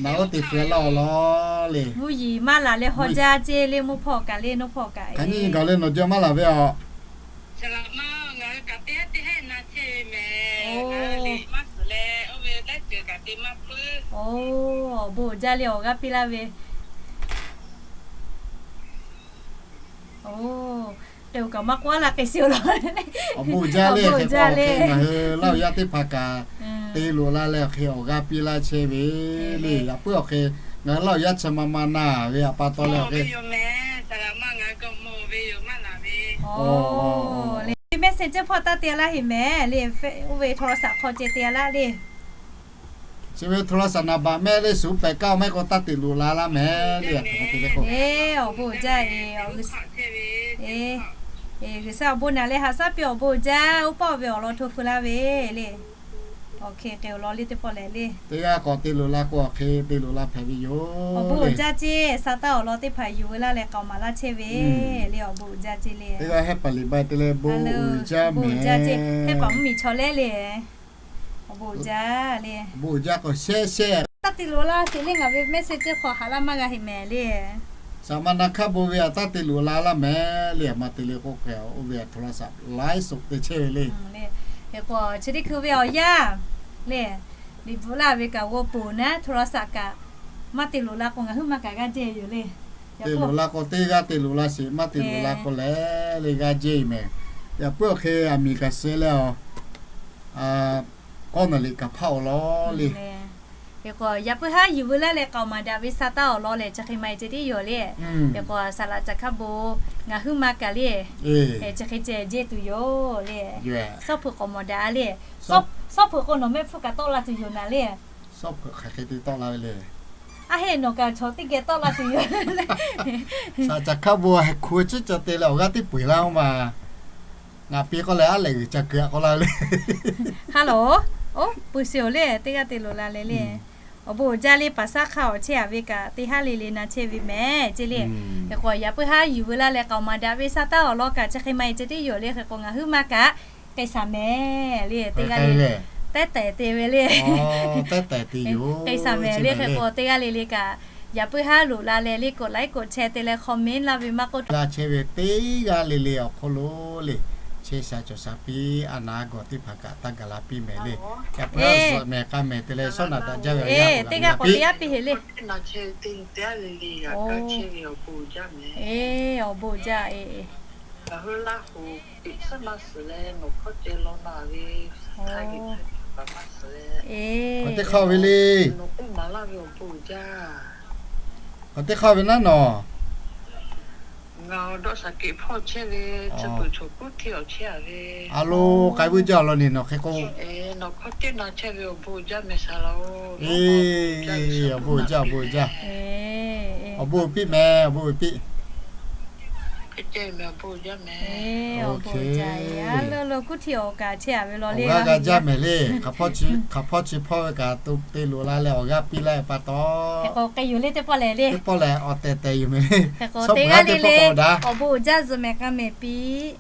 naˍ oˉ te fuiˍ laˇ awˬ lawn le. Mvuhˇ yeˬ maˇ laˬ leh haw jaˇ ceˇ le, mvuhˇ hpawˇ kaꞈ le, nuˇ hpawˇ kaꞈ. Hk'aˬ nyi gaˬ le nawˬ jaˇ maˇ laˬ ve a. Oˇ, awˬ bon jaˇ le, awˬ g'aˇ piˇ laˇ ve. Oˇ, te kaꞈ maˇ k'oˆ laˇ k'ai shiˍ laˇ. Awˬ bon jaˇ le, hk'e k'o ngaˬ hui laˇ awˬ yanˇ teˇ hpaˍ kaꞈ te loꞈ la leh awˬ hk'e awˬ g'aˇ piˇ laˇ chehˇ ve le. Yaꞈ puiˉ awˬ hk'e ngaˬ hui laˇ awˬ yanˇ chi ma ma na ve a pa taw leh awˬ hk'e Messenger hpawˇ taˇ te laˇ heˍ mehˍ le, oˇ ve โทรศัพท์ hk'aw ceh te laˇ le. Chi ve โทรศัพท์ naˍ baꞈ mehˆ le, suhˍ pehꞈ kaˇ mehˆ k'o taˇ te loꞈ la laˇ mehˍ le. Awˬ bon jaˇ e, G'uiˬsha awˬ bon naˍ leh haꞈ shaˉ piˇ awˬ bon jaˇ, oˇ pawˆ ve awˬ lawn hto feu laˇ ve le. Awˬ hk'e k'ai awˬ lawn le teˇ pawˆ lehˬ le. Teˇ g'aˇ k'awꞈ te loꞈ la k'o, awˬ hk'e te loꞈ la hpehꞈ ve yoˬ. Awˬ bon uiˍ jaˇ ceˇ. Sa taˇ awˬ lawn teˇ hpaˍ yuˬ ve laˇ leh k'aoˍ maˍ laˇ chehˇ ve le. Awˬ bon uiˍ jaˇ ceˇ le. Teˇ g'aˇ hehˉ paˍ liꞈ ba te leh bon uiˍ jaˇ mehˍ. Hehˉ paˍ mvuhˇmiˬ chaw lehˉ le. Awˬ bon uiˍ jaˇ le. Bon uiˍ jaˇ k'o shehˉ shehˉ. Taˇ te loꞈ la sheˍ le, ngaˬ ve message hk'aw haꞈ laˇ maˇ g'a heˆ mehˍ le. Saˍ ma na hk'aˇ bon ve a taˇ te loꞈ la laˇ mehˍ le. A ma te le k'o hk'e oˇ ve a hto la saꞈ laiˉ soꞈ te chehˇ ve le. Hk'e k'o chi teˇ hkui ve awˬ yanˇ le, liꞈ bvuhꞈ laˇ ve kaꞈ g'aw poˬ naˉ hto la saꞈ kaꞈ maˇ te loꞈ la k'o ngaˬ huiˉ maˇ kaꞈ g'aˇ jehˇ yoˬ le. Te loꞈ la k'o teˇ g'aˇ te loꞈ la sheˍ, maˇ te loꞈ la k'o lehˬ le g'aˇ jehˇ mehˍ. Yaꞈ puiˉ awˬ hk'e aˬ miˍ kaꞈ suh leh a, k'awˇ naˬ liꞈ kaꞈ hpaˇ awˬ lawn le. Hk'e k'o yaꞈ puiˉ haˉ yuˬ ve laˇ leh k'aoˍ maˍ daꞈ ve sa taˇ awˬ lawn lehˬ chi hk'e ma e ceh tiˉ yoˬ le. Hk'e k'o saˍ laꞈ caꞈ hk'aˇ bon ngaˬ huiˉ maˇ kaꞈ le, chi hk'e ceh jehˇ tuˬ yoˬ le. Sawˉ hpeuꞈ k'awꞈ mawˬ daꞈ le. Sawˉ hpeuꞈ k'o nawˬ mehˆ hpfuhˇ kaꞈ tawˆ la tuˬ yoˬ naˍ le. Sawˉ hpeuꞈ hk'aˬ hk'e te tawˆ la ve le. Aˉ heˆ, nawˬ kaꞈ chaw teˇ geh tawˆ la tuˬ yoˬ. Saˍ caꞈ hk'aˇ bon hk'u ciˉ ca te leh awˬ g'aˇ teˇ peu eˬ laˇ oˇ ma. Ngaˬ pi k'oˆ leh aˉ lehꞈ g'uiˬ ca kuiˬ a k'oˆ laˇ ve le. Haˉ loˬ, oˇ pui shiˍ oˬ le, teˇ g'aˇ te loꞈ la leh le. Awˬ bon uiˍ jaˇ le, paˍ saˉ hk'aˇ awˬ chehˇ a ve kaꞈ teˇ haˉ le le na chehˇ ve mehˍ ceˇ le. Hk'e k'o yaꞈ puiˉ haˉ yuˬ ve laˇ leh k'aoˍ maˍ daꞈ ve sa taˇ awˬ lawn kaꞈ chi hk'e ma e ceh tiˉ yoˬ le. Hk'e k'o ngaˬ huiˉ maˇ kaꞈ k'ai shaˍ mehˍ le, teˇ g'aˇ le le tehˉ tehˍ te ve le. K'ai shaˍ mehˍ le. Hk'e k'o teˇ g'aˇ le le kaꞈ yaꞈ puiˉ haˉ loꞈ la leh le k'oꞈ laiˉ k'oꞈ chehˇ te leh hk'aw mehˉ laˇ ve maˇ k'oˆ, laˇ chehˇ ve teˇ g'aˇ le le awˬ hk'oˆ lo le, chehˇ sha cawˬ sha piˇ, a naˍ gawˬ teˇ hpaˍ kaꞈ taˇ gaˬ la piˇ mehˍ le. Yaꞈ puiˉ haˉ zuhꞈ mehˍ k'a mehˍ te leh shawˉ naꞈ daꞈ jaˇ ve awˬ yanˇ teˇ g'aˇ k'awꞈ te yaˇ piˇ heˆ le. Awˬ bon jaˇ e. Awˬ teˇ hk'aˇ ve le. Awˬ teˇ hk'aˇ ve naˉ nawˬ. A lo, k'ai vuiˇ jaˇ awˬ lawn le nawˬ hk'e k'o. Awˬ bon uiˍ jaˇ, awˬ bon uiˍ jaˇ. Awˬ bon uiˍ piˇ mehˍ, awˬ bon uiˍ piˇ. Awˬ bon uiˍ jaˇ, lo lo kuˉ htiˇ awˬ kaꞈ chehˇ a ve law le. Awˬ g'aˇ g'a jaˇ mehˍ le. Hk'aˬ hpawˇ chi hpawˇ ve kaꞈ to te loꞈ la leh awˬ g'aˇ piˇ laˇ ve pa taw, hk'e k'o k'ai yoˬ le teˇ pawˆ lehˬ le. Teˇ pawˆ lehˬ awˬ tehˬ tehˬ yoˬ mehˍ le. Hk'e k'o teˇ g'aˇ le le awˬ bon uiˍ jaˇ zuhꞈ mehˍ k'a mehˍ piˇ.